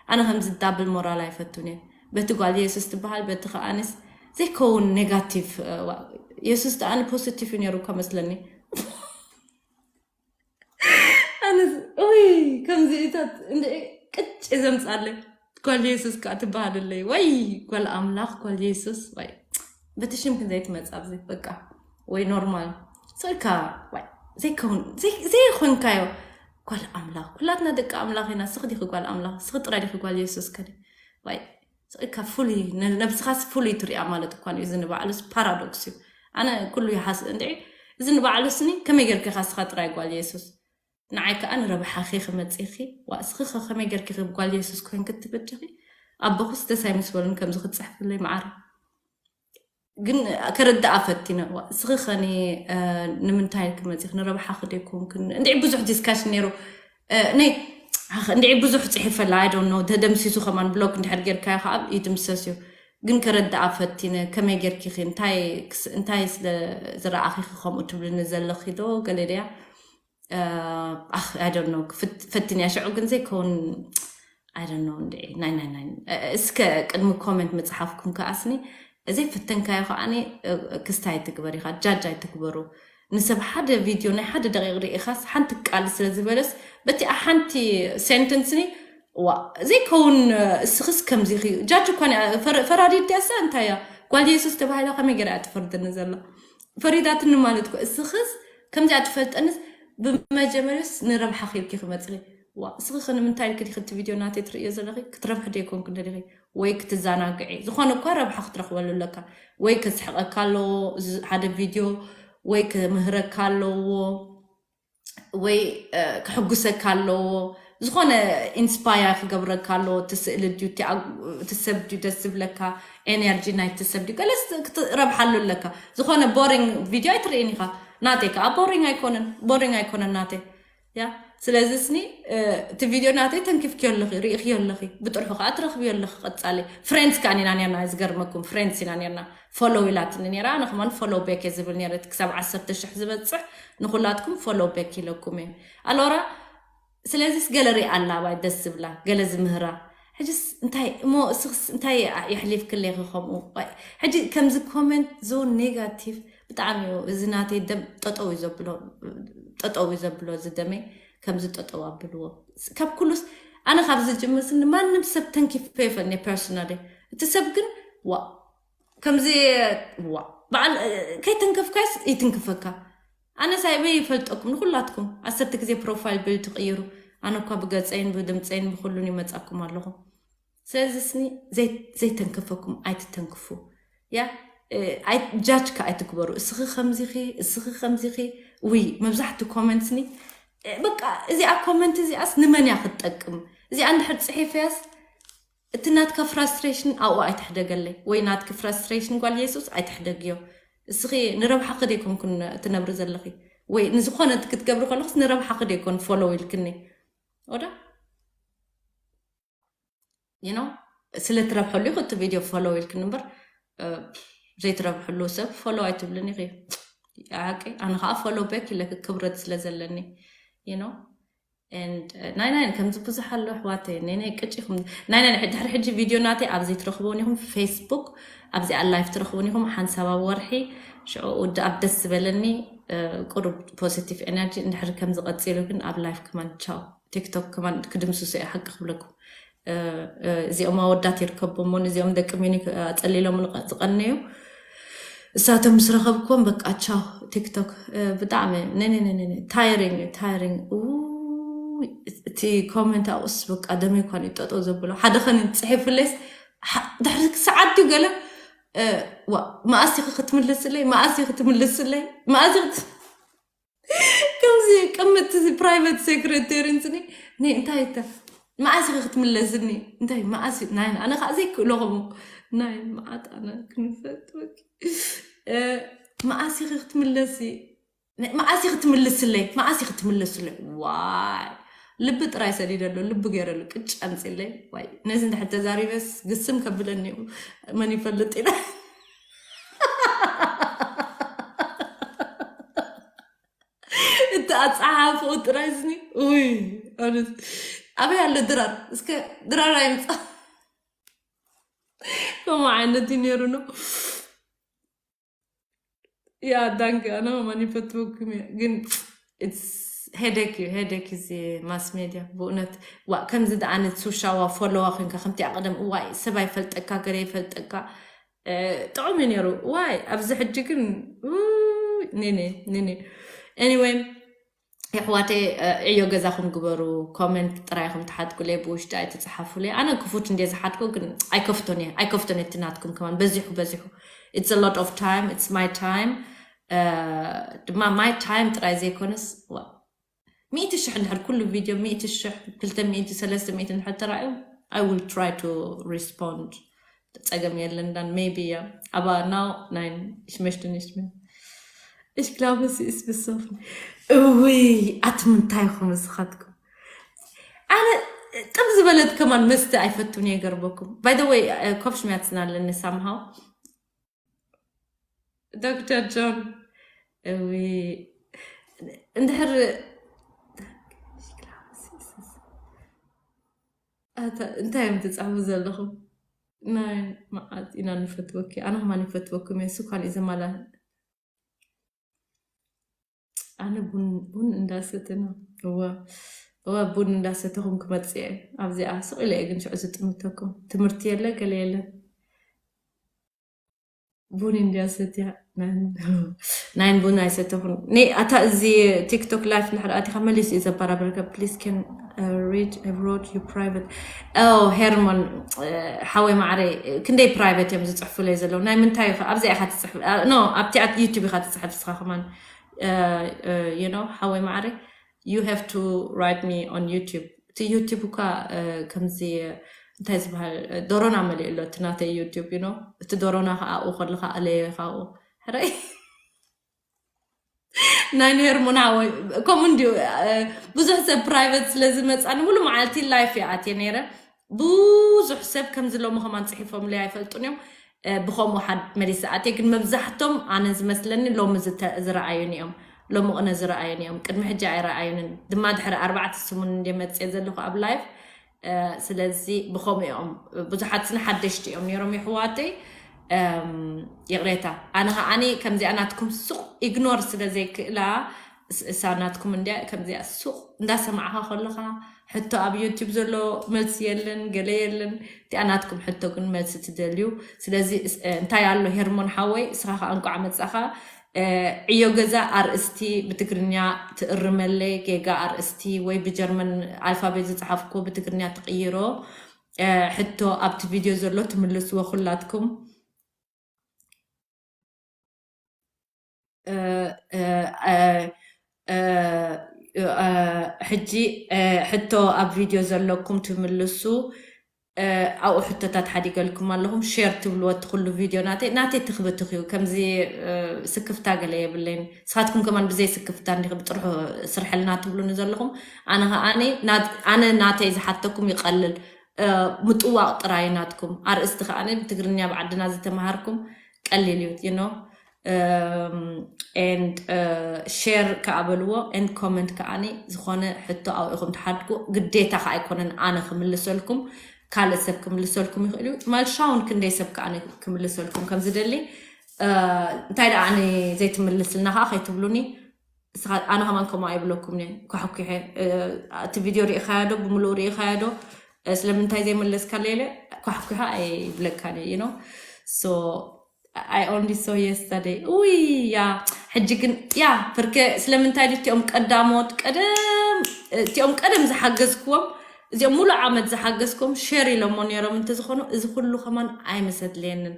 ኣነ ከምዚ ዳብል ሞራል ኣይፈቱን እየ። በቲ ጓል የሱስ ትበሃል፣ በቲ ከኣንስ ዘይከውን ኔጋቲቭ። የሱስ ደኣኒ ፖዚቲቭ እዩ ነይሩ እኳ መስለኒ። ኣነስ ወይ ከምዚኢታት እንደ ቅጭ ዘምፃለይ። ጓል የሱስ ከዓ ትበሃለለይ ወይ? ጓል ኣምላኽ፣ ጓል የሱስ ወይ? በቲ ሽም ክንዘይ ትመፃ ኣብዚ በቃ። ወይ ኖርማል ስእልካ ወይ ዘይከውን ዘይኮንካዮ። ጓል ኣምላኽ፣ ኩላትና ደቂ ኣምላኽ ኢና። ስኽ ዲኺ ጓል ኣምላኽ? ስኽ ጥራይ ዲኺ ጓል የሱስ ከደ? ወይ ስእልካ ፍሉይ፣ ነብስኻስ ፍሉይ ትሪኣ ማለት እኳ እዩ። እዚ ንባዕሉስ ፓራዶክስ እዩ። ኣነ ኩሉ ይሓስ እንድዒ፣ እዚ ንባዕሉስኒ ከመይ ጌርካ ኢኻ ስኻ ጥራይ ጓል የሱስ? ንዓይ ከኣ ንረብሓኺ ክመጽእኺ። ዋ፣ እስኺ ኸ ከመይ ጌርኪ ኺ ጓል የሱስ ኮይንኪ ትበድኺ? ኣቦኽስ ደስ ኣይምስበሉን ከምዚ ክትጽሕፍለይ መዓረ። ግን ከረድኣ ፈቲነ። ዋ፣ እስኺ ኸኒ፣ እ፣ ንምንታይ ክመጽእኺ? ንረብሓኺ ዶ ኣይኮንክን? እንድዒ ብዙሕ ዲስካሽን ነይሩ። እ፣ ነይ፣ ኣኽ፣ እንድዒ ብዙሕ ጽሒፈላ፣ I don't know፣ ተደምሲሱ ኸማን ብሎክ እንድሕር ጌርካዮ ኸኣ ይድምሰስ እዩ። ግን ከረድኣ ፈቲነ፣ ከመይ ጌርኪ ኺ? እንታይ ክስ-፣ እንታይ ስለ ዝረኣኺ ኺ ከምኡ ትብልኒ ዘለኺ ዶ? ገለ ድያ? እ፣ ኣኽ፣ I don't know፣ ክፍት-፣ ፈቲንያ ሽዑ ግን ዘይከውን፣ I don't know፣ እንድዒ፣ ናይ፣ ናይ፣ ናይ፣ እ፣ እስከ ቅድሚ ኮመንት ምጽሓፍኩም ከኣስኒ፣ ዘይፈተንካዮ ከኣኒ፣ እ፣ ክስታይ ትግበር ኢኻ፣ ጃጅ ኣይትግበሩ። ንሰብ ሓደ ቪድዮ ናይ ሓደ ደቂቕ ርኢኻስ ሓንቲ ቃል ስለ ዝበለስ፣ በቲ ሓንቲ ሴንተንስኒ፣ ዋ፣ ዘይከውን፣ እ፣ እስኽስ ከምዚ ኢኺ፣ ጃጅ እኳ ንያ-፣ ፈር-፣ ፈራዲት ድያሳ እንታይ እያ? ጓል የሱስ ተባሂላ ከመይ ገይራ እያ ትፈርደኒ ዘላ? ፈሪዳትኒ ማለት እኮ፣ እስኽስ ከምዚ እያ ትፈልጠንስ፣ ብመጀመርያስ ንረብሓ ኺልኪ ክመጽኺ። ዋ፣ እስኺ ኸ ንምንታይ ኢልኪ ዲኺ እቲ ቪድዮ ናተይ ትርእዮ ዘለኺ? ክትረብሒ ዶ ይኮንኪ ደሊኺ? ወይ ክትዘናግዒ? ዝኾነ እኳ ረብሓ ክትረኽበሉ ኣለካ። ወይ ከስሕቐካ ኣለዎ፣ እዚ ሓደ ቪድዮ፣ ወይ ክምህረካ ኣለዎ፣ ወይ፣ እ፣ ከሕጉሰካ ኣለዎ። ዝኾነ ኢንስፓየር ክገብረካ ኣለዎ። እቲ ስእሊ ድዩ፣ እቲ ኣግ-፣ እቲ ሰብ ድዩ ደስ ዝብለካ፣ ኤነርጂ ናይቲ ሰብ ድዩ፣ ገለስ ክትረብሓሉ ኣለካ። ዝኾነ ቦሪንግ ቪድዮ ኣይትርእን ኢኻ። ናተይ ከዓ ቦሪንግ ኣይኮነን፣ ቦሪንግ ኣይኮነን ናተይ። ያ፣ ስለዚ ስኒ፣ እ፣ እቲ ቪድዮ ናተይ ተንኪፍክዮ ኣለኺ፣ ርኢኽዮ ኣለኺ፣ ብጥርሑ ከዓ ትረኽብዮ ኣለኺ። ቀጻሊ ፍሬንድስ ከዓ ኢና ነርና፣ ዝገርመኩም ፍሬንድስ ኢና ነርና። ፎሎው ኢላትኒ ነራ፣ ኣነ ከማን ፎሎው ቤክ እየ ዝብል ነረ። እቲ ክሳብ ዓሰርተ ሽሕ ዝበጽሕ ንኹላትኩም ፎሎው ቤክ ኢለኩም እየ። ኣሎራ፣ ስለዚስ ገለ ሪኣ ኣላ፣ ኣባይ ደስ ዝብላ፣ ገለ ዝምህራ። ሕጅስ እንታይ እሞ፣ እስኽስ እንታይ የሕሊፍክለይ ከምኡ? ዋይ፣ ሕጂ ከምዚ ኮመንት ዞ ኔጋቲቭ ብጣዕሚ እዩ። እዚ ናተይ ደም ጠጠው እዩ ዘብሎ፣ ጠጠው እዩ ዘብሎ፣ እዚ ደመይ ከምዚ ጠጠው ኣብልዎ። ካብ ኩሉስ፣ ኣነ ካብ ዝጅምር ስኒ ማንም ሰብ ተንኪፈ ይፈልኒ ፐርሶናሊ። እቲ ሰብ ግን፣ ዋ፣ ከምዚ፣ ዋ፣ በዓል፣ እ፣ ከይተንከፍካስ ይትንክፈካ። ኣነ ሳይበይ ይፈልጠኩም ንኩላትኩም። ዓሰርተ ግዜ ፕሮፋይል ቢልድ ትቕይሩ። ኣነ እኳ ብገጸይን ብድምጸይን ብኩሉን ይመጻኩም ኣለኹ። ስለዚ ስኒ ዘይ-፣ ዘይተንከፈኩም ኣይትተንክፉ። ያ፣ እ፣ ኣይ-፣ ጃጅ ከ ኣይትግበሩ። እስኺ ከምዚኺ፣ እስኺ ከምዚኺ። ውይ፣ መብዛሕትኡ ኮመንትስኒ፣ እ፣ በቃ እዚኣ ኮመንት እዚኣስ ንመን እያ ክትጠቅም? እዚኣ እንድሕር ጽሒፈያስ እቲ ናትካ ፍራስትሬሽን ኣብኡ ኣይትሕደገለይ፣ ወይ ናትኪ ፍራስትሬሽን ጓል የሱስ ኣይትሕደግዮ። እስኺ ንረብሓኺ ደይኮንኩን ትነብሪ ዘለኺ፣ ወይ ንዝኾነ ክትገብሪ ከለኽስ ንረብሓኺ ደይኮን ፎሎው ኢልክኒ? ኦዳ? You know? ስለ ትረብሐሉ ኢኹ እቲ ቪድዮ ፎሎው ኢልክኒ እምበር፣ እ፣ ዘይትረብሐሉ ሰብ ፎሎው ኣይትብልን ኢኺ። ሓቂ፣ ኣነ ኸዓ ፎሎው ቤክ ኢለኪ ክብረት ስለ ዘለኒ፣ you know? And፣ እ፣ ናይ ናይ ከምዚ ብዙሕ ኣሎ ኣሕዋተይ፣ ናይ ናይ ቅጭ ኢኹም። ናይ ናይ ድሕሪ ሕጂ ቪድዮ ናተይ ኣብ ዘይትረኽብዎን ኢኹም፣ ፌስቡክ፣ ኣብዚኣ ላይፍ ትረኽቡን ኢኹም። ሓንሳብ ኣብ ወርሒ፣ ሽዑ ውድእ ኣብ ደስ ዝበለኒ፣ እ፣ ቁሩብ ፖዚቲቭ ኤነርጂ እንድሕሪ ከምዚ ቀጺሉ ግን ኣብ ላይፍ ከማን ቻው። ቲክቶክ ከማን ክድምስሶ እየ ሓቂ ክብለኩም። እ፣ እ፣ እዚኦም ኣወዳት ይርከብዎም፣ እዚኦም ደቂ ሚኒክ ኣጸሊሎም ዝቐ-፣ ዝቐነዩ። እሳቶም ምስ ረኸብኩዎም በቃ ቻው ቲክቶክ። እ፣ ብጣዕሚ ነነ ነነ ነነ ታይሪንግ እዩ፣ ታይሪንግ። ኡይ፣ እቲ ኮመንት ኣብኡስ በቃ ደመይ እኳ እዩ ጠጠው ዘብሎ። ሓደ ኸን ጽሒፍለይስ፣ ሓ-፣ ድሕሪ ሰዓት ድዩ ገለ፣ እ፣ ዋ፣ መኣስ ኢኺ ክትምልስለይ? መኣስ ኢኺ ክትምልስለይ? መኣስ ኢኺ ት-፣ ከምዚ ቅምቲ ፕራይቬት ሴክሬተሪ እንትኒ፣ ነ እንታይ እተ-፣ መኣስ ኢኺ ክትምለስኒ? እንታይ መኣስ እዩ? ናይ ኣነ ከዓ ዘይክእሎ ከምኡ። ናይ መዓት ኣነ ክንፈትወኪ። እ፣ መኣስ ኢኺ ክትምለሲ? ነ-፣ መኣስ ኢኺ ክትምልስለይ? መኣስ ኢኺ ክትምለስለይ? ዋይ፣ ልቢ ጥራይ ሰዲደሉ፣ ልቢ ገይረሉ፣ ቅጭ ኣምፅለይ። ዋይ፣ ነዚ እንድሕር ተዛሪበስ ግስም ከብለኒ እዩ። መን ይፈልጥ ኢለ። ጸሓፍኡ ጥራይ ስኒ። ውይ፣ ኣነስ ኣበይ ኣሎ ድራር? እስከ ድራር ኣይምጻ። ከምኡ ዓይነት እዩ ነይሩ ነው። ያ ዳንክ፣ ኣነ ማን ይፈትወኩም እየ፣ ግን ሄደክ እዩ፣ ሄደክ እዚ ማስ ሜድያ ብእውነት። ዋ፣ ከምዚ ደኣ ዓይነት ሱሻዋ ፎሎዋ ኮንካ ከምቲ ቀደም፣ እዋይ ሰብ ኣይፈልጠካ፣ ገለ ይፈልጠካ፣ እ፣ ጥዑም እዩ ነይሩ። ዋይ ኣብዚ ሕጂ ግን፣ ውይ፣ ኔኔ፣ ኔኔ። ኤኒወይ፣ የሕዋተይ፣ እ፣ ዕዮ ገዛኹም ግበሩ። ኮመንት ጥራይ ኢኹም ትሓትኩለይ፣ ብውሽጢ ኣይትጽሓፉለይ። ኣነ ክፉት እንደ ዝሓትኮ ግን ኣይከፍቶን እየ፣ ኣይከፍቶን እየ። እቲ ናትኩም ከማን በዚሑ፣ በዚሑ። It's a lot of time, it's my time። እ፣ ድማ my time ጥራይ ዘይኮነስ፣ ዋ፣ ሚእቲ ሽሕ እንድሕር ኩሉ ቪድዮ ሚእቲ ሽሕ፣ ክልተ ሚእቲ፣ ሰለስተ ሚእቲ እንድሕር ተራእዩ፣ I will try to respond። ጸገም የለን። ዳን maybe፣ ያ፣ aber now, nein, ich möchte nicht mehr. Ich glaube, sie ist besoffen. እውይ፣ ኣቲ ምንታይ ኢኹም እስኻትኩም? ኣነ ጥብ ዝበለት ከማን መስተ ኣይፈቱን እየ፣ ገርበኩም። By the way፣ እ፣ ኮፍሽሚያትስን ኣለኒ somehow። ዶክተር ጆን፣ እውይ፣ እንድሕር ኣታ እንታይ እዮም ትጻሕፉ ዘለኹም? ናይ መዓት ኢና ንፈትወኪ፣ ኣነ ከማን ይፈትወኩም እየ። እሱ ኳን እዩ ዘማላ። ኣነ ቡን፣ ቡን እንዳሰተ ነው። እወ፣ እወ፣ ቡን እንዳሰተኹም ክመጽእ እየ። ኣብዚኣ ስቕ ኢለ እየ ግን ሽዑ ዝጥምተኩም። ትምህርቲ የለ፣ ገለ የለ። ቡን እንድያ ሰትያ። ናይን፣ ናይን ቡን ኣይሰተኹን። ኔ፣ ኣታ እዚ ቲክቶክ ላይፍ እንድሕር ኣቲኻ መሊሱ እዩ ዘበራብረካ። Please can, uh, read abroad you private። ኦ፣ ሄርሞን፣ እ፣ ሓወይ ማዕረ፣ ክንደይ ፕራይቬት እዮም ዝጽሕፉለይ ዘለዉ? ናይ ምንታይ ኢኻ ኣብዚኣ ኢኻ ትጽሕፍ? እ፣ ኖ፣ ኣብቲ ኣት ዩቱብ ኢኻ ትጽሕፍ እስኻ ከማን። እ፣ እ፣ you know፣ ሓወይ ማዕረ፣ you have to write me on YouTube። እቲ ዩቱብ እኳ፣ እ፣ ከምዚ እንታይ ዝበሃል፣ እ፣ ዶሮና መሊኡ ኣሎ እቲ ናተይ ዩቱብ፣ you know። እቲ ዶሮና ከዓ ኣብኡ ከለኻ ኣለዮ ካብኡ። ሕራይ። ናይ ሄርሞን ሓወይ፣ ከምኡ እንድዩ፣ እ፣ ብዙሕ ሰብ ፕራይቬት ስለ ዝመጻኒ፣ ሙሉ መዓልቲ ላይፍ እየ ኣትየ ነይረ። ብዙሕ ሰብ ከምዚ ሎሚ ከማን ጽሒፎምለይ ኣይፈልጡን እዮም። እ፣ ብኸምኡ ሓድ መሊሰ ኣትየ፣ ግን መብዛሕቶም ኣነ ዝመስለኒ ሎሚ ዝተ-፣ ዝረኣዩን እዮም። ሎሚ ቅነ ዝረኣዩን እዮም። ቅድሚ ሕጂ ኣይረኣዩንን። ድማ ድሕሪ ኣርባዕተ ሰሙን እንድየ መጽየ ዘለኹ ኣብ ላይፍ። እ፣ ስለዚ ብኸምኡ እዮም። ብዙሓት ስኒ ሓደሽቲ እዮም ነይሮም የሕዋተይ። እም፣ ይቕሬታ። ኣነ ኸዓኒ ከምዚኣ ናትኩም ሱቕ ኢግኖር ስለ ዘይክእላ፣ እስ-፣ እሳ ናትኩም እንድያ ከምዚኣ ሱቕ እንዳሰማዕኻ ከለኻ፣ ሕቶ ኣብ ዩቱብ ዘሎ መልሲ የለን፣ ገለ የለን። እቲኣ ናትኩም ሕቶ ግን መልሲ ትደልዩ። ስለዚ እስ-፣ እ፣ እንታይ ኣሎ ሄርሞን ሓወይ፣ እስኻ ኸዓ እንቋዕ መጻኻ። እ፣ ዕዮ ገዛ ኣርእስቲ ብትግርኛ ትእርመለይ፣ ጌጋ ኣርእስቲ ወይ ብጀርመን ኣልፋቤት ዝጸሓፍኩዎ ብትግርኛ ትቕይሮ። እ፣ ሕቶ ኣብቲ ቪድዮ ዘሎ ትምልስዎ ኩላትኩም። እ፣ እ፣ እ፣ እ፣ እ፣ ሕጂ፣ እ፣ ሕቶ ኣብ ቪድዮ ዘለኩም ትምልሱ፣ እ፣ ኣብኡ ሕቶታት ሓዲገልኩም ኣለኹም። ሼር ትብልዎ እቲ ኩሉ ቪድዮ ናተይ፣ ናተይ ትኽብትኽ እዩ። ከምዚ፣ እ፣ ስክፍታ ገለ የብለይን። ንስኻትኩም ከማን ብዘይ ስክፍታ እንዲኹም ጥርሑ ስርሐልና ትብሉኒ ዘለኹም። ኣነ ኸኣ፣ ኣነ ናት-፣ ኣነ ናተይ ዝሓተኩም ይቐልል። እ፣ ምጥዋቕ ጥራይ ናትኩም። ኣርእስቲ ኸኣ ብትግርኛ ብዓድና ዝተምሃርኩም ቀሊል እዩ፣ you know። እም፣ and፣ እ፣ ሼር ከኣ በልዎ፣ and ኮመንት ከኣ ዝኾነ ሕቶ ኣብኡ ኢኹም ትሓድጉ። ግዴታ ከኣ ኣይኮነን ኣነ ክምልሰልኩም፣ ካልእ ሰብ ክምልሰልኩም ይኽእል እዩ። ትማል ሻውን ክንደይ ሰብ ከኣ ክምልሰልኩም ከም ዝደሊ፣ እ፣ እንታይ ደኣ ኣነ ዘይትምልስልና ከኣ ከይትብሉኒ። ንስኻ፣ ኣነ ከማን ከምኡ ኣይብለኩም እየ። ኳሕኲሐ፣ እ፣ እቲ ቪድዮ ርኢኻዮ ዶ? ብምሉኡ ርኢኻዮ ዶ? እ፣ ስለምንታይ ዘይመለስካለይ ኢለ ኳሕኲሐ ኣይብለካን እየ፣ you know። So I only saw yesterday። ውይ፣ ያ፣ ሕጂ ግን፣ ያ፣ ብርኬ፣ ስለምንታይ ድዩ እቲኦም ቀዳሞት፣ ቀደም፣ እቲኦም ቀደም ዝሓገዝክዎም፣ እዚኦም ሙሉ ዓመት ዝሓገዝክዎም ሼር ኢሎሞ ነይሮም እንተዝኾኑ፣ እዚ ኩሉ ከማን ኣይምሰድለየንን።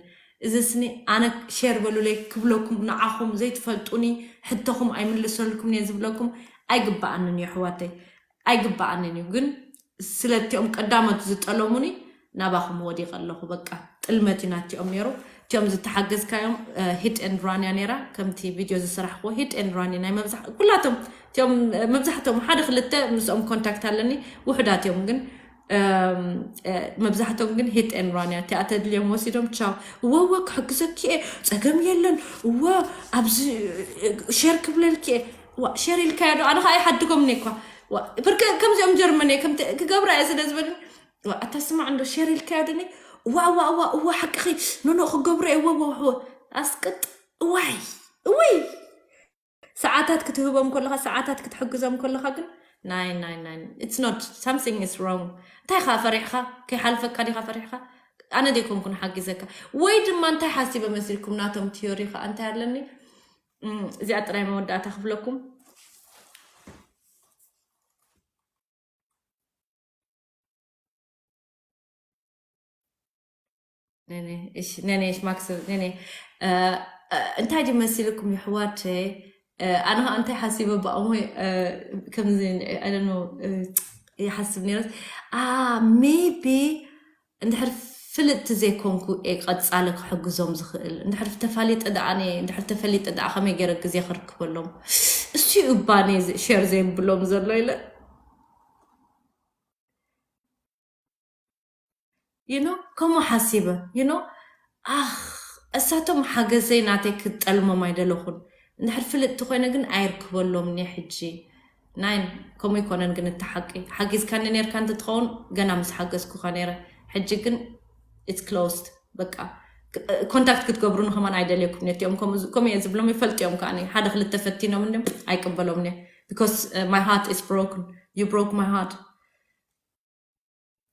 እዚ ስኒ ኣነ ሼር በሉለይ ክብለኩም፣ ንዓኹም ዘይትፈልጡኒ፣ ሕቶኹም ኣይምልሰልኩም እየ ዝብለኩም ኣይግበኣንን እዩ፣ ኣሕዋተይ፣ ኣይግበኣንን እዩ። ግን ስለቲኦም ቀዳሞት ዝጠለሙኒ ናባኹም ወዲቐ ኣለኹ። በቃ ጥልመት እዩ ናቲኦም ነይሩ። እቲኦም ዝተሓገዝካዮም፣ እ፣ ሂት ኤንድ ራን እያ ነይራ። ከምቲ ቪድዮ ዝሰራሕክዎ ሂት ኤንድ ራን እዩ ናይ መብዛሕ-፣ ኩላቶም እቲኦም፣ እ፣ መብዛሕትኦም ሓደ ክልተ ምስኦም ኮንታክት ኣለኒ፣ ውሑዳት እዮም ግን፣ እም፣ እ፣ መብዛሕትኦም ግን ሂት ኤንድ ራን እያ። እቲኣ ተድልዮም ወሲዶም ቻው። እወ፣ እወ፣ ክሕግዘኪ እየ፣ ጸገም የለን። እወ፣ ኣብዚ፣ እ፣ ሼር ክብለልኪ እየ። ዋ ሸር ኢልካዮ ዶ? ኣነ ከዓ ይሓድጎምኒ እኳ። ዋ፣ ብርከ ከምዚኦም ጀርመን እየ፣ ከምቲ ክገብራ እየ ስለ ዝበሉኒ፣ ዋ፣ ኣታ ስማዕ እንዶ ሸር ኢልካዮ ዶ? ዋ፣ ዋ፣ ዋ፣ እዋ፣ ሓቅኺ፣ ኖ፣ ኖ፣ ክገብሮ እየ፣ ዋ፣ ዋ፣ ዋ፣ ኣስቅጥ። ዋይ፣ እውይ። ሰዓታት ክትህቦም ከለኻ፣ ሰዓታት ክትሕግዞም ከለኻ ግን፣ ናይ፣ ናይ፣ ናይ፣ it's not, something is wrong። እንታይ ኻ ፈሪሕኻ? ከይሓልፈካ ዲኻ ፈሪሕኻ? ኣነ ደይኮንኩን ሓጊዘካ። ወይ ድማ እንታይ ሓሲበ መሲልኩም? ናቶም ቲዮሪ ኸኣ እንታይ ኣለኒ? እም፣ እዚኣ ጥራይ መወዳእታ ክብለኩም። ነኔ፣ እሺ፣ ነኔ፣ እሺ፣ ማክስ፣ ነኔ። እ፣ እ፣ እንታይ ድዩ መሲልኩም የሕዋተይ? እ፣ ኣነ ኸኣ እንታይ ሓሲበ ብኣሞ፣ እ፣ ከምዚ፣ I don't know፣ እ፣ ይሓስብ ነይረ። ኣ፣ ሜቢ እንድሕር ፍልጥቲ ዘይኮንኩ እየ ቀጻሊ ክሕግዞም ዝኽእል። እንድሕር ተፋሊጠ ደኣ፣ ኣነ እንድሕር ተፈሊጠ ደኣ ከመይ ገይረ ግዜ ክርክበሎም? እሱ እዩ እባ ነዚ ሸር ዘይብሎም ዘሎ ኢለ። You know፣ ከምኡ ሓሲበ፣ you know፣ ኣኽ፣ እሳቶም ሓገዘይ ናተይ ክጠልሞም ኣይደለኹን። እንድሕር ፍልጥቲ ኮይነ ግን ኣይርክበሎም እየ ሕጂ። ናይን፣ ከምኡ ይኮነን ግን እቲ ሓቂ። ሓጊዝካኒ ነርካ እንተትኸውን ገና ምስ ሓገዝኩኻ ነይረ። ሕጂ ግን it's closed። በቃ፣ ክ-፣ ኮንታክት ክትገብሩኒ ከማን ኣይደልየኩም እየ። እቲኦም ከምኡ ዝ-፣ ከምኡ እየ ዝብሎም ይፈልጡ እዮም ከኣ። ሓደ ክልተ ፈቲኖም እንድም ኣይቅበሎም እየ። Because, uh, my heart is broken. You broke my heart.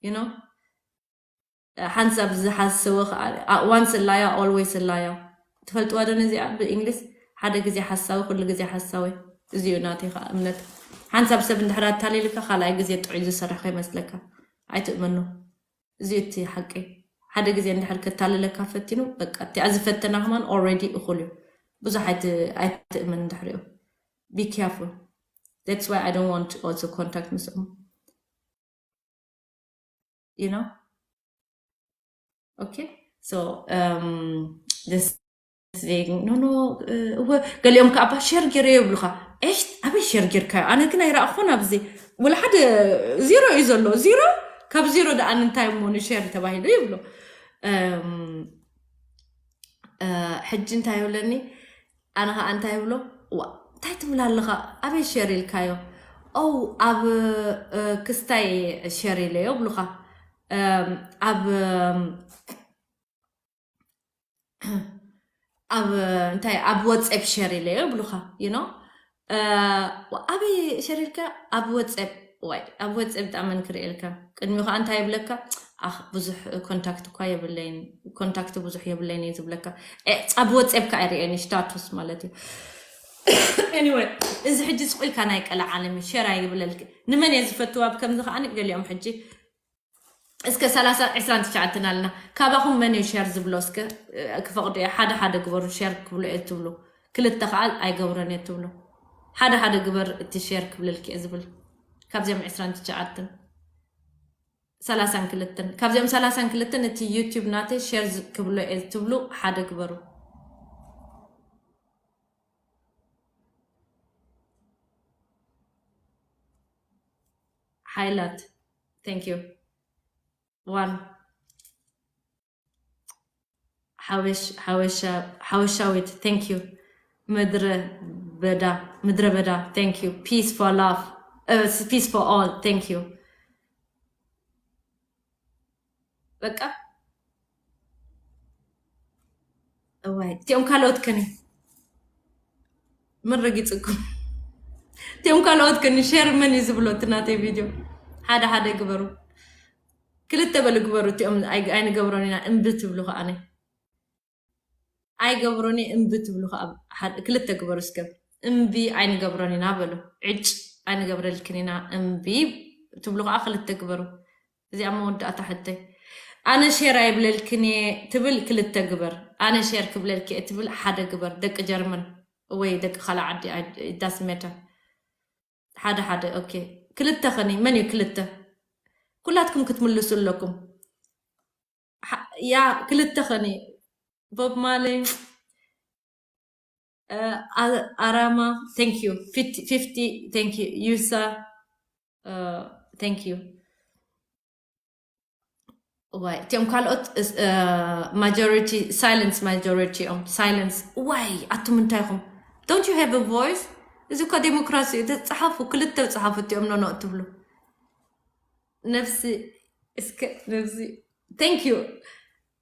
You know? ሓንሳብ ዝሓሰወ ከዓ፣ አ-፣ once a liar, always a liar። ትፈልጥዋ ዶ ነዚኣ ብእንግሊዝ? ሓደ ግዜ ሓሳዊ፣ ኩሉ ግዜ ሓሳዊ። እዚ እዩ ናተይ ከዓ እምነት። ሓንሳብ ሰብ እንድሕር ኣታሊልካ፣ ካልኣይ ግዜ ጥዑይ ዝሰርሕ ከይመስለካ። ኣይትእመኖ። እዚ እዩ እቲ ሓቂ። ሓደ ግዜ እንድሕር ከታልለካ ፈቲኑ፣ በቃ፣ እቲኣ ዝፈተና ከማን already እኹል እዩ። ብዙሕ ኣይት-፣ ኣይትእመን እንድሕሪኡ። Be careful. That's why I don't want to also contact ምስኦም። You know? Okay? So, um, this thing, no, no, uh, እወ፣ ገሊኦም ከዓ፣ "እባ ሸር ገይረ" ይብሉኻ። ኤሽ፣ ኣበይ ሸር ጌርካዮ? ኣነ ግን ኣይረኣኹን ኣብዚ። ወላ ሓደ ዚሮ እዩ ዘሎ። ዚሮ? ካብ ዚሮ ደኣ እንታይ እሞ ንሸር ተባሂሉ ይብሎ። እም፣ እ፣ ሕጂ እንታይ ይብለኒ? ኣነ ኸኣ እንታይ ይብሎ? "ዋ፣ እንታይ ትብል ኣለኻ? ኣበይ ሸር ኢልካዮ?" "ኦ፣ ኣብ፣ እ፣ ክስታይ ሸር ኢለዮ" ይብሉኻ። እም፣ ኣብ፣ እም፣ ኣብ፣ እንታይ፣ ኣብ ወጸፕ ሸር ኢለዮ ይብሉኻ፣ you know? እ፣ ኣበይ ሸር ኢልካ? ኣብ ወጸፕ። ዋይ፣ ኣብ ወጸፕ ጣመን ክርእየልካ። ቅድሚኡ ኸኣ እንታይ ይብለካ? ኣኽ፣ ብዙሕ ኮንታክት እኳ የብለይን፣ ኮንታክት ብዙሕ የብለይን እዩ ዝብለካ። እ፣ ኣብ ወጸፕ ከኣ ይርእየኒ፣ ስታቱስ ማለት እዩ። Anyway፣ እዚ ሕጂ ስቕ ኢልካ ናይ ቀልዓ ዓለም እዩ፣ ሸር ኣይብለልክ። ንመን እየ ዝፈትዋ? ብከምዚ ከኣ ገሊኦም ሕጂ እስከ ሰላሳ፣ ዕስራን ትሽዓተን ኣለና። ካባኹም መን እዩ ሸር ዝብሎ? እስከ፣ እ፣ ክፈቕዶ እየ። ሓደ ሓደ ግበሩ፣ ሸር ክብሎ እየ ትብሉ። ክልተ ከኣ ኣይገብሮን እየ ትብሉ። ሓደ ሓደ ግበር፣ እቲ ሸር ክብለልኪ እየ ዝብል። ካብዚኦም ዕስራን ትሽዓተን፣ ሰላሳን ክልተን፣ ካብዚኦም ሰላሳን ክልተን እቲ ዩቲዩብ ናተይ ሸር ዝ-፣ ክብሎ እየ ትብሉ፣ ሓደ ግበሩ። ሓይላት፣ thank you። ዋን፣ ሓበሽ-፣ ሓበሻ-፣ ሓበሻዊት፣ thank you። ምድረ በዳ፣ ምድረ በዳ፣ thank you። Peace for love፣ እ፣ peace for all፣ thank you። በቃ፣ እዋይ፣ እቲኦም ካልኦት ከኒ መን ረጊጽኩም? እቲኦም ካልኦት ከኒ ሸር መን እዩ ዝብሎ? እቲ ናተይ ቪድዮ ሓደ ሓደ ግበሩ፣ ክልተ በሉ ግበሩ። እቲኦም ኣይ-፣ ኣይንገብሮን ኢና እምቢ ትብሉ ከኣ፣ ኣነ ኣይገብሮን እየ እምቢ ትብሉ ከኣ፣ ሓደ፣ ክልተ ግበሩ እስከ። እምቢ ኣይንገብሮን ኢና በሉ። ዕጭ ኣይንገብረልክን ኢና እምቢ ትብሉ ከኣ ክልተ ግበሩ። እዚኣ መወዳእታ ሕተይ። ኣነ ሼር ኣይብለልክን እየ ትብል ክልተ ግበር። ኣነ ሼር ክብለልክ እየ ትብል ሓደ ግበር። ደቂ ጀርመን ወይ ደቂ ካልእ ዓዲ፣ ኣይ-፣ it doesn't matter። ሓደ ሓደ፣ ኦኬ። ክልተ ኸኒ፣ መን እዩ ክልተ? ኩላትኩም ክትምልሱ ኣለኩም። ሓ-፣ ያ፣ ክልተ ኸኒ። ቦብ ማርሌ፣ እ፣ ኣ-፣ ኣራማ፣ thank you። ፊፍቲ፣ ፊፍቲ፣ thank you። ዩሳ፣ እ፣ thank you። ዋይ፣ እቲኦም ካልኦት፣ እስ-፣ እ፣ ማጆሪቲ፣ ሳይለንስ ማጆሪቲ እዮም። ሳይለንስ፣ ዋይ፣ ኣቱም እንታይ ኢኹም? Don't you have a voice? እዚ እኳ ዴሞክራሲ እዩ። ተፅሓፉ፣ ክልተ ፀሓፉ፣ እቲኦም ኖኖ እትብሉ። ነፍሲ እስከ ነፍሲ thank you።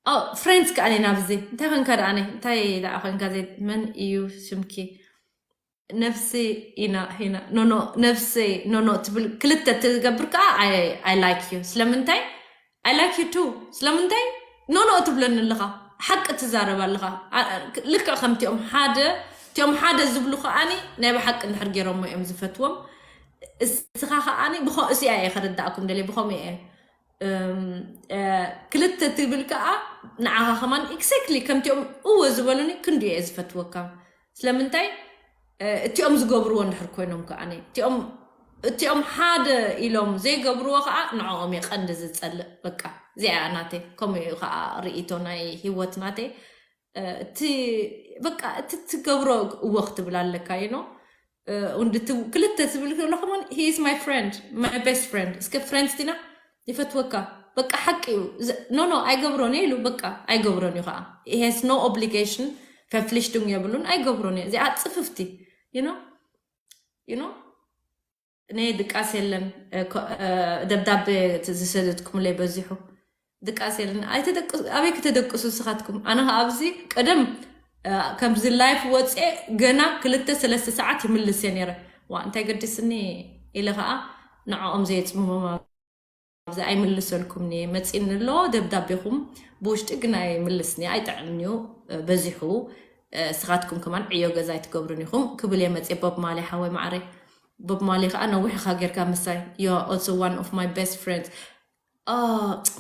ኦ፣ ፍሬንድስ ከኣ እኔ ናብዚ እንታይ ኮንካ ደኣ? እኔ እንታይ ደኣ ኮንካ? ዘይ መን እዩ ሽምኪ? ነፍሲ ኢና ሂና ኖኖ፣ ነፍሲ ኖኖ ትብል ክልተ ትገብር ከኣ I like you። ስለምንታይ I like you too? ስለምንታይ ኖኖ ትብለኒ ኣለኻ? ሓቂ ትዛረብ ኣለኻ። ኣ- ኣ- ልክዕ ከምቲኦም ሓደ እቲኦም ሓደ ዝብሉ ከኣኒ ናይ ብሓቂ እንድሕር ገይሮሞ እዮም ዝፈትዎም። እስኻ ከኣኒ ብኸ እዚኣ እየ ከረዳእኩም ደልየ፣ ብኸምኡ እየ። እም፣ እ፣ ክልተ ትብል ከኣ ንዓኻ ከማን exactly ከምቲኦም እወ ዝበሉኒ ክንዲ እየ ዝፈትወካ። ስለምንታይ? እ፣ እቲኦም ዝገብርዎ እንድሕር ኮይኖም ከኣኒ እቲኦም እቲኦም ሓደ ኢሎም ዘይገብርዎ ከኣ ንዕኦም እየ ቀንዲ ዝጸልእ። በቃ እዚኣ እያ ናተይ። ከምኡ እዩ ከኣ ርእይቶ ናይ ህይወት ናተይ። እ፣ እቲ በቃ እቲ ትገብሮ እወ ክትብል ኣለካ you know። እ፣ ወንዲ ትብ- ክልተ ትብል ከሎ ከማን he is my friend, my best friend። እስከ ፍሬንድስ ዲና? ይፈትወካ። በቃ ሓቂ እዩ። ኖ ኖ ኣይገብሮን እየ ኢሉ በቃ ኣይገብሮን እዩ ከዓ። He has no obligation፣ verpflichtung የብሉን፣ ኣይገብሮን እየ። እዚኣ ጽፍፍቲ you know you know እኔ ድቃስ የለን። እ፣ ኮ- እ፣ ደብዳቤ ዝሰደድኩምለይ በዚሑ። ድቃስ የለን። ኣይተደቅሱ፣ ኣበይ ክተደቅሱ ንስኻትኩም? ኣነ ከኣ ኣብዚ ቀደም እ፣ ከምዚ ላይፍ ወፅኤ ገና ክልተ ሰለስተ ሰዓት ይምልስ እየ ነይረ። ዋ እንታይ ገዲስኒ ኢለ ከኣ ንዕኦም ዘየፅምሞም ኣብዚ ኣይምልሰልኩምን እየ። መፂኒ ኣሎ ደብዳቤኹም ብውሽጢ ግን ኣይምልስን እየ፣ ኣይጥዕምን እዩ። እ፣ በዚሑ እ፣ ንስኻትኩም ከማን ዕዮ ገዛ ኣይትገብሩን ኢኹም ክብል እየ መፅየ። ቦብ ማሊ ሓወይ ማዕረይ፣ ቦብ ማሊ ከዓ ነዊሕ ኢኻ ጌርካ ምሳይ። You are also one of my best friends።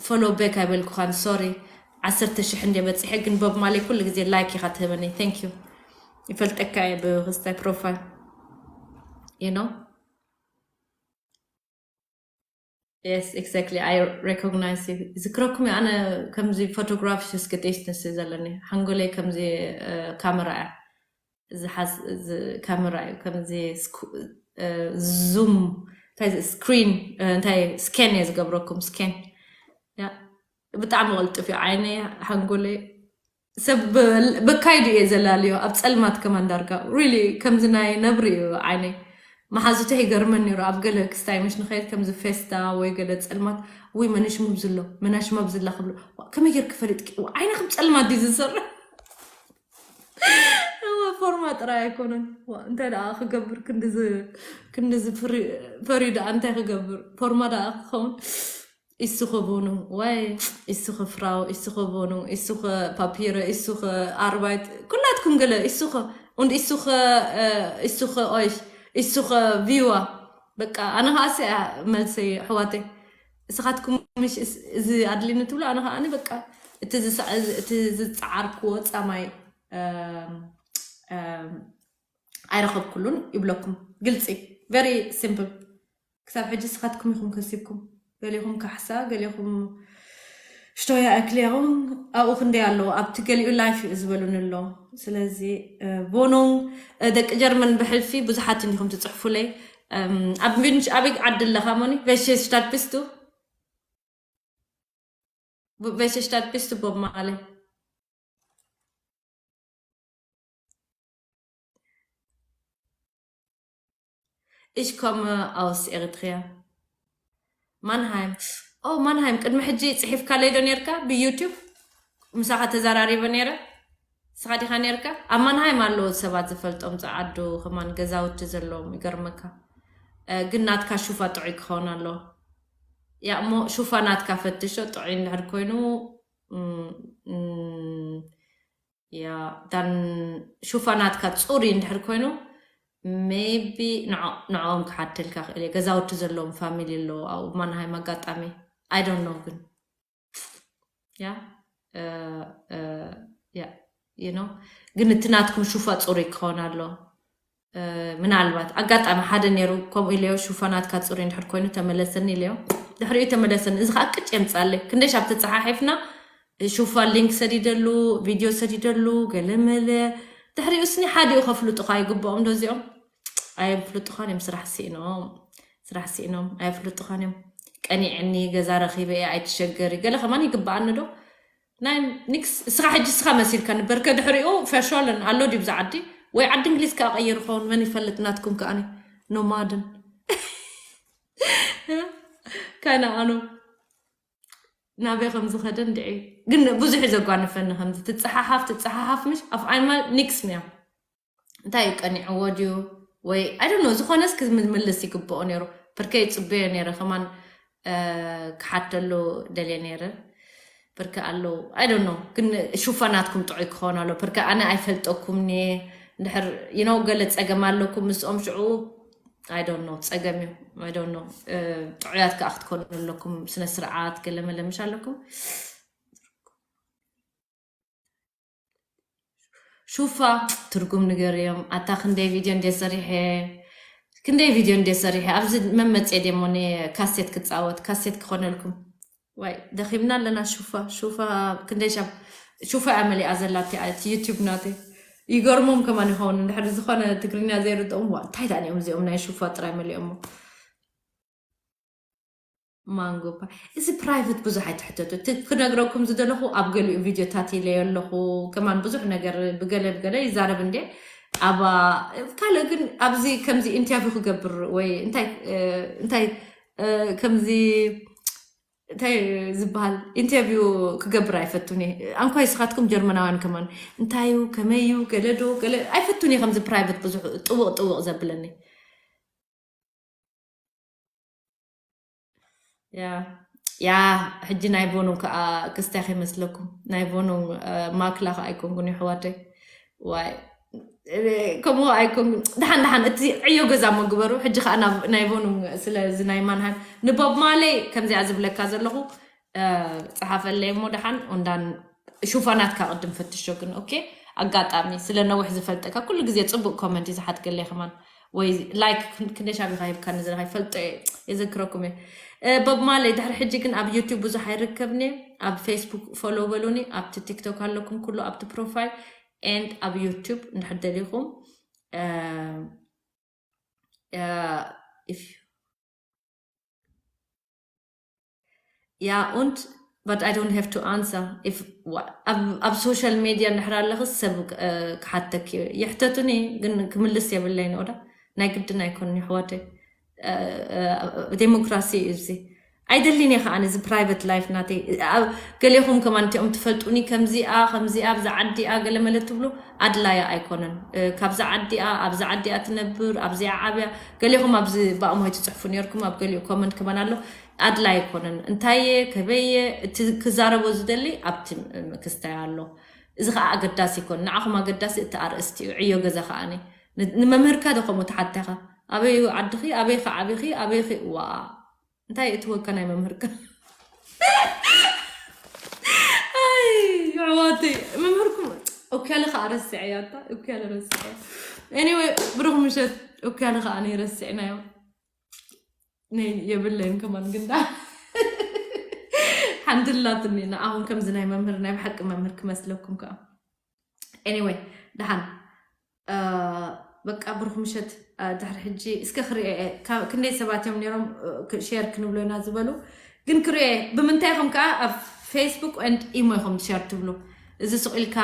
ፎሎ ቤክ ኣይበልኩኻን ሶሪ። ዓሰርተ ሽሕ እንደ በፂሐ ግን ቦብ ማሊ ኩሉ ግዜ ላይክ ኢኻ ትህበኒ። Thank you። ይፈልጠካ እየ ብክስታይ ፕሮፋይል you know። Yes exactly I recognize you። ዝክረኩም እዩ። ኣነ ከምዚ ፎቶግራፊ ስክጤስ ንስ ዘለኒ ሓንጎለይ ከምዚ እ፣ ካሜራ እያ። እዚ ሓስ- እዚ ካሜራ እዩ ከምዚ ስኩ- እ፣ ዙም እንታይ እዚ ስክሪን እ፣ እንታይ ስኬን እየ ዝገብረኩም ስኬን። ያ ብጣዕሚ ቅልጡፍ እዩ ዓይነይ ሓንጎለይ። ሰብ በ- በካይዱ እየ ዘላልዮ ኣብ ፀልማት ከማን ዳርጋ really ከምዚ ናይ ነብሪ እዩ ዓይነይ። መሓዙተይ ይገርመን ነይሩ ኣብ ገለ ክስታይ ምሽ ንኸይድ ከምዚ ፌስታ ወይ ገለ ፀልማት ወይ መነሽሙብ ዝሎ መናሽማብ ዝላ ክብሎ ከመይ ጌርክ ፈሊጥኪ ዓይነ ከም ፀልማት ድዩ ዝሰርሕ። እወ ፎርማ ጥራይ ኣይኮነን። ዋ፣ እንታይ ደኣ ክገብር ክንድዚ ክንድዚ ፍሪ- ፈርዩ ደኣ እንታይ ክገብር ፎርማ ደኣ ክኸውን። ኢሱኸ ቦኑ ወይ ኢሱኸ ፍራው ኢሱኸ ቦኑ ኢሱኸ ፓፒረ ኢሱኸ ኣርባይት ኩላትኩም ገለ ኢሱኸ und ኢሱኸ እ፣ ኢሱኸ ኦይሽ ኢሱኸ ቪዋ በቃ ኣነ ከኣ እዚኣ እያ መልሰይ ኣሕዋተይ። እስኻትኩም ምሽ እስ- እዚ ኣድልኒ ትብሉ ኣነ ከኣ በቃ እቲ ዝሰ- እቲ ዝፀዓርክዎ ፃማይ እም፣ እም፣ ኣይረኸብኩሉን ይብለኩም። ግልፂ very simple። ክሳብ ሕጂ ስኻትኩም ኢኹም ከሲብኩም። ገሊኹም ካሕሳ፣ ገሊኹም ሽቶያ ኣክሊያኹም ኣብኡ ክንደይ ኣለዉ ኣብቲ ገሊኡ ላይፍ እዩ ዝበሉኒ ኣለዉ። ስለዚ እ፣ ቦኖ እ፣ ደቂ ጀርመን ብሕልፊ ብዙሓት እንዲኹም ትፅሕፉለይ። እም፣ ኣብ ቪንሽ ኣበይ ዓዲ ኣለኻ ሞኒ? Welche Stadt bist du? Welche Stadt bist du, Bob Marley? Ich komme aus Eritrea. ማንሃይም። ኦ ማንሃይም፣ ቅድሚ ሕጂ ፅሒፍካለይ ዶ ነርካ ብዩቱብ? ምሳኻ ተዘራሪበ ነይረ። ንስኻ ዲኻ ነርካ? ኣብ ማንሃይም ኣለዉ ሰባት ዝፈልጦም፣ ጸዓዱ ከማን ገዛውቲ ዘለዎም፣ ይገርመካ። እ፣ ግን ናትካ ሹፋ ጥዑይ ክኸውን ኣለዎ። ያ እሞ ሹፋ ናትካ ፈትሾ፣ ጥዑይ እንድሕር ኮይኑ፣ እም፣ እም፣ ያ፣ ዳን ሹፋ ናትካ ጽሩይ እንድሕር ኮይኑ፣ maybe ንዖ- ንዕኦም ክሓተልካ ክእል እየ። ገዛውቲ ዘለዎም ፋሚሊ ኣለዎ ኣብኡ ማንሃይም ኣጋጣሚ። I don't know ግን ያ እ፣ እ፣ ያ you know ግን እቲ ናትኩም ሹፋ ጽሩይ ክኸውን ኣሎ። እ፣ ምናልባት ኣጋጣሚ ሓደ ነይሩ ከምኡ ኢለዮ ሹፋ ናትካ ጽሩይ እንድሕር ኮይኑ ተመለሰኒ ኢለዮ። ድሕሪኡ ተመለሰኒ። እዚ ከዓ ቅጭ የምጻለይ ክንደይ ሻብ ተጸሓሒፍና ሹፋ ሊንክ ሰዲደሉ ቪድዮ ሰዲደሉ ገለመለ። ድሕሪኡ ስኒ ሓዲኡ ከፍልጡኻ ይግብኦም ዶ እዚኦም? ኣየፍልጡኻን እዮም። ስራሕ ስኢኖም ስራሕ ስኢኖም ኣየፍልጡኻን እዮም። ቀኒዕኒ ገዛ ረኺበ እየ ኣይትሸገሪ ገለ ከማን ይግብኣኒ ዶ? ናይ ኒክስ እስኻ ሕጂ እስኻ መሲልካ ንበርከ ድሕሪኡ ፈሾልን ኣሎ ድዩ ብዛ ዓዲ ወይ ዓዲ እንግሊዝ ከዓ ቀይሩ ኸውን፣ መን ይፈልጥ? ናትኩም ከኣኒ ኖማድን ከነኣኑ ናበይ ከም ዝኸደ እንድዒ። ግን ብዙሕ እዩ ዘጓንፈኒ፣ ከምዚ ትፀሓሓፍ ትፀሓሓፍ፣ ምሽ ኣፍ ዓይማል ኒክስ ምያ። እንታይ እዩ ቀኒዕዎ ድዩ? ወይ I don't know፣ ዝኾነስ ክምልስ ይግብኦ ነይሩ። ብርከ ይፅበዮ ነይረ ከማን፣ እ፣ ክሓተሉ ደልየ ነይረ። ብርከ ኣለዉ፣ I don't know፣ ግን ሹፋናትኩም ጥዑይ ክኾን ኣሎ። ብርከ ኣነ ኣይፈልጠኩም እየ። እንድሕር you know ገለ ፀገም ኣለኩም ምስኦም ሽዑ I don't know፣ ፀገም እዩ። I don't know፣ እ፣ ጥዑያት ከዓ ክትኮኑ ኣለኩም። ስነ ስርዓት ገለ መለ ምሽ ኣለኩም። ሹፋ ትርጉም ንገርዮም። ኣታ ክንደይ ቪድዮ እንደ ሰሪሐ፣ ክንደይ ቪድዮ እንደ ሰሪሐ፣ ኣብዚ መመፅየ ደሞ ኒ ካሴት ክፃወት፣ ካሴት ክኾነልኩም። ዋይ ደኺምና ኣለና። ሹፋ ሹፋ ክንደይ ሻብ ሹፋ እያ መሊኣ ዘላ እቲ፣ እቲ ዩቲዩብ ናተይ። ይገርሞም ከማን ይኸውን እንድሕር ዝኾነ ትግርኛ ዘይርድኦም፣ ዋ እንታይ ደኣ እዮም እዚኦም ናይ ሹፋ ጥራይ መሊኦሞ። ማንጎ ፓ-፣ እዚ ፕራይቨት ብዙሕ ኣይትሕተቱ። እቲ ክነግረኩም ዝደለኹ ኣብ ገሊኡ ቪድዮታት ኢለዮ ኣለኹ። ከማን ብዙሕ ነገር ብገለ ብገለ ይዛረብ እንዴ። ኣብ ካልእ ግን ኣብዚ ከምዚ ኢንተርቪው ክገብር ወይ እንታይ፣ እ፣ እንታይ፣ እ፣ ከምዚ እንታይ ዝበሃል ኢንተርቪው ክገብር ኣይፈቱን እየ። ኣንኳይ ስኻትኩም ጀርመናውያን ከማን እንታይ እዩ፣ ከመይ እዩ፣ ገለ ዶ፣ ገለ ኣይፈቱን እየ። ከምዚ ፕራይቨት ብዙሕ ጥውቕ ጥውቕ ዘብለኒ። ያ፣ ያ፣ ሕጂ ናይ ቦኖም ከኣ ክስታይ ከይመስለኩም። ናይ ቦኖም፣ እ፣ ማክላ ከኣ ኣይኮንኩን የሕዋተይ። ዋይ፣ እ፣ ከምኡ ኣይኮንኩን። ደሓን፣ ደሓን፣ እቲ ዕዮ ገዛ እሞ ግበሩ። ሕጂ ከኣ ናብ ናይ ቦኖም ስለ እዚ ናይ ማንሃይም ንቦብ ማለይ ከምዚኣ ዝብለካ ዘለኹ፣ እ፣ ጸሓፈለይ እሞ ደሓን። ኦንዳን ሹፋናትካ ቅድም ፈትሾ ግን። ኦኬ፣ ኣጋጣሚ ስለ ነዊሕ ዝፈልጠካ ኩሉ ግዜ ጽቡቅ ኮመንት እዩ ዝሓትገለይ ከማን። ወይ ላይክ ክን-፣ ክንደይ ሻብ ኢኻ ሂብካኒ ዘለኻ ይፈልጦ እየ፣ የዘክረኩም እየ። እ፣ ቦብ ማለይ ድሕሪ ሕጂ ግን ኣብ ዩቲዩብ ብዙሕ ኣይርከብን እየ። ኣብ ፌስቡክ ፎሎ በሉኒ፣ ኣብቲ ቲክቶክ ኣለኩም ኩሉ ኣብቲ ፕሮፋይል ኤንድ ኣብ ዩቲዩብ እንድሕር ደሊኹም። እ፣ እ፣ if Ja, und, but I don't have to answer. If, ዋ-፣ ኣብ፣ ኣብ ሶሻል ሜድያ እንድሕር ኣለኽስ ሰብ፣ እ፣ ክሓተኪ እዩ። ይሕተቱኒ፣ ግን ክምልስ የብለይን። ኦዳ ናይ ግድን ኣይኮንን፣ የሕዋተይ። እ፣ እ፣ ዴሞክራሲ እዩ እዚ። ኣይደሊን እየ ከኣ ነዚ ፕራይቨት ላይፍ ናተይ። ኣብ፣ ገሌኹም ከማን እቲኦም ትፈልጡኒ፣ ከምዚኣ፣ ከምዚኣ፣ ኣብዛ ዓዲኣ፣ ገለ መለ ትብሉ፣ ኣድላያ ኣይኮነን። እ፣ ካብዛ ዓዲኣ፣ ኣብዛ ዓዲኣ ትነብር፣ ኣብዚኣ ዓብያ፣ ገሌኹም ኣብዚ ብኣሞ ኣይትጽሕፉ ነርኩም፣ ኣብ ገሊኡ ኮመንት ከማን ኣሎ። ኣድላይ ኣይኮነን። እንታየ፣ ከበየ፣ እቲ ክዛረቦ ዝደሊ ኣብቲ ም-፣ ክስታይ ኣሎ። እዚ ኸዓ ኣገዳሲ ይኮን። ንዓኹም ኣገዳሲ እቲ ኣርእስቲ እዩ። ዕዮ ገዛ ከዓኒ። ን-፣ ንመምህርካ ዶ ከምኡ ትሓታ ኢኻ? ኣበይ እዩ ዓድኺ? ኣበይ ኸ ዓቢኺ? ኣበይ ኸ? ዋ። እንታይ እትወካ ናይ መምህርካ? ኣይ፣ ኣሕዋተይ፣ መምህርኩም ኦክያለ ኸዓ ረስዐያ፣ ኣታ ኦክያለ ረስዐያ። ኤኒወይ፣ ብሩኽ ምሸት። ኦክያለ ኸዓ ነይ ረስዕናዮ። ነይ የብለይን ከማን ግን ዳ-፣ ሓንቲ ኣላትኒ ንዓኹም ከምዚ ናይ መምህር፣ ናይ ብሓቂ መምህር ክመስለኩም ከኣ። ኤኒወይ፣ ደሓን፣ እ፣ በቃ ብሩኽ ምሸት። እ፣ ድሕሪ ሕጂ እስከ ክሪኦ እየ። ካብ ክንደይ ሰባት እዮም ነይሮም፣ እ፣ ክ-፣ ሼር ክንብሎ ኢና ዝበሉ። ግን ክሪኦ እየ። ብምንታይ ኢኹም ከኣ ኣብ ፌስቡክ ኤንድ ኢሞ ኢኹም ሼር ትብሉ? እዚ ስቕ ኢልካ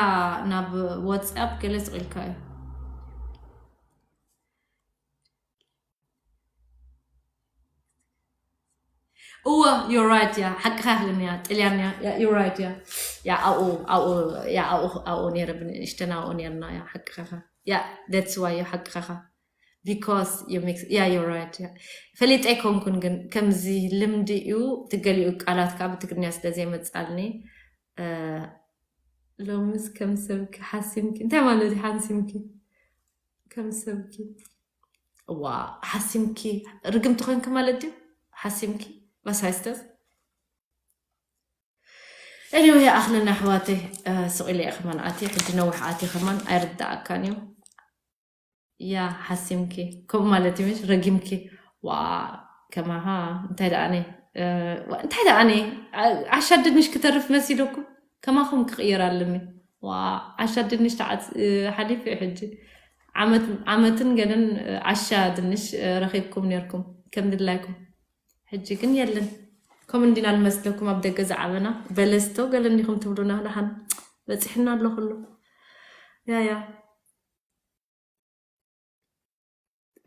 ናብ ዋትስኣፕ ገለ ስቕ ኢልካ እዩ። እወ፣ you're right፣ ያ፣ ሓቅኻ ግን ያ፣ ጥልያን ያ፣ ያ፣ you're right፣ ያ። ያ፣ ኣብኡ፣ ኣብኡ፣ ያ፣ ኣብኡ፣ ኣብኡ ነይረ፣ ብንእሽተን ኣብኡ ነይርና፣ ያ፣ ሓቅኻ ኢኻ። ያ፣ that's why፣ ያ፣ ሓቅኻ ኢኻ። Because you mix፣ ያ፣ you're right፣ ያ። ፈሊጠ ኣይኮንኩን፣ ግን ከምዚ ልምዲ እዩ፣ እቲ ገሊኡ ቃላት ከዓ ብትግርኛ ስለ ዘይመጻልኒ፣ እ፣ ሎምስ ከም ሰብኪ ሓሲምኪ፣ እንታይ ማለት እዩ ሓሲምኪ? ከም ሰብኪ። ዋ፣ ሓሲምኪ ርግምቲ ኮንኪ ማለት ድዩ? ሓሲምኪ? Was heißt das? Anyway፣ ኣኽለና ኣሕዋተይ፣ እ፣ ስቕ ኢለ እየ ከማን ኣትየ፣ ሕጂ ነዊሕ ኣትየ ከማን ኣይርድኣካን እዩ። ያ፣ ሓሲምኪ። ከምኡ ማለት እዩ፣ ምሽ? ረጊምኪ። ዋ፣ ከማኻ፣ እንታይ ደኣ ኣነ፣ እ፣ ዋ፣ እንታይ ደኣ ኣነ፣ ዓ-፣ ዓሻ ድንሽ ክተርፍ መሲለኩም? ከማኹም ክቕየር ኣለኒ። ዋ፣ ዓሻ ድንሽ ተዓጽ-፣ እ፣ ሓሊፉ እዩ ሕጂ። ዓመት፣ ዓመትን ገለን፣ እ፣ ዓሻ ድንሽ፣ እ፣ ረኺብኩም ነርኩም፣ ከም ድላይኩም። ሕጂ ግን የለን። ከምኡ እንዲና ንመስለኩም ኣብ ደገ ዝዓበና። በለስቶ ገለ እንዲኹም ትብሉና፣ ደሓን በጺሕና ኣሎ ኩሉ። ያ፣ ያ።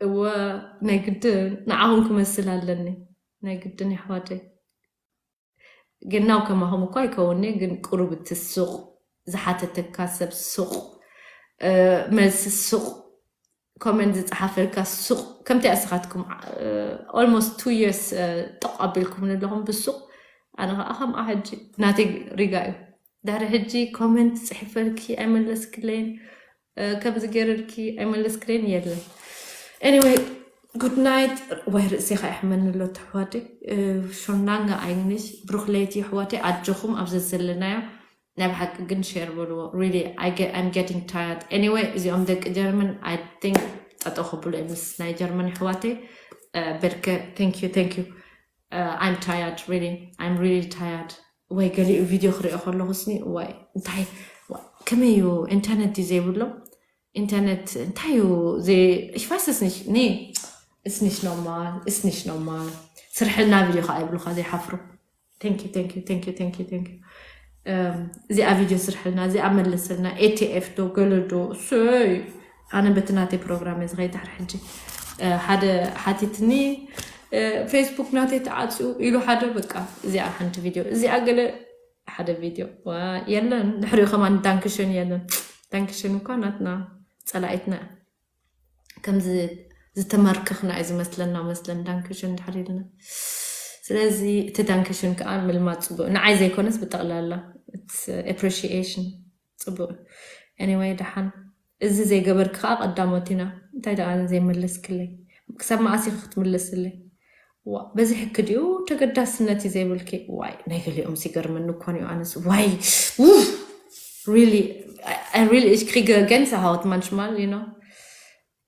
እወ፣ ናይ ግድን ንዓኹም ክመስል ኣለኒ። ናይ ግድን የሕዋተይ። ግን ናው ከማኹም እኳ ኣይከውን'የ፣ ግን ቁሩብ እቲ ሱቕ ዝሓተተካ ሰብ ሱቕ፣ እ፣ መልሲ ሱቕ፣ ኮመንት ዝጸሓፈልካ ሱቕ፣ ከምቲ ኣስኻትኩም፣ እ፣ almost two years፣ እ፣ ጠቕ ኣቢልኩም ንለኹም ብሱቕ። ኣነ ኸኣ ከምኣ ሕጂ ናተይ ሪጋ እዩ። ድሕሪ ሕጂ ኮመንት ጽሒፈልኪ ኣይመለስክለይን፣ እ፣ ከምዚ ገይረልኪ ኣይመለስክለይን የለን። Anyway፣ good night። ወይ ርእሴኻ ይሕመኒ ኣሎ ተሕዋተይ። እ፣ ሾናንጋ ኣይንሽ ብሩኽ ለይቲ ኣሕዋተይ፣ ኣጆኹም ኣብ ዘዘለናዮ። ናይ ብሓቂ ግን ሼር በልዎ። Really, I get, I'm getting tired. Anyway፣ እዚኦም ደቂ ጀርመን፣ I think፣ ጠጠው ክብሉ እዮም ምስ ናይ ጀርመን ኣሕዋተይ። እ፣ በርከ፣ thank you, thank you. እ፣ I'm tired, really. I'm really tired. ወይ ገሊኡ ቪድዮ ክሪኦ ከለኹ ስኒ፣ ወይ እንታይ፣ ዋ፣ ከመይ እዩ ኢንተርኔት ድዩ ዘይብሎም? ኢንተርኔት እንታይ እዩ ዘይ-፣ ich weiß es nicht. Nee, ist nicht normal, ist nicht normal. ስርሕልና ቪድዮ ከዓ ይብሉኻ ዘይሓፍሩ። Thank you, thank you, thank you, thank you, thank you. እም፣ እዚኣ ቪድዮ ስርሕልና፣ እዚኣ መለሰልና፣ ኤ ቲ ኤፍ ዶ ገለ ዶ፣ ሰይ። ኣነ በቲ ናተይ ፕሮግራም እየ ዝኸይድ ድሕሪ ሕጂ። እ፣ ሓደ ሓቲትኒ፣ እ፣ ፌስቡክ ናተይ ተዓፅዩ ኢሉ ሓደ፣ በቃ እዚኣ ሓንቲ ቪድዮ፣ እዚኣ ገለ ሓደ ቪድዮ። ዋ፣ የለን፣ ድሕሪኡ ከማን ዳንክሽን የለን። ዳንክሽን እኳ ናትና ጸላኢትና እያ። ከምዚ ዝተመርከኽና እዩ ዝመስለና መስለን ዳንክሽን ድሕር ኢልና። ስለዚ እቲ ዳንክሽን ከዓ ምልማድ ጽቡቅ፣ ንዓይ ዘይኮነስ ብጠቕላላ it's appreciation። ጽቡቅ። Anyway፣ ደሓን እዚ ዘይገበርክ ከዓ ቀዳሞት ኢና። እንታይ ደኣ ዘይመለስክለይ? ክሳብ መኣስ ኢኺ ክትምልስለይ? ዋ፣ በዚ ሕኪ ድዩ ተገዳስነት እዩ ዘይብልኪ? ዋይ፣ ናይ ገሊኦም ሲገርመኒ እኮ እዩ። ኣነስ ዋይ፣ ውፍ፣ really, I, I really, ich kriege Gänsehaut manchmal, you know.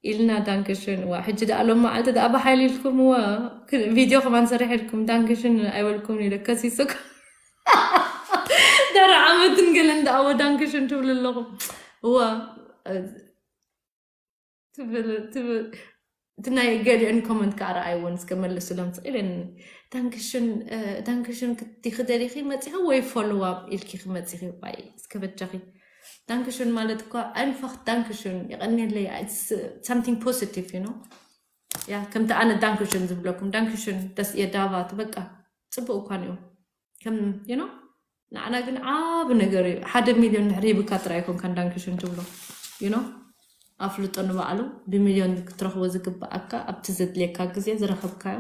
ኢልና ዳንክሽን። ዋ፣ ሕጂ ደኣ ሎም መዓልቲ ደኣ ብሓይሊ ኢልኩም፣ ዋ፣ ክ-፣ ቪድዮ ከማን ሰሪሕ ኢልኩም ዳንክሽን ኣይበልኩም ኢለ ከሲሱኩም። ደረ ዓመትን ገለን ደኣ ወ ዳንክሽን ትብሉ ኣለኹም። ዋ፣ እ፣ ትብል፣ ትብል፣ እቲ ናይ ገሊኦን ኮመንት ከዓ ረኣይዎን እስከ መልሱሎም ስቕ ኢለን። ዳንክሽን፣ እ፣ ዳንክሽን ክት-፣ ክደሊኺ መጺኺ ወይ ፎሎው ኣፕ ኢልኪ ክመጺኺ? ዋይ፣ እስከ በጃኺ። ዳንክሽን ማለት እኳ፣ einfach ዳንክሽን፣ የቐንየለይ፣ it's something positive, you know? ያ፣ ከምቲ ኣነ ዳንክሽን ዝብለኩም፣ ዳንክሽን፣ das ihr da wart፣ በቃ፣ ጽቡቅ እኳ እዩ። ከም፣ you know? ንዓና ግን ዓቢ ነገር እዩ። ሓደ ሚልዮን ድሕሪ ሂብካ ጥራይ ኣይኮንካን ዳንክሽን ትብሎ። You know? ኣፍልጦ ንባዕሉ ብሚልዮን ክትረኽቦ ዝግብኣካ ኣብቲ ዘድልየካ ግዜ ዝረኸብካዮ።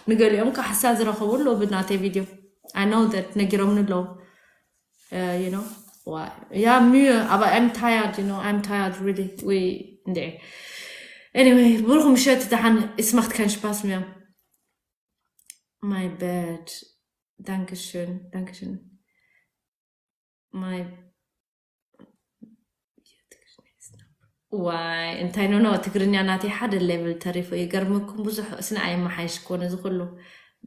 ንገሊኦም ካሕሳ ዝረኸቡ ኣለዉ ብናተይ ቪድዮ። I know that ነጊሮምኒ ኣለዉ። እ፣ you know? ዋ-፣ ያ፣ ሚዩ፣ ኣባ፣ I'm tired, you know? I'm tired, really. ወይ፣ እንዴ። Anyway፣ ብሩኽ ምሸት፣ ደሓን፣ ich mache keinen Spaß mehr. My bad. Dankeschön, Dankeschön. My ዋይ፣ እንታይ ኖኖ፣ ትግርኛ ናተይ ሓደ ሌቭል ተሪፉ። ይገርመኩም፣ ብዙሕ ስነ ኣይመሓይሽ ኮነ እዚ ኩሉ።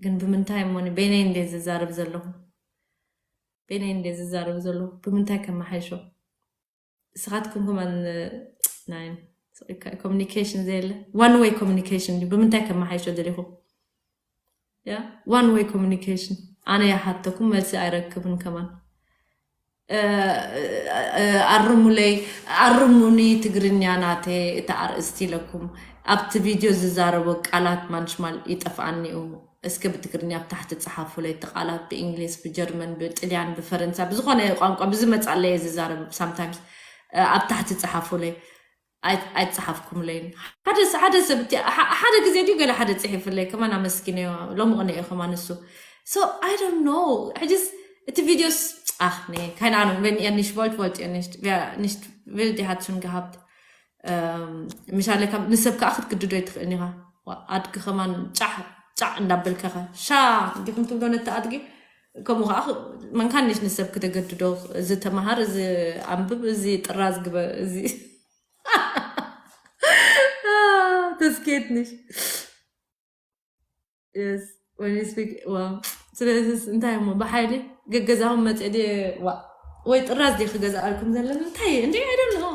ግን ብምንታይ እሞ፣ በይነይ እንደ ዝዛረብ ዘለኹ? በይነይ እንደ ዝዛረብ ዘለኹ? ብምንታይ ከመሓይሾ? ንስኻትኩም ከማን፣ ናይ ኮሚኒኬሽን ዘየለ፣ ዋን ዌይ ኮሚኒኬሽን ድዩ? ብምንታይ ከመሓይሾ ደሊኹም? ያ፣ ዋን ዌይ ኮሚኒኬሽን። ኣነ ይሓተኩም፣ መልሲ ኣይረክብን ከማን። እ፣ እ፣ ኣርሙለይ፣ ኣርሙኒ፣ ትግርኛ ናተ፣ እቲ ኣርእስቲ ኢለኩም። ኣብቲ ቪድዮ ዝዛረቦ ቃላት ማንሽማል ይጠፍኣኒ እዩ። እስከ ብትግርኛ ኣብ ታሕቲ ጸሓፉለይ፣ እቲ ቃላት ብእንግሊዝ፣ ብጀርመን፣ ብጥልያን፣ ብፈረንሳ፣ ብዝኾነ ቋንቋ ብዝመጻለይ እየ ዝዛረብ ሳምታይምስ። እ፣ ኣብ ታሕቲ ጸሓፉለይ። ኣይ-፣ ኣይጸሓፍኩምለይን። ሓደ ስ-፣ ሓደ ሰብ እቲ፣ ሓ-፣ ሓደ ግዜ ድዩ ገለ ሓደ ጽሒፍለይ፣ ከማን ኣመስጊነዮ፣ ሎሚ ቅነ እዩ ከማን እሱ። So, I don't know። ሕጅስ እቲ ቪድዮስ፣ ኣኽ፣ ነ፣ keine Ahnung፣ wenn ihr nicht wollt, wollt ihr nicht. Wer nicht will, der hat schon gehabt። እም፣ ምሻለ ካብ ንሰብ ከኣ ክትግድዶ ኣይትኽእልን ኢኻ። ዋ፣ ኣድጊ ከማን ጫሕ፣ ጫዕ እንዳበልካ ኢኻ። ሻ፣ እንዲኹም ትብሎ ነቲ ኣድጊ፣ ከምኡ ከኣ ክ-፣ መን ካን nicht ንሰብ ክተገድዶ፣ እዚ ተመሃር፣ እዚ ኣንብብ፣ እዚ ጥራዝ ግበር፣ እዚ Das geht nicht. Yes. When you speak, well, ስለዚ እንታይ እሞ ብሓይሊ ገገዛኹም መፅእ ድየ? ዋ፣ ወይ ጥራዝ ድየ ክገዝኣልኩም ዘለኒ? እንታይ እንዴ? I don't know.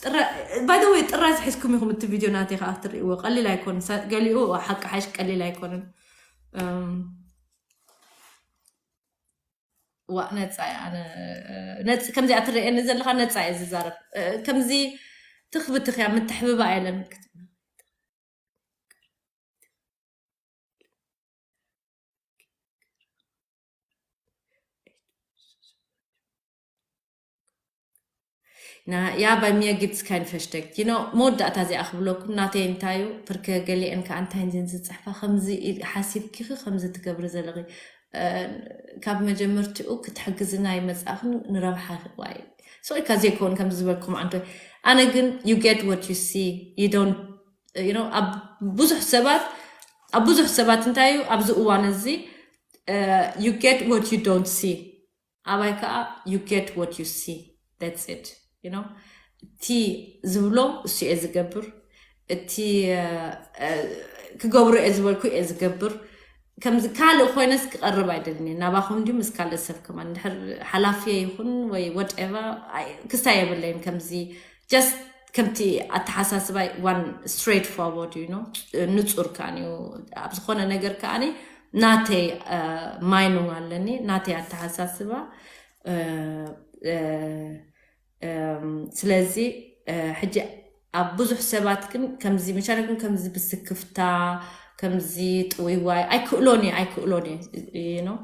ጥራ-፣ by the way፣ ጥራዝ ሒዝኩም ኢኹም እቲ ቪድዮ ናተይ ከዓ ክትርእይዎ። ቀሊል ኣይኮን። ሳ-፣ ገሊኡ ሓቂ ሓይሽ ቀሊል ኣይኮንን። እም፣ ዋ፣ ነፃ እየ ኣነ። ነፂ-፣ ከምዚኣ ትረእየኒ ዘለኻ ነፃ እየ ዝዛረብ። እ፣ ከምዚ ትኽብትኽያ ምትሕብባ የለን። Ja, bei mir gibt es kein Versteck. You know, መወዳእታ እዚኣ ክብለኩም ናተይ እንታይ እዩ? ፕርከ ገሊአን ከኣ እንታይ እንድን ዝጽሕፋ ከምዚ ኢ- ሓሲብኪኺ ከምዚ ትገብሪ ዘለኺ እ፣ ካብ መጀመርትኡ ክትሕግዝና ይመጻእኽን ንረብሓ ዋይ ሶሪ ካብ ዘይከውን ከምዚ ዝበልኩም ዓንቶ ኣነ ግን you get what you see you don't you know ኣብ ብዙሕ ሰባት ኣብ ብዙሕ ሰባት እንታይ እዩ ኣብዚ እዋን እዚ you get what you don't see ኣባይ ከዓ you get what you see that's it you know እቲ ዝብሎ እሱ እየ ዝገብር እቲ ክገብሮ እየ ዝበልኩ እየ ዝገብር ከምዚ ካልእ ኮይነስ ክቐርብ ኣይደልን እየ ናባኹም ድዩ ምስ ካልእ ሰብ ከማን እንድሕር ሓላፍየ ይኹን ወይ ወደቨ ክስታይ የብለይን ከምዚ just ከምቲ ኣተሓሳስባይ one straight forward you know ንፁር ከዓን እዩ ኣብ ዝኾነ ነገር ከዓኒ ናተይ ማይኑንግ ኣለኒ ናተይ ኣተሓሳስባ ስለዚ ሕጂ ኣብ ብዙሕ ሰባት ግን ከምዚ መቻለ ግን ከምዚ ብስክፍታ ከምዚ ጥውይዋይ ኣይክእሎን እየ ኣይክእሎን እየ you know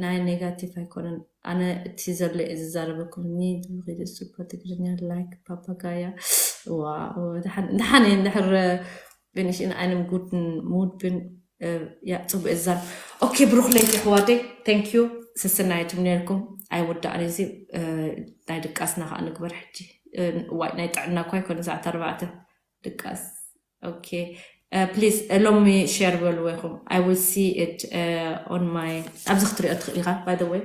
ናይ negative ኣይኮነን ኣነ እቲ ዘሎ እየ ዝዛረበኩም ኒ ዝብኺድ super ትግርኛ like ፓፓጋያ ድሓን እንድሕር bin ich in einem guten Mood bin ja ጽቡቅ እዛን okay ብሩክ ለይቲ ኣሕዋተይ thank you ሰሰናየትም ነርኩም ኣይወዳእን እዚ ናይ ድቃስና ከዓ ንግበር ሕጂ ዋይ ናይ ጥዕና እኳ ይኮነ ሰዓት ኣርባዕተ ድቃስ okay please ሎሚ share በልዎ ኢኹም I will see it on my ኣብዚ ክትሪኦ ትኽእል ኢኻ by the way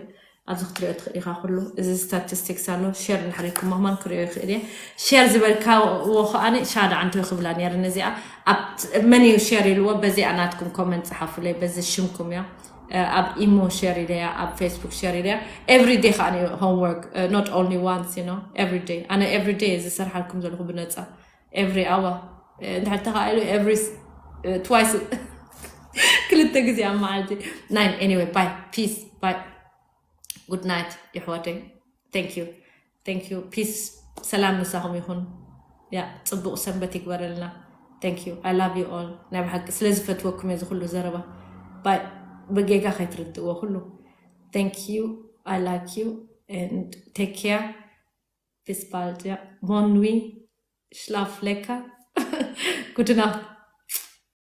ኣብዚ ክትሪኦ ትኽእል ኢኻ ኩሉ እዚ statistics ኣሎ share እንድሕር ኢልኩም ምኽማን ክሪኦ ይኽእል እየ share ዝበልካዎ ከዓኒ ሻዳ ዓንቶ ክብላ ነይረ ነዚኣ ኣብ መን እዩ share ኢልዎ በዚኣ ናትኩም comment ጸሓፉለይ በዚ ሽምኩም እያ ኣብ ኢሞ share ኢለያ ኣብ Facebook share ኢለያ every day ከዓኒ homework not only once you know every day ኣነ every day እዚ ሰርሓልኩም ዘለኹ ብነጻ every hour እንድሕር ተኻኢሉ every twice ክልተ ግዜ ኣብ መዓልቲ nine anyway bye peace bye good night የሕዋተይ thank you thank you peace ሰላም ምሳኹም ይኹን ያ ፅቡቅ ሰንበት ይግበረልና thank you I love you all ናይ ብሓቂ ስለ ዝፈትወኩም እየ ዝኩሉ ዘረባ bye ብጌጋ ከይትርድእዎ ኩሉ thank you I like you and take care bis bald ja bonne nuit schlaf lecker gute Nacht